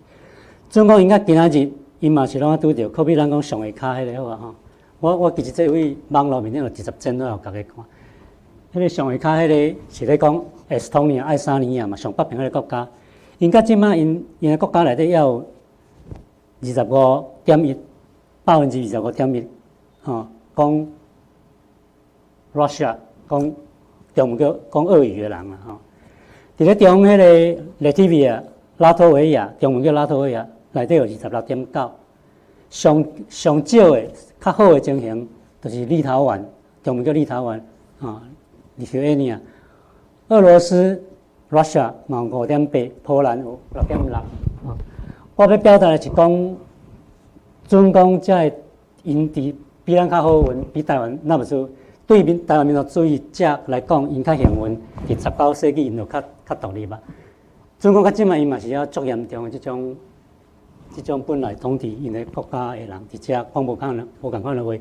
準講𪜶到今仔日，𪜶嘛是攏愛拄著，好比咱講上下跤彼個好啊吼。我其實這位網路面頂就直接剪落來予大家看。彼個上下跤彼個是咧講愛斯東尼亞、愛沙尼亞嘛，上北邊彼個國家。𪜶到這馬𪜶𪜶的國家內底猶有25.1，25.1%，吼，講 Russia 講中文叫講俄語的人啊吼。佇咧中彼個 Latvia 拉脫維亞，中文叫拉脫維亞，內底有26.9。上上少的較好的情形，就是立陶宛，中文叫立陶宛，啊，Lithuania。俄羅斯 Russia 嘛有5.8，波蘭有6.6。我欲表達的是講，準講這个𪜶佇比咱較好運，比台灣那麼說，對民台灣民族主義者來講，𪜶較幸運，佇19世紀𪜶就較較獨立啊。準講到這馬，𪜶嘛是猶足嚴重的這種本來統治𪜶的國家的人，佇遮講無共無仝款的話，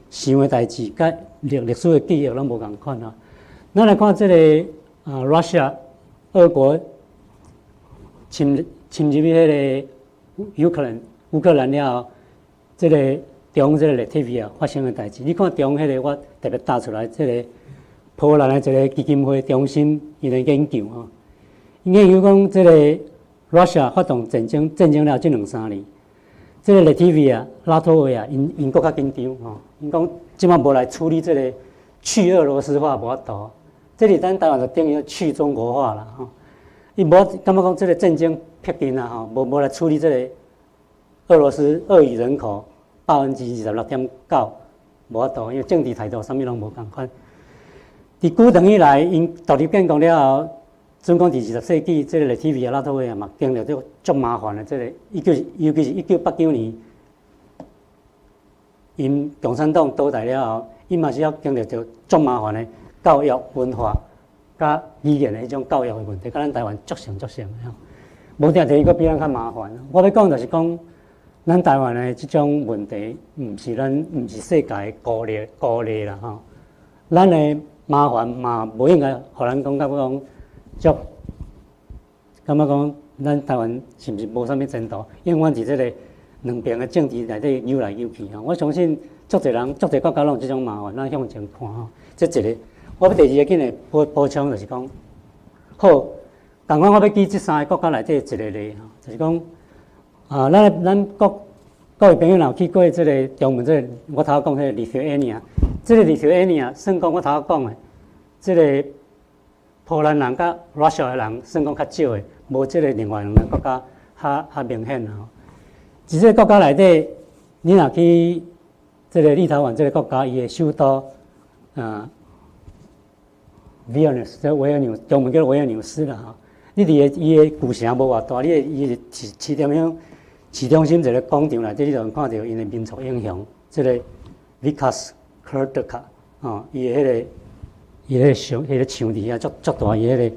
想的代誌，佮歷歷史的記憶攏無仝款啊。咱來看這個啊，Russia 俄國侵侵入去彼個烏克蘭烏克蘭了後，這個中這個 Latvia 發生的代誌，你看中彼個我特別打出來，這個波蘭的一個基金會中心𪜶的研究吼，𪜶研究講這個 Russia 發動戰爭戰爭了這兩三年，這個 Latvia 拉脫維亞𪜶𪜶閣較緊張吼，𪜶講這馬無來處理這個去俄羅斯化無法度，這裡咱台灣就等於去中國化啦吼，伊無感覺講這個戰爭迫近啊吼，無無來處理這個俄羅斯俄語人口26.9%無法度，因為政治態度啥物攏無仝款。佇古長以來，𪜶獨立建國了後，準講佇20世紀，這個拉脫維亞拉脫維亞嘛，經歷著足麻煩的這個一九，尤其是1989年，𪜶共產黨倒台了後，伊嘛是猶經歷著足麻煩的教育文化佮語言的彼種教育的問題，佮咱台灣足像足像的吼。無定定伊閣比咱較麻煩。我欲講就是講，咱台灣的這種問題，毋是咱毋是世界孤立孤立啦吼。咱的麻煩嘛，無應該予咱講甲講足，感覺講咱台灣是毋是無啥物前途？永遠佇這個兩邊的政治內底游來游去吼。我相信足濟人、足濟國家攏有這種麻煩，咱向前看吼。這一個，我欲第二个緊來補補充就是講，好，仝款我欲舉這三个國家內底一個例吼，就是講啊，咱咱各各位朋友若有去過這個中文這個，我頭講彼個 Lithuania，這個 Lithuania 算講我頭講的，這個波蘭人佮 Russia 的人算講較少的，無這個另外兩個國家較較明顯吼。佇這個國家內底，你若去這個立陶宛這個國家，伊的首都啊， Vilnius，這維爾紐，中文叫維爾紐斯啦吼。你佇個伊的舊城無偌大，你的伊是市市中央市中心一個廣場內底，你就能看著𪜶的民族英雄，這個 Vytas Kudirka 吼，伊的彼個伊彼個像彼個像佇遐足足大，伊彼個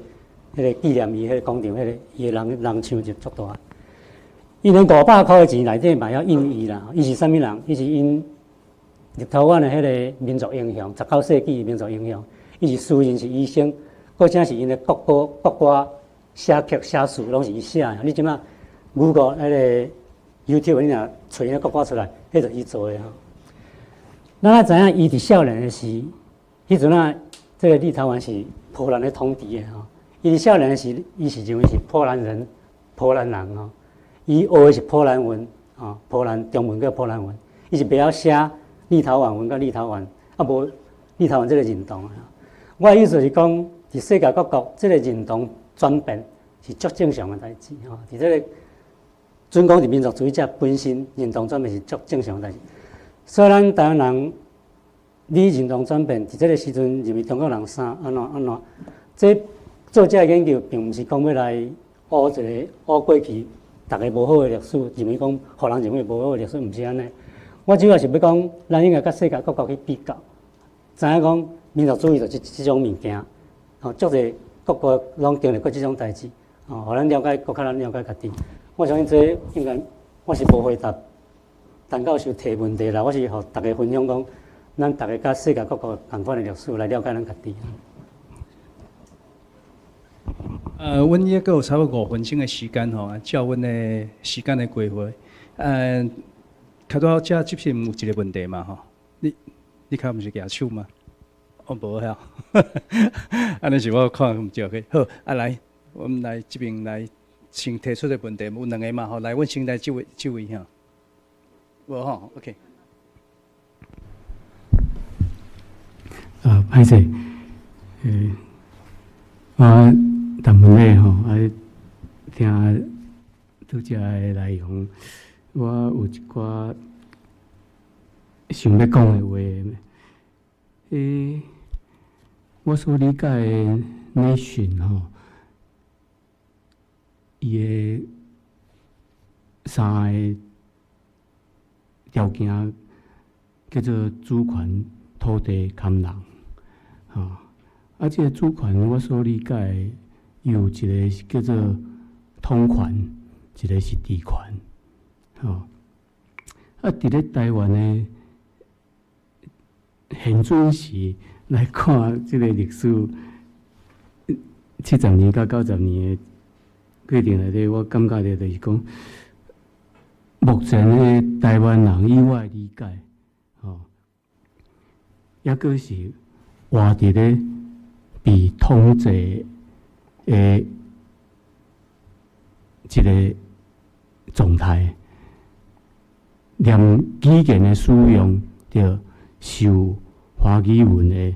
彼個紀念伊彼個廣場，彼個伊的人人像就足大。伊連500箍的錢內底嘛曉印伊啦，伊是啥物人？伊是𪜶立陶宛的彼個民族英雄，19世紀民族英雄。伊是私人是醫生，閣且是𪜶的國歌、國歌寫曲寫詞攏是伊寫的。你這馬 Google 彼個 YouTube，你若揣𪜶國歌出來，彼就是伊做的吼。咱愛知影，伊佇少年的時，彼陣啊，這個立陶宛是波蘭的統治的吼。伊佇少年的時，伊是認為是波蘭人、波蘭人吼。伊學的是波蘭文，吼，波蘭中文叫波蘭文。伊是袂曉寫立陶宛文佮立陶宛，啊無立陶宛這個認同。我的意思是講，佇世界各國，這個認同轉變是足正常的代誌吼。佇這個準講佇民族主義者本身認同轉變是足正常的代誌。所以咱台灣人，你認同轉變，佇這個時陣認為中國人啥按怎按怎，這做這個研究，並毋是講欲來挖一個挖過去，逐个無好的歷史，認為講，予人認為無好的歷史，毋是按呢。我主要是欲講，咱應該佮世界各國去比較，知影講民族主義就是這種物件，吼，足濟各國攏經歷過這種代誌，吼，予咱了解，閣較咱了解家己。我相信這應該我是無回答陳教授提問題啦，我是予逐家分享講，咱逐家佮世界各國仝款的歷史來了解咱家己。阮抑閣有差不多5分鐘的時間吼，照阮的時間的規劃，較拄仔這這邊有一個問題嘛吼，你較毋是舉手嗎？哦，無遐，按呢是我看毋對去。好，啊來，阮來這邊來先提出個問題，有兩個嘛吼，來，阮先來這位這位吼，無吼，OK。歹勢，我逐問咧吼，啊，聽拄才的內容，我有一寡想欲講的話。我所理解的 nation 吼，伊的三个條件叫做主權、土地、含人，吼。啊，這個主權我所理解的，有一個是叫做統權，一個是治權，吼。啊，佇咧台灣的現陣時來看，這個歷史70年到90年的過程內底，我感覺著就是講，目前的台灣人以我的理解，吼，抑閣是活佇咧被統治的一個狀態，連語言的使用，著受華語文的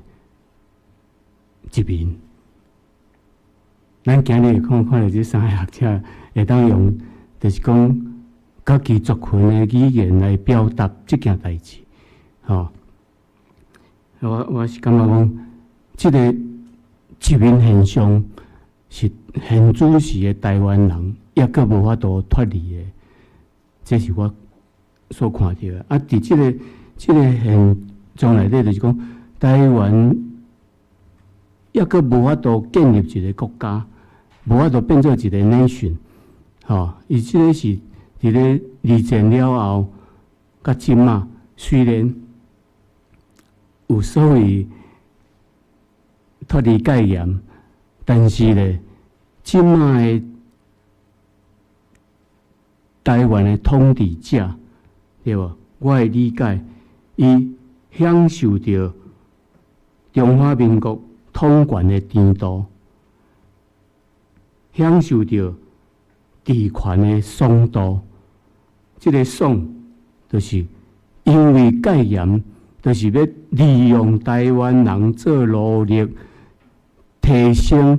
殖民。咱今日看看著這三個學者會當用，就是講家己族群的語言來表達這件代誌，吼。我是感覺講，這個殖民現象是現主時的台灣人抑閣無法度脫離的，這是我所看著的。啊，佇這個現狀內底，就是講台灣抑閣無法度建立一個國家，無法度變做一個 nation，吼。伊這個是佇咧二戰了後，佮這馬雖然有所謂脫離戒嚴，但是咧，這馬的台灣的統治者，對無？我的理解，伊享受著中華民國統權的甜度，享受著治權的爽度。這個爽，就是因為戒嚴，就是欲利用台灣人做奴隸，提升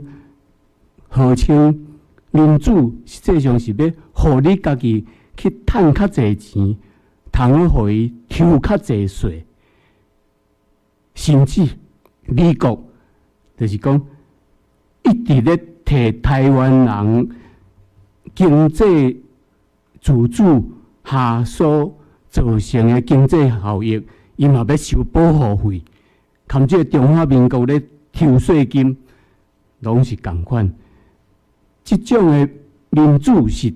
號稱民主，實際上是欲予你家己去趁較濟錢，通好予伊抽較濟稅，甚至美國就是講一直咧提台灣人經濟自主下所造成的經濟效益，伊嘛欲收保護費，含這个中華民國咧抽稅金，攏是仝款。這種的民主是予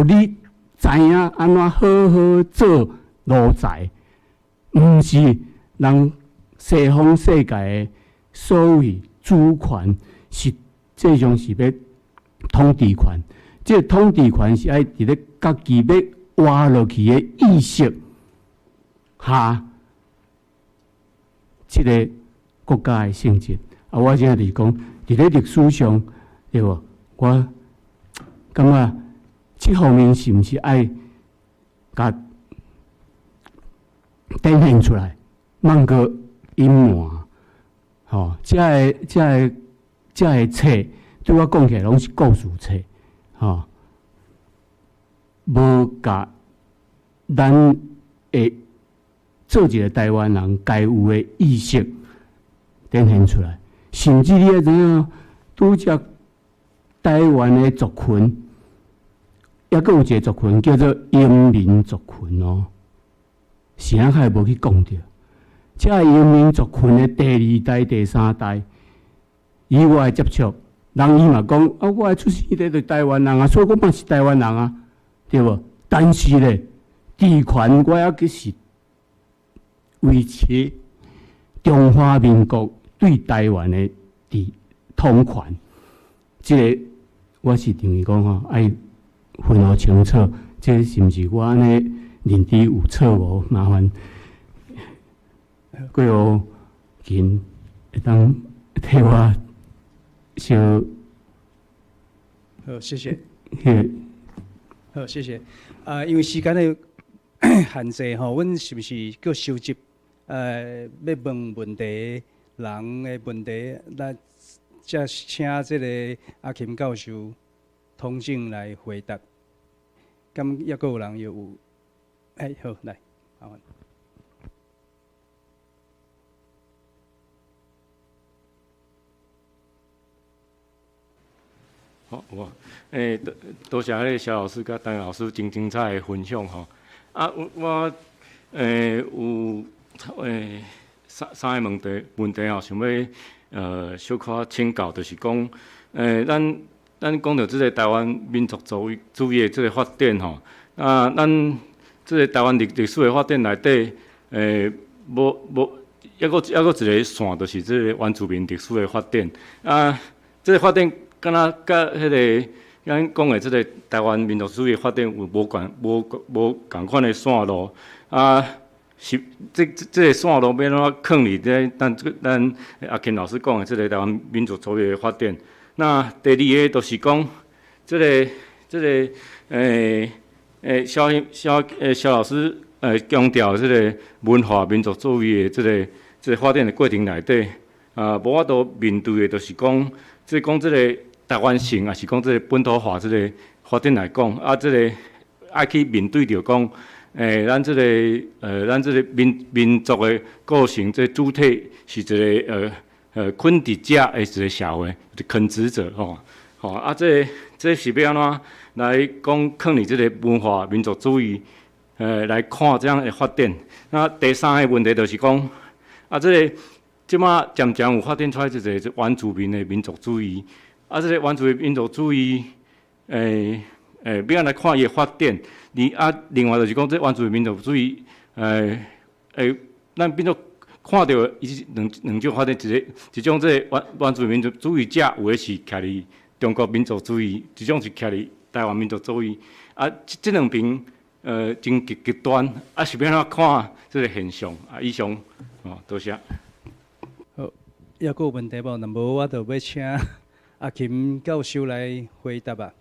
你知影按怎好好做奴才，毋是人西方世界的所謂主權，實際上是欲統治權。這个統治權是愛佇咧家己欲活落去的意識下，這个國家的性質。啊，我這就是講，佇咧歷史上，對無？我感覺這方面是毋是愛共展現出來，莫閣隱瞞。吼，這个冊對我講起來攏是故事冊，吼，無共咱會做一个台灣人該有的意識展現出來，甚至你愛知影，拄則台灣的族群，抑閣有一个族群叫做移民族群哦，是按較會無去講著。這移民族群的第二代、第三代，以我的接觸，人伊嘛講啊，我的出生地就台灣人啊，所以我嘛是台灣人啊，對無？但是咧，治權我猶閣是維持中華民國對台灣的治統權，這个我是認為講吼，愛分予清楚，這个是毋是我按呢認知有錯誤？麻煩郭耀琴會當替我小。好，謝謝。彼好，謝謝。啊，因為時間的限制吼，阮是毋是閣收集欲問問題人的問題，來才請這个阿琴教授統整來回答。敢抑閣有人有？哎，好，來，好。好，我多多謝彼个蕭老師佮陳老師真精彩的分享吼。啊，我有三個問題吼，想欲小可請教，就是講咱講著這个台灣民族主義的這个發展吼，啊，咱這个台灣歷史的發展內底，無無，猶閣一个線，就是這个原住民歷史的發展。啊，這个發展敢若佮彼个咱講的這个台灣民族主義發展有無仝款的線路啊？是這個線路欲按怎囥佇這咱阿琴老師講的這个台灣民族主義的發展？那第二个就是講，這個蕭老師強調這个文化民族主義的這個發展的過程內底，啊，無法度面對的，就是講，這講這个台灣性，抑是講這个本土化這个發展來講，啊，這个愛去面對著講，咱這个民族的構成，這個主體是一个墾治者的一个社會，就墾殖者吼，吼啊，這是欲按怎來講？囥佇這个文化民族主義，來看這樣的發展。那第三个問題就是講，啊，這个這馬漸漸有發展出來一个原住民的民族主義，啊，這个原住民民族主義，欲按來看伊的發展？啊，另外就是講，這原住民民族主義，咱變做看著伊是兩種發展，一種這個原住民族主義者，有的是徛佇中國民族主義，一種是徛佇台灣民族主義。啊，這兩邊真極端，啊，是欲按怎看這个現象？啊，以上，哦，多謝。好，抑閣有問題無？若無，我就欲請阿琴教授來回答啊。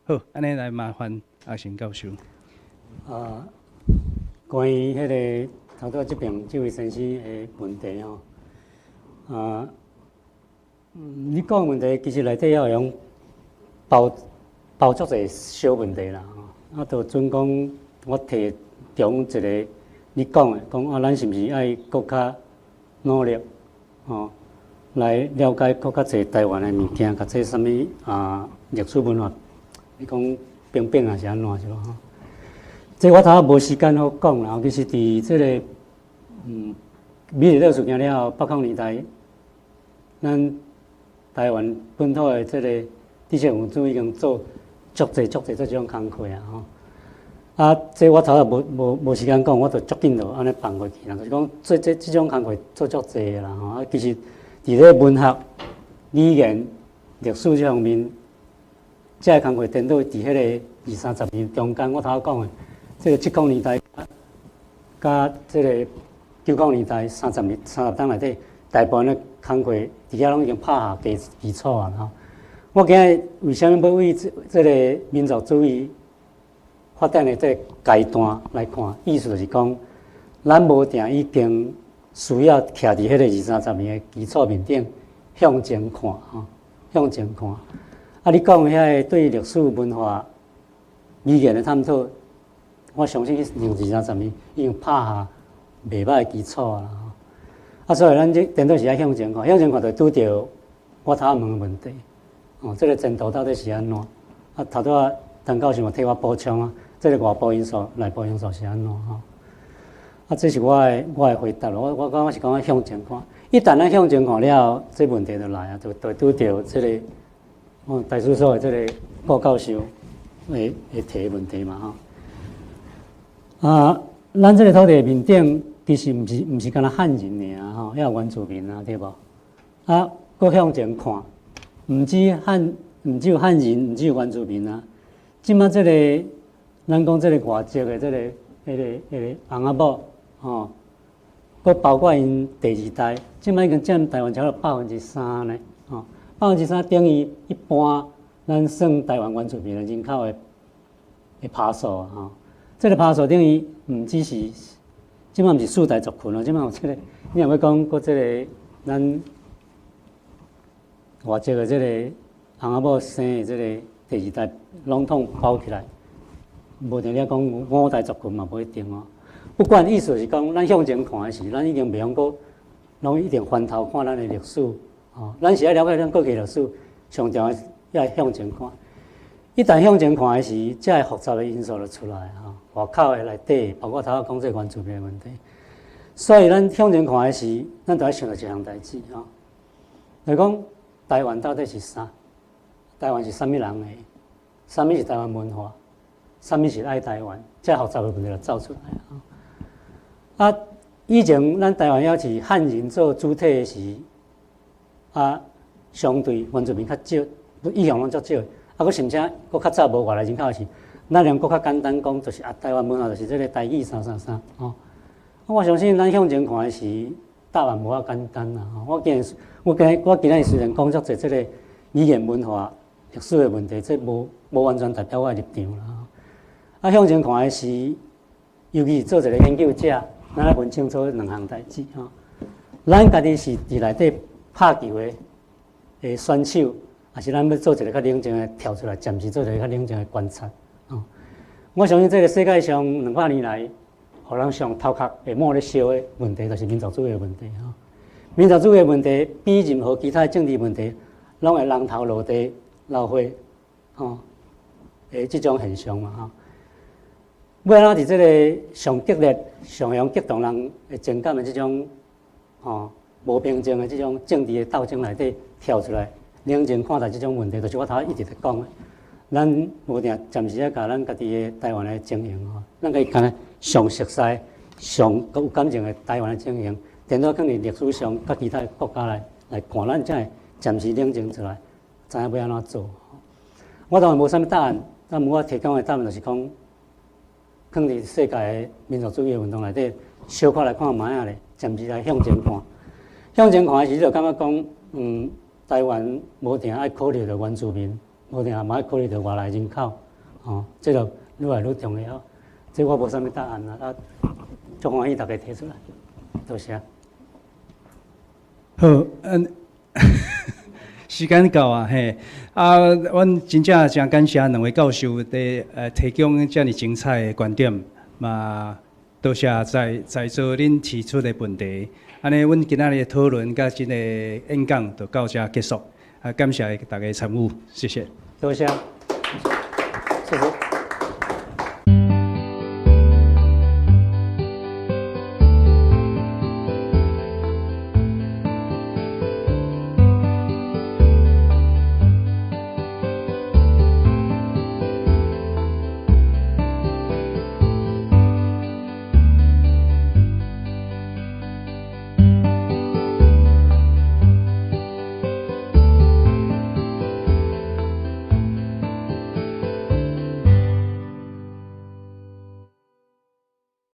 好，按呢來麻煩阿琴教授。啊，關於彼个頭拄這邊這位先生的問題吼，啊，你講的問題其實內底也會用包足濟小問題啦，吼。啊，就準講我提中一个你講的，講啊，咱是毋是愛閣較努力，吼？來了解閣較濟台灣的物件，較濟啥物啊歷史文化，你講平平抑是按怎是無吼？這我頭仔無時間好講啦，其實佇這个美麗島事件了後，八零年代，咱台灣本土的這个知識分子已經做足濟足濟這種工課啊吼。啊，這我頭仔無時間講，我就足緊就按呢放過去啦。就是講，這種工課做足濟啦吼。啊，其實佇咧文學、語言、歷史這方面，這个工課顛倒佇彼个二三十年中間，我頭仔講的，這个70年代佮這个90年代30年30冬內底，大部分的工課佇遐攏已經拍下基礎啊吼。我今日為啥物欲為這个民族主義發展的這个階段來看，意思就是講，咱無定已經需要徛佇彼个二三十年的基礎面頂向前看吼，向前看。啊，你講遐个對歷史文化、語言的探討，我相信二三十年已經拍下袂䆀的基礎啊。啊，所以咱這顛倒是愛向前看，向前看就拄著我頭仔問的問題。哦，這个前途到底是按怎？啊，頭拄仔陳教授嘛替我補充啊，這个外部因素、內部因素是按怎吼？啊，這是我的回答咯。我感覺是講向前看，一旦咱向前看了後，這問題就來啊，就拄著這个哦，台史所的這个顧教授會提的問題嘛吼。啊，咱這个土地面頂其實毋是干焦漢人爾吼，抑有原住民啊，對無？啊，閣向前看，毋只有漢人，毋只有原住民啊。這馬這个，咱講這个外籍的這个、彼个翁仔某，吼，閣包括𪜶第二代，這馬已經佔台灣超過3%呢，吼，百分之三等於一半，咱算台灣原住民的人口的趴數啊，吼。這个趴數等於毋只是，這馬毋是四大族群咯，這馬有這个，你若欲講閣這个咱外籍的這个翁仔某生的這个第二代，攏統包起來，無定你講五大族群嘛，無一定哦。不管意思是講，咱向前看的時，咱已經袂用閣攏一定翻頭看咱的歷史，吼，咱是愛了解咱過去歷史，上重要要向前看。一旦向前看的時，這个複雜的因素就出來吼，外口的內底，包括頭仔講這个原住民的問題。所以咱向前看的時，咱就愛想著一項代誌吼，就講台灣到底是啥？台灣是啥物人的？啥物是台灣文化？啥物是愛台灣？這複雜的問題就走出來啊！以前咱台灣猶是漢人做主體的時，啊，相對原住民較少，以向攏足少。啊，閣甚至閣較早無外來人口時，咱連閣較簡單講，就是啊，台灣文化就是這个台語啥啥啥吼。啊，我相信咱向前看的時，答案無遐簡單啦。我今日雖然講足濟這个語言文化歷史的問題，這無完全代表我的立場啦。啊，向前看的時，尤其是做一个研究者，咱愛問清楚兩項代誌吼。咱家己是佇內底拍球的選手，抑是咱欲做一个較冷靜的跳出來，暫時做一个較冷靜的觀察。吼，我相信這个世界上200年來，予人上頭殼會冒咧燒的問題，就是民族主義的問題。吼，民族主義的問題比任何其他政治問題，攏會人頭落地流血，吼，的這種現象嘛，吼。欲按怎佇這个上激烈、上會激動人的情感的這種，吼，無平靜的這種政治的鬥爭內底跳出來，冷靜看待這種問題，就是我頭一直佇講的。咱無定暫時愛共咱家己的台灣的情形吼，咱家己敢若上熟悉、上有感情的台灣的情形，顛倒囥佇歷史上，佮其他國家來看，咱才會暫時冷靜出來，知影欲按怎做。我當然無啥物答案，但我提供的答案就是講，囥佇世界的民族主義運動內底，小可來看覓仔咧，暫時來向前看。向前看的時，就感覺講，台灣無定愛考慮著原住民，無定嘛愛考慮著外來人口，吼，這個愈來愈重要。這我無啥物答案啦，啊，足歡喜大家提出來，多謝。好，時間到啊，嘿，啊，阮真正誠感謝兩位教授佇提供遮爾精彩的觀點，嘛。多謝在在座恁提出的問題。按呢，阮今仔日的討論佮這個演講就到這結束。啊，感謝大家參與，謝謝。多謝，謝謝。